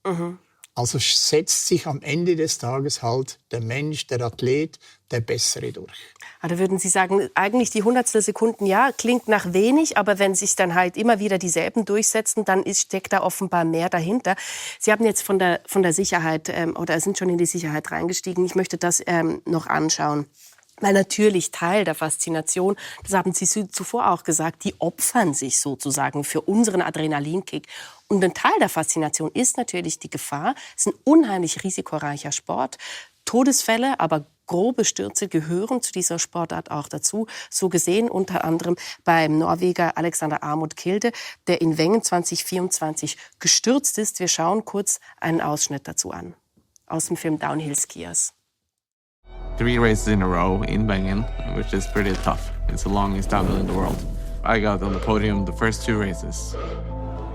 Also setzt sich am Ende des Tages halt der Mensch, der Athlet, der Bessere durch. Da würden Sie sagen, eigentlich die Hundertstel Sekunden, ja, klingt nach wenig, aber wenn sich dann halt immer wieder dieselben durchsetzen, dann steckt da offenbar mehr dahinter. Sie haben jetzt von der Sicherheit oder sind schon in die Sicherheit reingestiegen. Ich möchte das noch anschauen. Weil natürlich Teil der Faszination, das haben Sie zuvor auch gesagt, die opfern sich sozusagen für unseren Adrenalinkick. Und ein Teil der Faszination ist natürlich die Gefahr. Es ist ein unheimlich risikoreicher Sport. Todesfälle, aber grobe Stürze gehören zu dieser Sportart auch dazu. So gesehen unter anderem beim Norweger Alexander Aamodt Kilde, der in Wengen 2024 gestürzt ist. Wir schauen kurz einen Ausschnitt dazu an. Aus dem Film Downhill Skiers. 3 races in a row in Wengen, which is pretty tough. It's the longest downhill in the world. I got on the podium the first 2 races.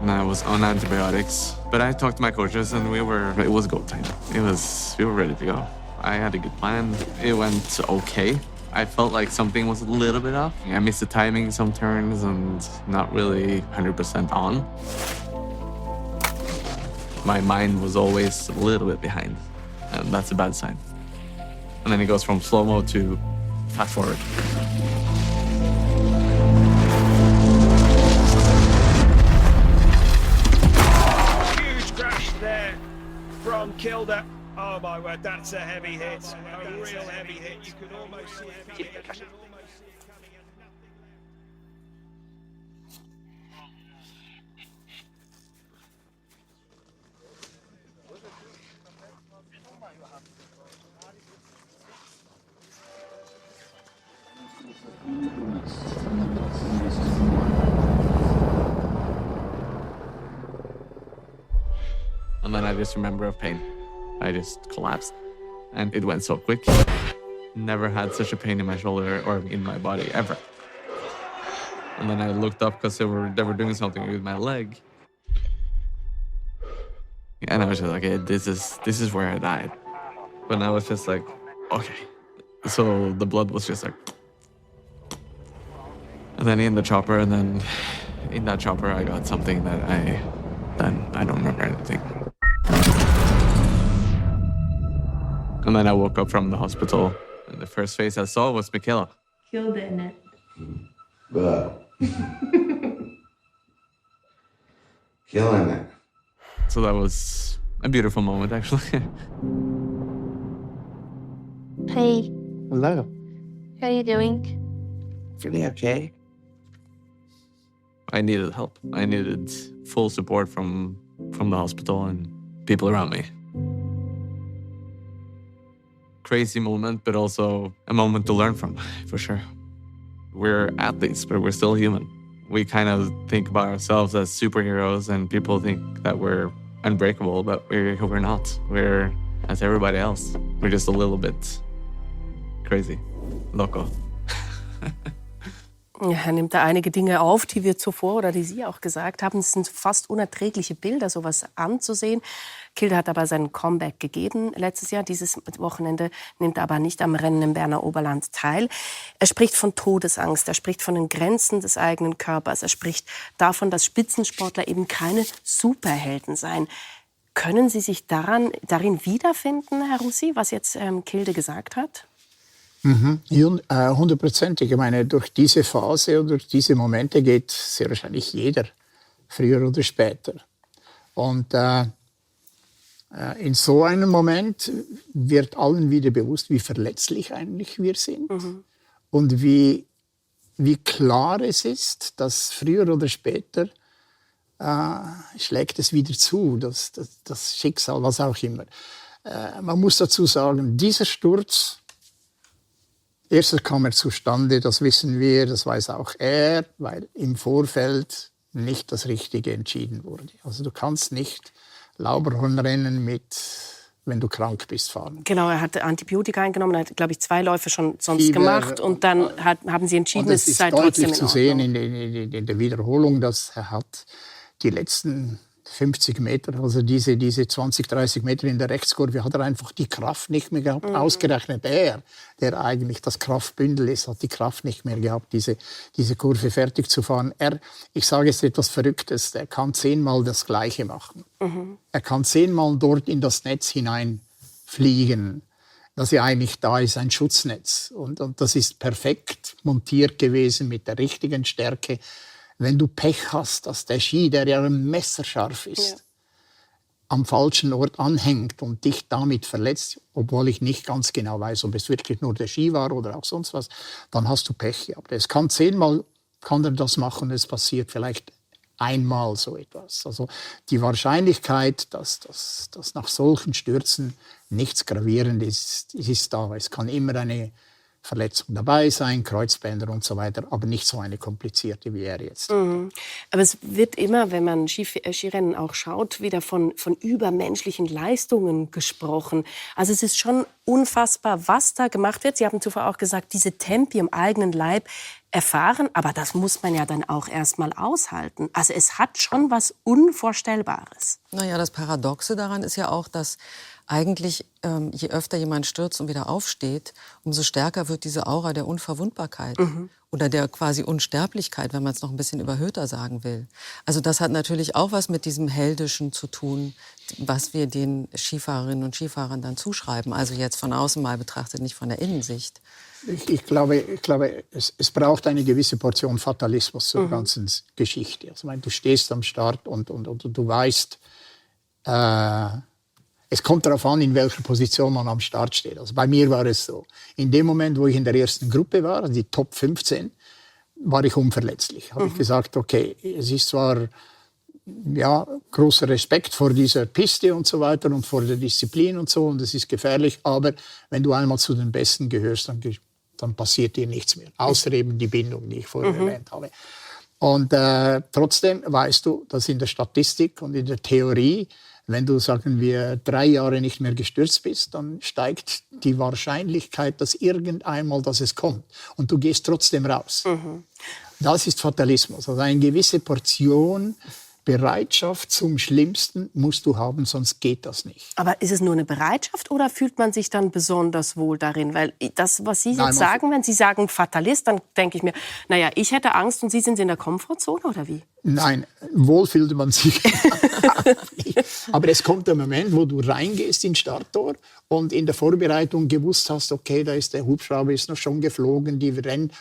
And I was on antibiotics. But I talked to my coaches and it was go time. We were ready to go. I had a good plan. It went okay. I felt like something was a little bit off. I missed the timing some turns and not really 100% on. My mind was always a little bit behind. And that's a bad sign. And then it goes from slow-mo to fast-forward. Huge crash there from Kilde. Oh my word, that's a heavy hit. A real heavy hit. You could almost see it. And then I just remember of pain. I just collapsed. And it went so quick. Never had such a pain in my shoulder or in my body, ever. And then I looked up because they were doing something with my leg. And I was just like, okay, this is where I died. But I was just like, okay. So the blood was just like... And then in the chopper, and then in that chopper I got something that I don't remember anything. And then I woke up from the hospital, and the first face I saw was Michaela. Killed it, innit? Killing it. So that was a beautiful moment, actually. Hey, Hello. how are you doing? Feeling okay? I needed help. I needed full support from the hospital and people around me. Crazy moment, but also a moment to learn from, for sure. We're athletes, but we're still human. We kind of think about ourselves as superheroes, and people think that we're unbreakable, but we're not. We're as everybody else. We're just a little bit crazy, loco. Er nimmt da einige Dinge auf, die wir zuvor oder die Sie auch gesagt haben. Es sind fast unerträgliche Bilder, sowas anzusehen. Kilde hat aber seinen Comeback gegeben letztes Jahr. Dieses Wochenende nimmt er aber nicht am Rennen im Berner Oberland teil. Er spricht von Todesangst, er spricht von den Grenzen des eigenen Körpers, er spricht davon, dass Spitzensportler eben keine Superhelden seien. Können Sie sich darin wiederfinden, Herr Russi, was jetzt Kilde gesagt hat? 100%. Ich meine, durch diese Phase und durch diese Momente geht sehr wahrscheinlich jeder, früher oder später. Und in so einem Moment wird allen wieder bewusst, wie verletzlich eigentlich wir sind. Und wie klar es ist, dass früher oder später schlägt es wieder zu, das Schicksal, was auch immer. Man muss dazu sagen, dieser Sturz, erstens kam er zustande, das wissen wir, das weiß auch er, weil im Vorfeld nicht das Richtige entschieden wurde. Also du kannst nicht Lauberhornrennen wenn du krank bist, fahren. Genau, er hatte Antibiotika eingenommen, er hat, glaube ich, 2 Läufe schon sonst gemacht und dann haben sie entschieden, es sei trotzdem in Ordnung. Es ist deutlich zu sehen in der Wiederholung, dass er hat die letzten 50 Meter, also diese 20, 30 Meter in der Rechtskurve, hat er einfach die Kraft nicht mehr gehabt. Ausgerechnet er, der eigentlich das Kraftbündel ist, hat die Kraft nicht mehr gehabt, diese Kurve fertig zu fahren. Ich sage jetzt etwas Verrücktes, er kann 10-mal das Gleiche machen. Er kann 10-mal dort in das Netz hineinfliegen, das ja eigentlich da ist, ein Schutznetz. Und das ist perfekt montiert gewesen mit der richtigen Stärke. Wenn du Pech hast, dass der Ski, der ja messerscharf ist, am falschen Ort anhängt und dich damit verletzt, obwohl ich nicht ganz genau weiß, ob es wirklich nur der Ski war oder auch sonst was, dann hast du Pech gehabt. Es kann 10-mal kann er das machen, es passiert vielleicht einmal so etwas. Also die Wahrscheinlichkeit, dass nach solchen Stürzen nichts Gravierendes ist da. Es kann immer eine Verletzung dabei sein, Kreuzbänder und so weiter, aber nicht so eine komplizierte wie er jetzt. Aber es wird immer, wenn man Skirennen auch schaut, wieder von übermenschlichen Leistungen gesprochen. Also es ist schon unfassbar, was da gemacht wird. Sie haben zuvor auch gesagt, diese Tempi im eigenen Leib erfahren, aber das muss man ja dann auch erst mal aushalten. Also es hat schon was Unvorstellbares. Naja, das Paradoxe daran ist ja auch, dass eigentlich, je öfter jemand stürzt und wieder aufsteht, umso stärker wird diese Aura der Unverwundbarkeit oder der quasi Unsterblichkeit, wenn man es noch ein bisschen überhöhter sagen will. Also das hat natürlich auch was mit diesem Heldischen zu tun, was wir den Skifahrerinnen und Skifahrern dann zuschreiben. Also jetzt von außen mal betrachtet, nicht von der Innensicht. Ich glaube, es braucht eine gewisse Portion Fatalismus zur ganzen Geschichte. Also, ich meine, du stehst am Start und du weißt, es kommt darauf an, in welcher Position man am Start steht. Also bei mir war es so. In dem Moment, wo ich in der ersten Gruppe war, also die Top 15, war ich unverletzlich. Habe ich gesagt, okay, es ist zwar großer Respekt vor dieser Piste und so weiter und vor der Disziplin und so, und es ist gefährlich, aber wenn du einmal zu den Besten gehörst, dann passiert dir nichts mehr. Außer eben die Bindung, die ich vorher erwähnt habe. Und trotzdem weißt du, dass in der Statistik und in der Theorie wenn du, sagen wir, 3 Jahre nicht mehr gestürzt bist, dann steigt die Wahrscheinlichkeit, dass es kommt. Und du gehst trotzdem raus. Das ist Fatalismus. Also eine gewisse Portion Bereitschaft zum Schlimmsten musst du haben, sonst geht das nicht. Aber ist es nur eine Bereitschaft oder fühlt man sich dann besonders wohl darin? Weil das, was Sie jetzt sagen, wenn Sie sagen Fatalist, dann denke ich mir, naja, ich hätte Angst und Sie sind in der Komfortzone, oder wie? Nein, wohl fühlt man sich. Aber es kommt der Moment, wo du reingehst in Starttor und in der Vorbereitung gewusst hast, okay, da ist der Hubschrauber ist noch schon geflogen,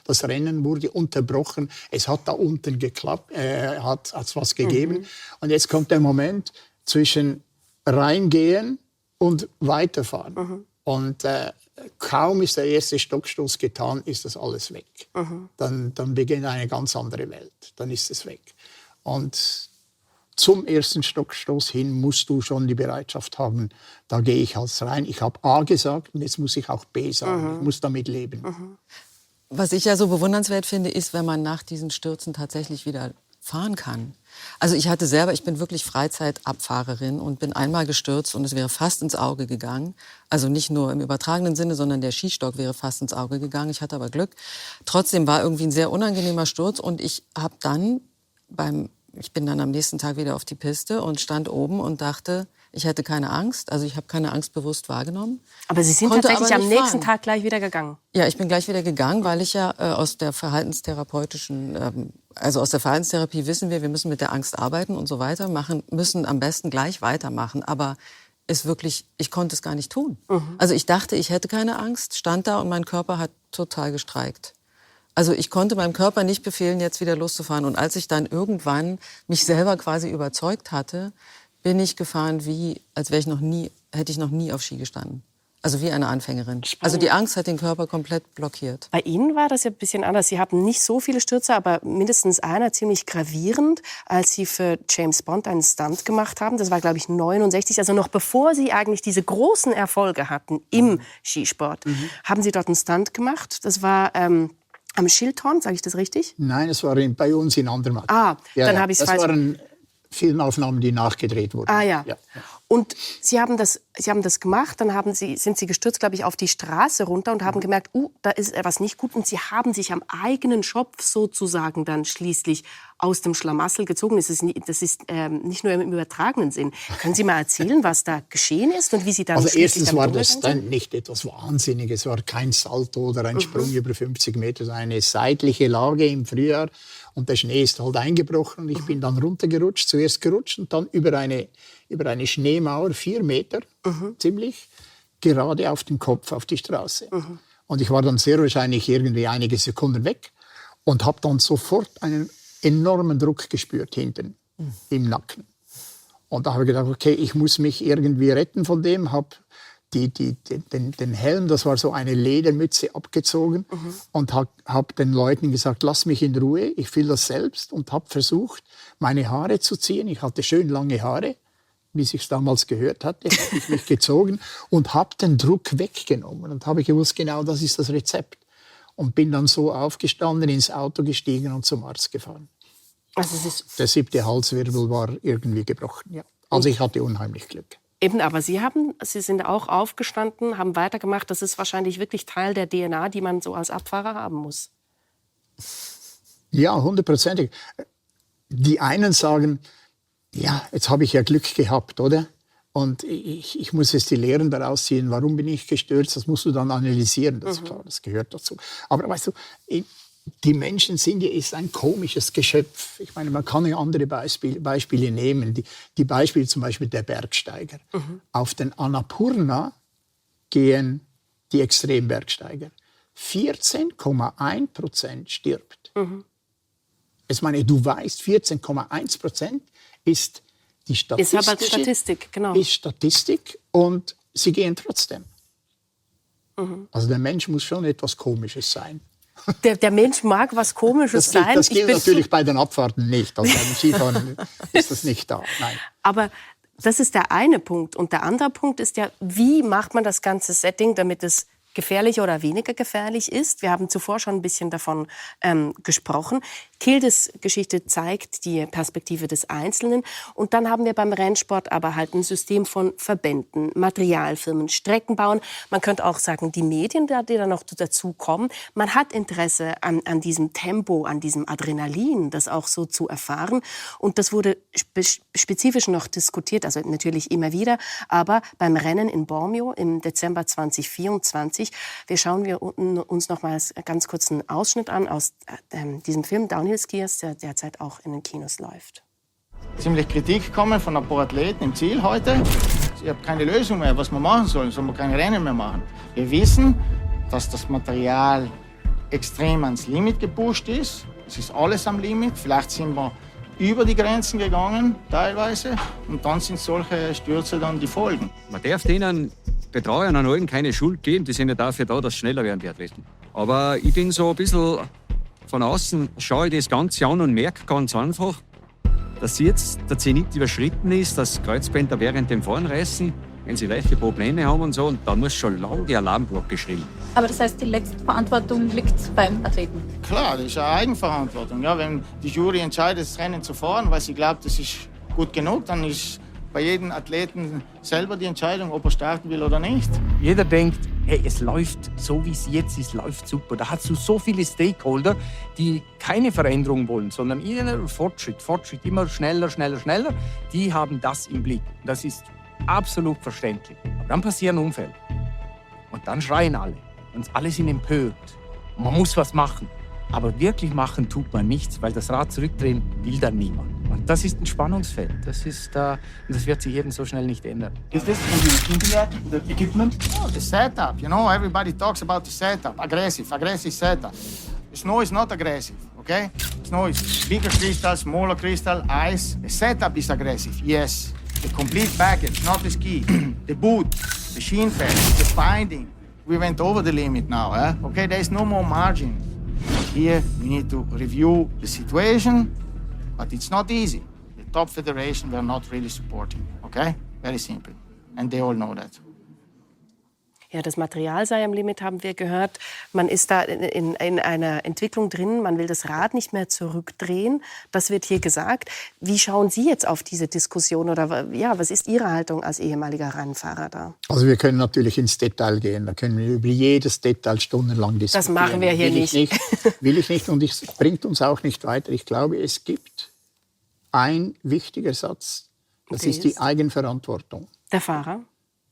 das Rennen wurde unterbrochen, es hat da unten geklappt, hat was gegeben. Und jetzt kommt der Moment zwischen reingehen und weiterfahren. Und kaum ist der erste Stockstoß getan, ist das alles weg. Dann beginnt eine ganz andere Welt. Dann ist es weg. Und zum ersten Stockstoß hin musst du schon die Bereitschaft haben, da gehe ich halt rein. Ich habe A gesagt und jetzt muss ich auch B sagen. Ich muss damit leben. Was ich ja so bewundernswert finde, ist, wenn man nach diesen Stürzen tatsächlich wieder fahren kann. Also ich bin wirklich Freizeitabfahrerin und bin einmal gestürzt und es wäre fast ins Auge gegangen. Also nicht nur im übertragenen Sinne, sondern der Skistock wäre fast ins Auge gegangen. Ich hatte aber Glück. Trotzdem war irgendwie ein sehr unangenehmer Sturz und ich bin dann am nächsten Tag wieder auf die Piste und stand oben und dachte, ich hätte keine Angst. Also ich habe keine Angst bewusst wahrgenommen. Aber Sie sind tatsächlich am nächsten Tag gleich wieder gegangen? Ja, ich bin gleich wieder gegangen, weil ich ja aus der aus der Verhaltenstherapie wissen wir müssen mit der Angst arbeiten und so weiter, müssen am besten gleich weitermachen. Aber ich konnte es gar nicht tun. Also ich dachte, ich hätte keine Angst, stand da und mein Körper hat total gestreikt. Also ich konnte meinem Körper nicht befehlen, jetzt wieder loszufahren. Und als ich dann irgendwann mich selber quasi überzeugt hatte, bin ich gefahren, als hätte ich noch nie auf Ski gestanden. Also wie eine Anfängerin. Also die Angst hat den Körper komplett blockiert. Bei Ihnen war das ja ein bisschen anders. Sie hatten nicht so viele Stürze, aber mindestens einer ziemlich gravierend, als Sie für James Bond einen Stunt gemacht haben. Das war, glaube ich, 69, also noch bevor Sie eigentlich diese großen Erfolge hatten im Skisport. Haben Sie dort einen Stunt gemacht. Das war am Schildhorn, sage ich das richtig? Nein, es war bei uns in Andermatt. Dann habe ich es falsch. Das waren Filmaufnahmen, die nachgedreht wurden. Ja. Und Sie haben das gemacht, dann sind Sie gestürzt, glaube ich, auf die Straße runter und haben gemerkt, da ist etwas nicht gut. Und Sie haben sich am eigenen Schopf sozusagen dann schließlich aus dem Schlamassel gezogen. Das ist nicht nur im übertragenen Sinn. Können Sie mal erzählen, was da geschehen ist und wie Sie dann Also erstens war das dann nicht etwas Wahnsinniges. Es war kein Salto oder ein Sprung über 50 Meter, sondern eine seitliche Lage im Frühjahr. Und der Schnee ist halt eingebrochen. Und ich bin dann runtergerutscht, zuerst gerutscht und dann über eine Schneemauer, 4 Meter, ziemlich, gerade auf den Kopf, auf die Straße. Und ich war dann sehr wahrscheinlich irgendwie einige Sekunden weg und habe dann sofort einen enormen Druck gespürt hinten im Nacken. Und da habe ich gedacht, okay, ich muss mich irgendwie retten von dem, habe den Helm, das war so eine Ledermütze, abgezogen und habe den Leuten gesagt, lass mich in Ruhe, ich will das selbst, und habe versucht, meine Haare zu ziehen. Ich hatte schön lange Haare, wie sich's damals gehört hatte, habe ich mich gezogen und habe den Druck weggenommen und habe gewusst, genau das ist das Rezept. Und bin dann so aufgestanden, ins Auto gestiegen und zum Arzt gefahren. Also der 7. Halswirbel war irgendwie gebrochen, ja. Also ich hatte unheimlich Glück. Eben, aber Sie sind auch aufgestanden, haben weitergemacht. Das ist wahrscheinlich wirklich Teil der DNA, die man so als Abfahrer haben muss. Ja, 100%. Die einen sagen, ja, jetzt habe ich ja Glück gehabt, oder? Und ich muss jetzt die Lehren daraus ziehen, warum bin ich gestürzt? Das musst du dann analysieren, das ist klar, das gehört dazu. Aber weißt du, die Menschen ist ein komisches Geschöpf. Ich meine, man kann ja andere Beispiele nehmen. Die Beispiele zum Beispiel der Bergsteiger. Auf den Annapurna gehen die Extrembergsteiger. 14,1% stirbt. Ich meine, du weißt, 14,1% ist die Statistik. Ist aber Statistik, genau. Ist Statistik und sie gehen trotzdem. Also der Mensch muss schon etwas Komisches sein. Der Mensch mag was Komisches sein. Das gilt natürlich bei den Abfahrten nicht. Also beim Skifahren ist das nicht da. Nein. Aber das ist der eine Punkt. Und der andere Punkt ist ja, wie macht man das ganze Setting, damit es gefährlich oder weniger gefährlich ist. Wir haben zuvor schon ein bisschen davon gesprochen. Kildes Geschichte zeigt die Perspektive des Einzelnen. Und dann haben wir beim Rennsport aber halt ein System von Verbänden, Materialfirmen, Streckenbauern. Man könnte auch sagen, die Medien, die da noch dazu kommen. Man hat Interesse an diesem Tempo, an diesem Adrenalin, das auch so zu erfahren. Und das wurde spezifisch noch diskutiert, also natürlich immer wieder, aber beim Rennen in Bormio im Dezember 2024. Wir schauen uns noch mal ganz kurz einen Ausschnitt an aus diesem Film Downhill Skiers, der derzeit auch in den Kinos läuft. Ziemlich Kritik kommen von ein paar Athleten im Ziel heute. Ich habe keine Lösung mehr, was wir machen sollen. Sollen wir keine Rennen mehr machen? Wir wissen, dass das Material extrem ans Limit gepusht ist. Es ist alles am Limit. Vielleicht sind wir über die Grenzen gegangen, teilweise. Und dann sind solche Stürze dann die Folgen. Man darf denen Betreuern an allen keine Schuld geben. Die sind ja dafür da, dass schneller werden die Athleten. Aber ich bin so ein bisschen von außen, schaue ich das Ganze an und merke ganz einfach, dass jetzt der Zenit überschritten ist, dass Kreuzbänder während dem Fahren reißen, wenn sie leichte Probleme haben und so. Und dann muss schon lange die Alarmglocke schrillen. Aber das heißt, die letzte Verantwortung liegt beim Athleten? Klar, das ist eine Eigenverantwortung. Ja, wenn die Jury entscheidet, das Rennen zu fahren, weil sie glaubt, das ist gut genug, dann ist bei jedem Athleten selber die Entscheidung, ob er starten will oder nicht. Jeder denkt, hey, es läuft so, wie es jetzt ist, läuft super. Da hast du so viele Stakeholder, die keine Veränderung wollen, sondern eher Fortschritt, immer schneller. Die haben das im Blick. Das ist absolut verständlich. Aber dann passieren Unfälle. Und dann schreien alle. Und alle sind empört. Und man muss was machen. Aber wirklich machen tut man nichts, weil das Rad zurückdrehen will dann niemand. Und das ist ein Spannungsfeld. Das wird sich eben so schnell nicht ändern. Is this the equipment? Oh, the setup. You know, everybody talks about the setup. Aggressive setup. The snow is not aggressive, okay? Snow is bigger crystal, smaller crystal, ice. The setup is aggressive, yes. The complete package, not the ski. The boot, the shin pads, the binding. We went over the limit now, eh? Okay, there is no more margin. Here, we need to review the situation, but it's not easy. The top federation were not really supporting, okay? Very simple. And they all know that. Ja, das Material sei am Limit, haben wir gehört. Man ist da in einer Entwicklung drin, man will das Rad nicht mehr zurückdrehen. Das wird hier gesagt. Wie schauen Sie jetzt auf diese Diskussion oder ja, was ist Ihre Haltung als ehemaliger Rennfahrer da? Also wir können natürlich ins Detail gehen, da können wir über jedes Detail stundenlang diskutieren. Das machen wir hier nicht. Will ich nicht und es bringt uns auch nicht weiter. Ich glaube, es gibt einen wichtigen Satz, das ist die Eigenverantwortung. Der Fahrer?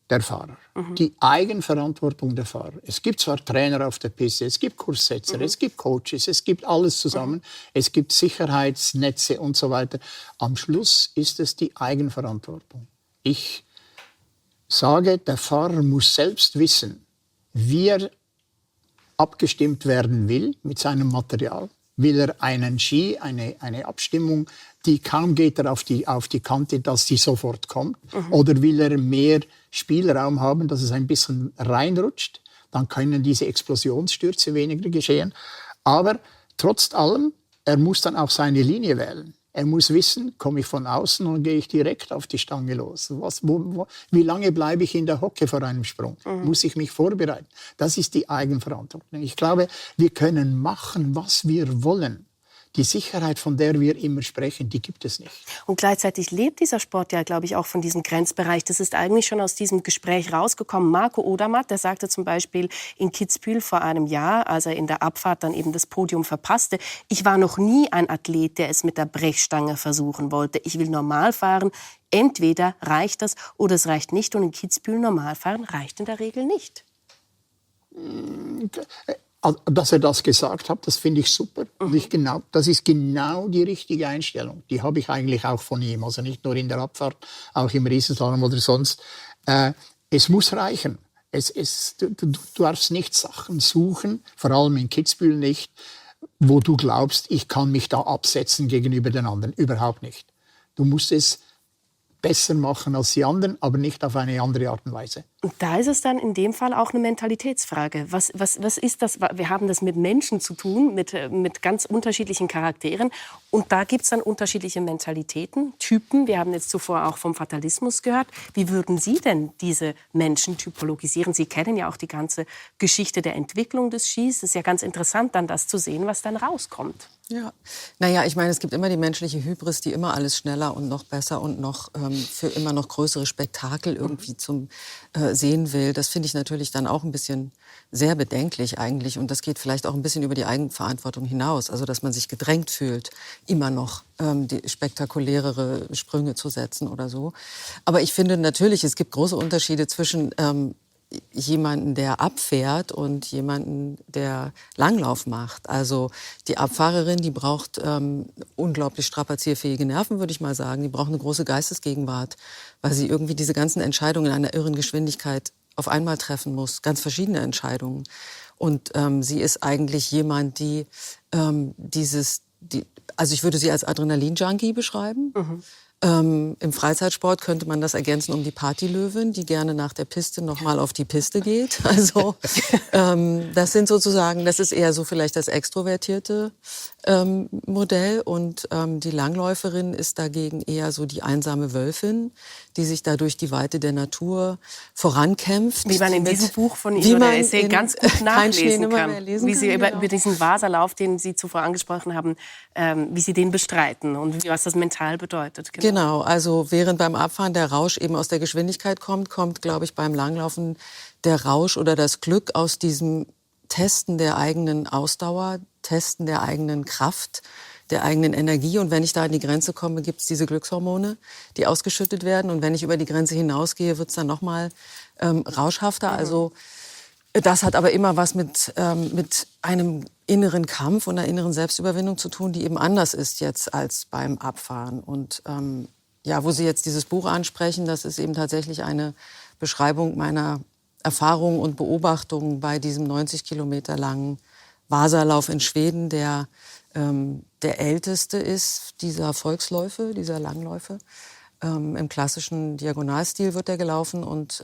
Der Fahrer. Die Eigenverantwortung der Fahrer. Es gibt zwar Trainer auf der Piste, es gibt Kurssetzer, es gibt Coaches, es gibt alles zusammen, es gibt Sicherheitsnetze und so weiter. Am Schluss ist es die Eigenverantwortung. Ich sage, der Fahrer muss selbst wissen, wie er abgestimmt werden will mit seinem Material. Will er einen Ski, eine Abstimmung, die kaum geht er auf die Kante, dass die sofort kommt? Oder will er mehr Spielraum haben, dass es ein bisschen reinrutscht? Dann können diese Explosionsstürze weniger geschehen. Aber trotz allem, er muss dann auch seine Linie wählen. Er muss wissen, komme ich von außen und gehe ich direkt auf die Stange los. Wie lange bleibe ich in der Hocke vor einem Sprung? Muss ich mich vorbereiten? Das ist die Eigenverantwortung. Ich glaube, wir können machen, was wir wollen. Die Sicherheit, von der wir immer sprechen, die gibt es nicht. Und gleichzeitig lebt dieser Sport ja, glaube ich, auch von diesem Grenzbereich. Das ist eigentlich schon aus diesem Gespräch rausgekommen. Marco Odermatt, der sagte zum Beispiel in Kitzbühel vor einem Jahr, als er in der Abfahrt dann eben das Podium verpasste, ich war noch nie ein Athlet, der es mit der Brechstange versuchen wollte. Ich will normal fahren. Entweder reicht das oder es reicht nicht. Und in Kitzbühel normal fahren reicht in der Regel nicht. Dass er das gesagt hat, das finde ich super. Und das ist genau die richtige Einstellung. Die habe ich eigentlich auch von ihm. Also nicht nur in der Abfahrt, auch im Riesenslalom oder sonst. Es muss reichen. Du darfst nicht Sachen suchen, vor allem in Kitzbühel nicht, wo du glaubst, ich kann mich da absetzen gegenüber den anderen. Überhaupt nicht. Du musst es besser machen als die anderen, aber nicht auf eine andere Art und Weise. Und da ist es dann in dem Fall auch eine Mentalitätsfrage. Was ist das? Wir haben das mit Menschen zu tun, mit ganz unterschiedlichen Charakteren. Und da gibt es dann unterschiedliche Mentalitäten, Typen. Wir haben jetzt zuvor auch vom Fatalismus gehört. Wie würden Sie denn diese Menschen typologisieren? Sie kennen ja auch die ganze Geschichte der Entwicklung des Skis. Es ist ja ganz interessant, dann das zu sehen, was dann rauskommt. Ja, naja, ich meine, es gibt immer die menschliche Hybris, die immer alles schneller und noch besser und noch für immer noch größere Spektakel irgendwie zum sehen will. Das finde ich natürlich dann auch ein bisschen sehr bedenklich eigentlich. Und das geht vielleicht auch ein bisschen über die Eigenverantwortung hinaus. Also, dass man sich gedrängt fühlt, immer noch die spektakulärere Sprünge zu setzen oder so. Aber ich finde natürlich, es gibt große Unterschiede zwischen jemanden, der abfährt und jemanden, der Langlauf macht. Also die Abfahrerin, die braucht unglaublich strapazierfähige Nerven, würde ich mal sagen. Die braucht eine große Geistesgegenwart, weil sie irgendwie diese ganzen Entscheidungen in einer irren Geschwindigkeit auf einmal treffen muss. Ganz verschiedene Entscheidungen. Und sie ist eigentlich jemand, die also ich würde sie als Adrenalin-Junkie beschreiben. Mhm. Im Freizeitsport könnte man das ergänzen um die Partylöwin, die gerne nach der Piste noch mal auf die Piste geht. Also das ist eher so vielleicht das extrovertierte Modell. Und die Langläuferin ist dagegen eher so die einsame Wölfin, die sich da durch die Weite der Natur vorankämpft. Wie man in diesem Buch von Ihnen oder Essay ganz gut nachlesen kann. Wie Sie über diesen Wasserlauf, den Sie zuvor angesprochen haben, wie Sie den bestreiten und was das mental bedeutet. Genau, also während beim Abfahren der Rausch eben aus der Geschwindigkeit kommt, glaube ich, beim Langlaufen der Rausch oder das Glück aus diesem Testen der eigenen Ausdauer, Testen der eigenen Kraft, der eigenen Energie. Und wenn ich da an die Grenze komme, gibt es diese Glückshormone, die ausgeschüttet werden. Und wenn ich über die Grenze hinausgehe, wird es dann noch mal rauschhafter. Also das hat aber immer was mit einem inneren Kampf und einer inneren Selbstüberwindung zu tun, die eben anders ist jetzt als beim Abfahren. Und wo Sie jetzt dieses Buch ansprechen, das ist eben tatsächlich eine Beschreibung meiner Erfahrungen und Beobachtungen bei diesem 90 Kilometer langen Wasalauf in Schweden, der älteste ist dieser Volksläufe, dieser Langläufe. Im klassischen Diagonalstil wird der gelaufen und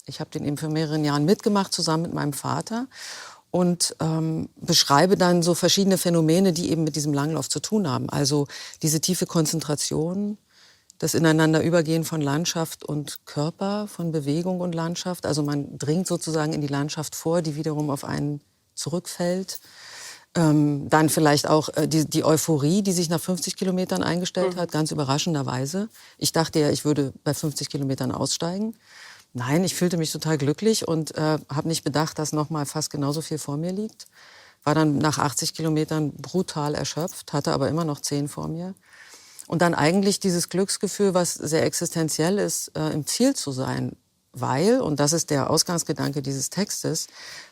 ich habe den eben für mehrere Jahren mitgemacht, zusammen mit meinem Vater. Und beschreibe dann so verschiedene Phänomene, die eben mit diesem Langlauf zu tun haben. Also diese tiefe Konzentration, das Ineinanderübergehen von Landschaft und Körper, von Bewegung und Landschaft. Also man dringt sozusagen in die Landschaft vor, die wiederum auf einen zurückfällt. Dann vielleicht auch die Euphorie, die sich nach 50 Kilometern eingestellt hat, ganz überraschenderweise. Ich dachte ja, ich würde bei 50 Kilometern aussteigen. Nein, ich fühlte mich total glücklich und habe nicht bedacht, dass noch mal fast genauso viel vor mir liegt. War dann nach 80 Kilometern brutal erschöpft, hatte aber immer noch 10 vor mir. Und dann eigentlich dieses Glücksgefühl, was sehr existenziell ist, im Ziel zu sein. Weil, und das ist der Ausgangsgedanke dieses Textes,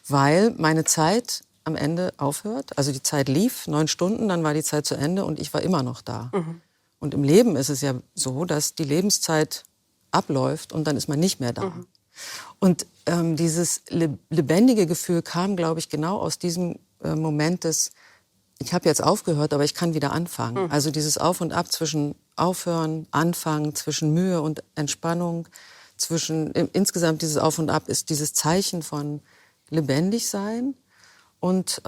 weil meine Zeit am Ende aufhört. Also die Zeit lief, 9 Stunden, dann war die Zeit zu Ende und ich war immer noch da. Mhm. Und im Leben ist es ja so, dass die Lebenszeit abläuft und dann ist man nicht mehr da. Mhm. Und dieses lebendige Gefühl kam, glaube ich, genau aus diesem Moment des, ich habe jetzt aufgehört, aber ich kann wieder anfangen. Mhm. Also dieses Auf und Ab zwischen Aufhören, Anfangen, zwischen Mühe und Entspannung, insgesamt dieses Auf und Ab ist dieses Zeichen von lebendig sein. Und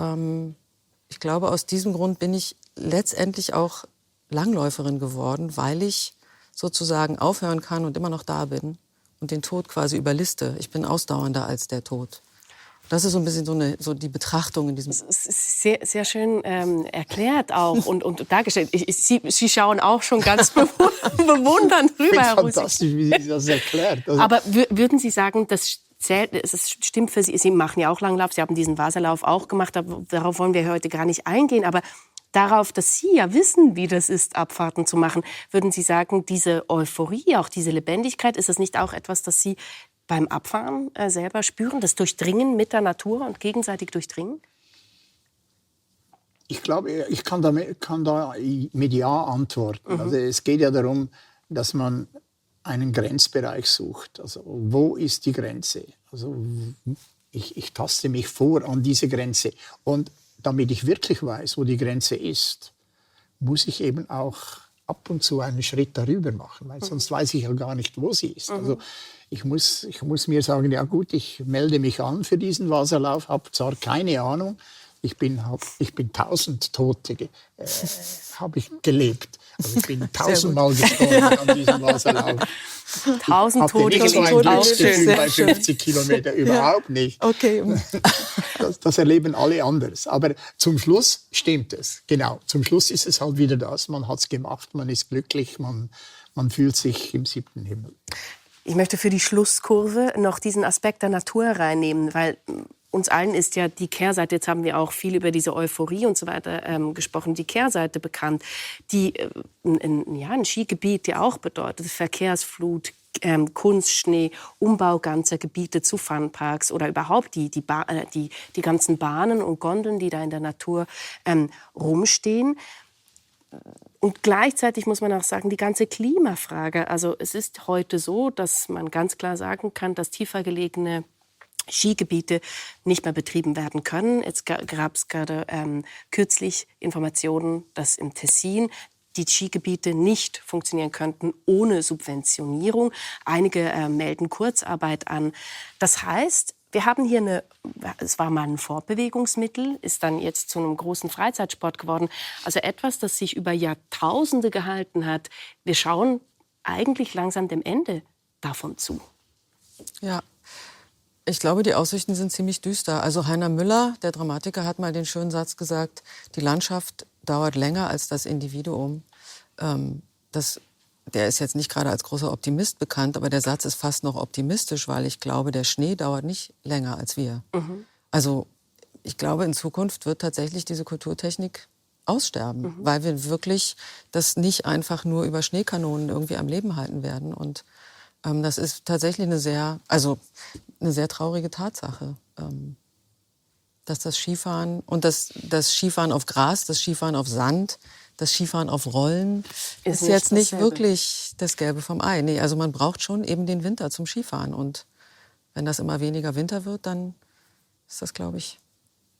ich glaube, aus diesem Grund bin ich letztendlich auch Langläuferin geworden, weil ich sozusagen aufhören kann und immer noch da bin und den Tod quasi überliste. Ich bin ausdauernder als der Tod. Das ist so ein bisschen so die Betrachtung in diesem... Das ist sehr, sehr schön erklärt auch und dargestellt. Sie schauen auch schon ganz bewundernd rüber, Herr Rusig. Fantastisch, wie Sie das erklärt. Also aber würden Sie sagen, das stimmt für Sie? Sie machen ja auch Langlauf, Sie haben diesen Wasserlauf auch gemacht. Darauf wollen wir heute gar nicht eingehen. Aber darauf, dass Sie ja wissen, wie das ist, Abfahrten zu machen, würden Sie sagen, diese Euphorie, auch diese Lebendigkeit, ist das nicht auch etwas, das Sie beim Abfahren selber spüren, das Durchdringen mit der Natur und gegenseitig durchdringen? Ich glaube, ich kann da mit Ja antworten. Mhm. Also es geht ja darum, dass man einen Grenzbereich sucht. Also wo ist die Grenze? Also ich taste mich vor an diese Grenze. Und damit ich wirklich weiß, wo die Grenze ist, muss ich eben auch ab und zu einen Schritt darüber machen, weil sonst weiß ich ja gar nicht, wo sie ist. Also ich muss mir sagen, ja gut, ich melde mich an für diesen Wasserlauf, habe zwar keine Ahnung, ich bin 1000 Tote habe ich gelebt. Also ich bin 1000-mal gestorben an diesem Wasserlauf. 1000 Tote. Nicht so ein Glücksgefühl bei 50 Kilometern, überhaupt nicht. Okay. Das erleben alle anders. Aber zum Schluss stimmt es. Genau. Zum Schluss ist es halt wieder das. Man hat es gemacht, man ist glücklich, man fühlt sich im 7. Himmel. Ich möchte für die Schlusskurve noch diesen Aspekt der Natur reinnehmen, weil uns allen ist ja die Kehrseite, jetzt haben wir auch viel über diese Euphorie und so weiter gesprochen, die Kehrseite bekannt, die ein Skigebiet ja auch bedeutet Verkehrsflut, Kunstschnee, Umbau ganzer Gebiete zu Funparks oder überhaupt die ganzen Bahnen und Gondeln, die da in der Natur rumstehen. Und gleichzeitig muss man auch sagen, die ganze Klimafrage. Also es ist heute so, dass man ganz klar sagen kann, dass tiefer gelegene Skigebiete nicht mehr betrieben werden können. Jetzt gab es gerade kürzlich Informationen, dass im Tessin die Skigebiete nicht funktionieren könnten ohne Subventionierung. Einige melden Kurzarbeit an. Das heißt, wir haben hier es war mal ein Fortbewegungsmittel, ist dann jetzt zu einem großen Freizeitsport geworden. Also etwas, das sich über Jahrtausende gehalten hat. Wir schauen eigentlich langsam dem Ende davon zu. Ja. Ich glaube, die Aussichten sind ziemlich düster. Also Heiner Müller, der Dramatiker, hat mal den schönen Satz gesagt, die Landschaft dauert länger als das Individuum. Der ist jetzt nicht gerade als großer Optimist bekannt, aber der Satz ist fast noch optimistisch, weil ich glaube, der Schnee dauert nicht länger als wir. Also ich glaube, in Zukunft wird tatsächlich diese Kulturtechnik aussterben, weil wir wirklich das nicht einfach nur über Schneekanonen irgendwie am Leben halten werden. Und das ist tatsächlich eine sehr traurige Tatsache, dass das Skifahren und das Skifahren auf Gras, das Skifahren auf Sand, das Skifahren auf Rollen ist jetzt nicht wirklich das Gelbe vom Ei. Nee, also man braucht schon eben den Winter zum Skifahren. Und wenn das immer weniger Winter wird, dann ist das, glaube ich...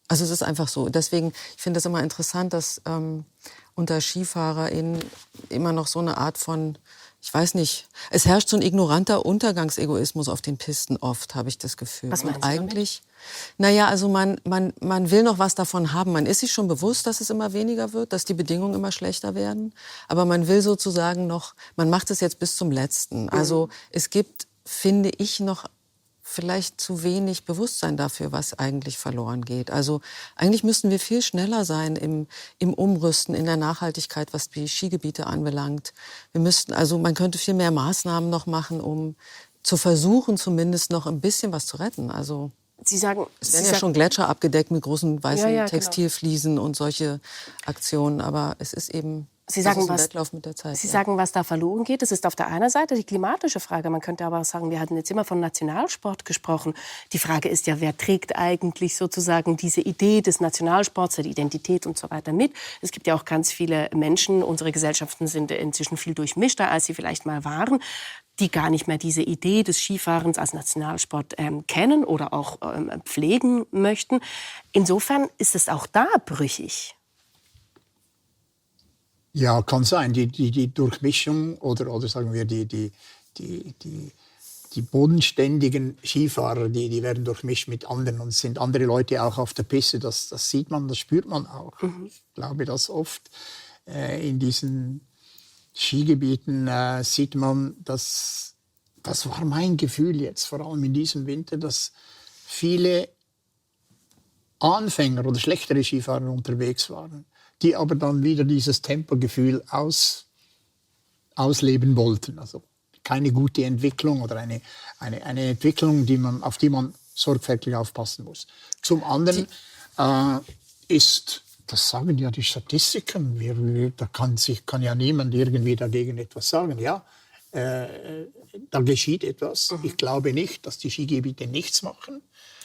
Also es ist einfach so. Deswegen, ich finde es immer interessant, dass unter SkifahrerInnen immer noch so eine Art von... Ich weiß nicht, es herrscht so ein ignoranter Untergangsegoismus auf den Pisten oft, habe ich das Gefühl. Was meinst du eigentlich? Naja, also man will noch was davon haben. Man ist sich schon bewusst, dass es immer weniger wird, dass die Bedingungen immer schlechter werden. Aber man will sozusagen noch, man macht es jetzt bis zum Letzten. Also es gibt, finde ich, noch vielleicht zu wenig Bewusstsein dafür, was eigentlich verloren geht. Also eigentlich müssten wir viel schneller sein im Umrüsten, in der Nachhaltigkeit, was die Skigebiete anbelangt. Man könnte viel mehr Maßnahmen noch machen, um zu versuchen, zumindest noch ein bisschen was zu retten. Also es werden ja schon Gletscher abgedeckt mit großen weißen Textilfliesen und solche Aktionen, aber es ist eben... Sie sagen, ein Wettlauf mit der Zeit, Sie sagen, was da verloren geht. Das ist auf der einen Seite die klimatische Frage. Man könnte aber auch sagen, wir hatten jetzt immer von Nationalsport gesprochen. Die Frage ist ja, wer trägt eigentlich sozusagen diese Idee des Nationalsports, der Identität und so weiter mit. Es gibt ja auch ganz viele Menschen, unsere Gesellschaften sind inzwischen viel durchmischter, als sie vielleicht mal waren, die gar nicht mehr diese Idee des Skifahrens als Nationalsport kennen oder auch pflegen möchten. Insofern ist es auch da brüchig. Ja, kann sein. Die Durchmischung oder sagen wir die bodenständigen Skifahrer, die werden durchmischt mit anderen und es sind andere Leute auch auf der Piste. Das sieht man, das spürt man auch. Ich glaube, dass oft in diesen Skigebieten sieht man, das war mein Gefühl jetzt, vor allem in diesem Winter, dass viele Anfänger oder schlechtere Skifahrer unterwegs waren, die aber dann wieder dieses Tempogefühl ausleben wollten. Also keine gute Entwicklung oder eine Entwicklung, auf die man sorgfältig aufpassen muss. Zum anderen das sagen ja die Statistiken, da kann ja niemand irgendwie dagegen etwas sagen. Ja, da geschieht etwas. Ich glaube nicht, dass die Skigebiete nichts machen.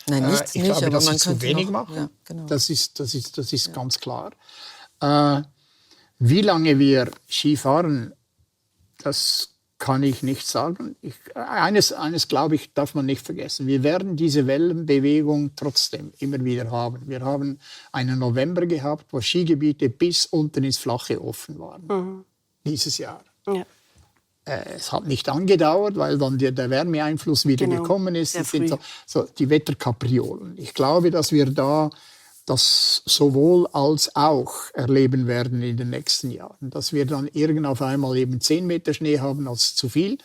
Nein, nichts ich nicht, glaube, aber dass man sie zu wenig machen. Ja, genau. Das ist ganz klar. Wie lange wir Ski fahren, das kann ich nicht sagen. Eines glaube ich, darf man nicht vergessen. Wir werden diese Wellenbewegung trotzdem immer wieder haben. Wir haben einen November gehabt, wo Skigebiete bis unten ins Flache offen waren. dieses Jahr. Ja. Es hat nicht angedauert, weil dann der Wärmeeinfluss wieder gekommen ist. Das sind so die Wetterkapriolen. Ich glaube, dass wir da das sowohl als auch erleben werden in den nächsten Jahren. Dass wir dann irgendwann auf einmal eben 10 Meter Schnee haben als zu viel,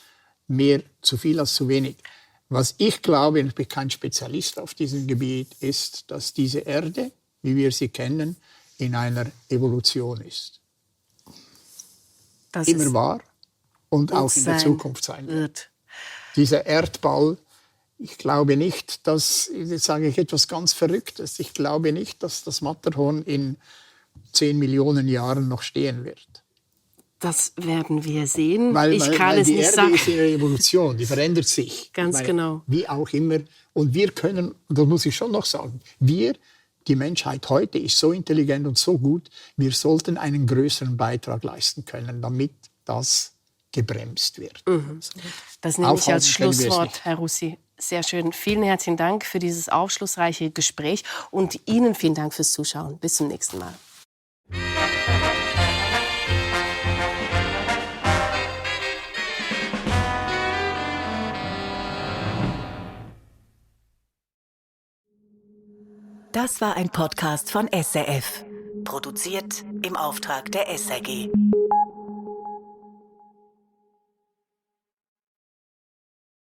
mehr zu viel als zu wenig. Was ich glaube, ich bin kein Spezialist auf diesem Gebiet, ist, dass diese Erde, wie wir sie kennen, in einer Evolution ist. Das immer ist war und auch in der Zukunft sein wird. Dieser Erdball, ich glaube nicht, jetzt sage ich etwas ganz Verrücktes, ich glaube nicht, dass das Matterhorn in 10 Millionen Jahren noch stehen wird. Das werden wir sehen. Weil nicht die Erde sagen. ist in der Evolution, die verändert sich. Ganz genau. Wie auch immer. Und wir können, das muss ich schon noch sagen, die Menschheit heute ist so intelligent und so gut, wir sollten einen größeren Beitrag leisten können, damit das gebremst wird. Das nehme ich als Schlusswort, Herr Russi. Sehr schön. Vielen herzlichen Dank für dieses aufschlussreiche Gespräch und Ihnen vielen Dank fürs Zuschauen. Bis zum nächsten Mal. Das war ein Podcast von SRF. Produziert im Auftrag der SRG.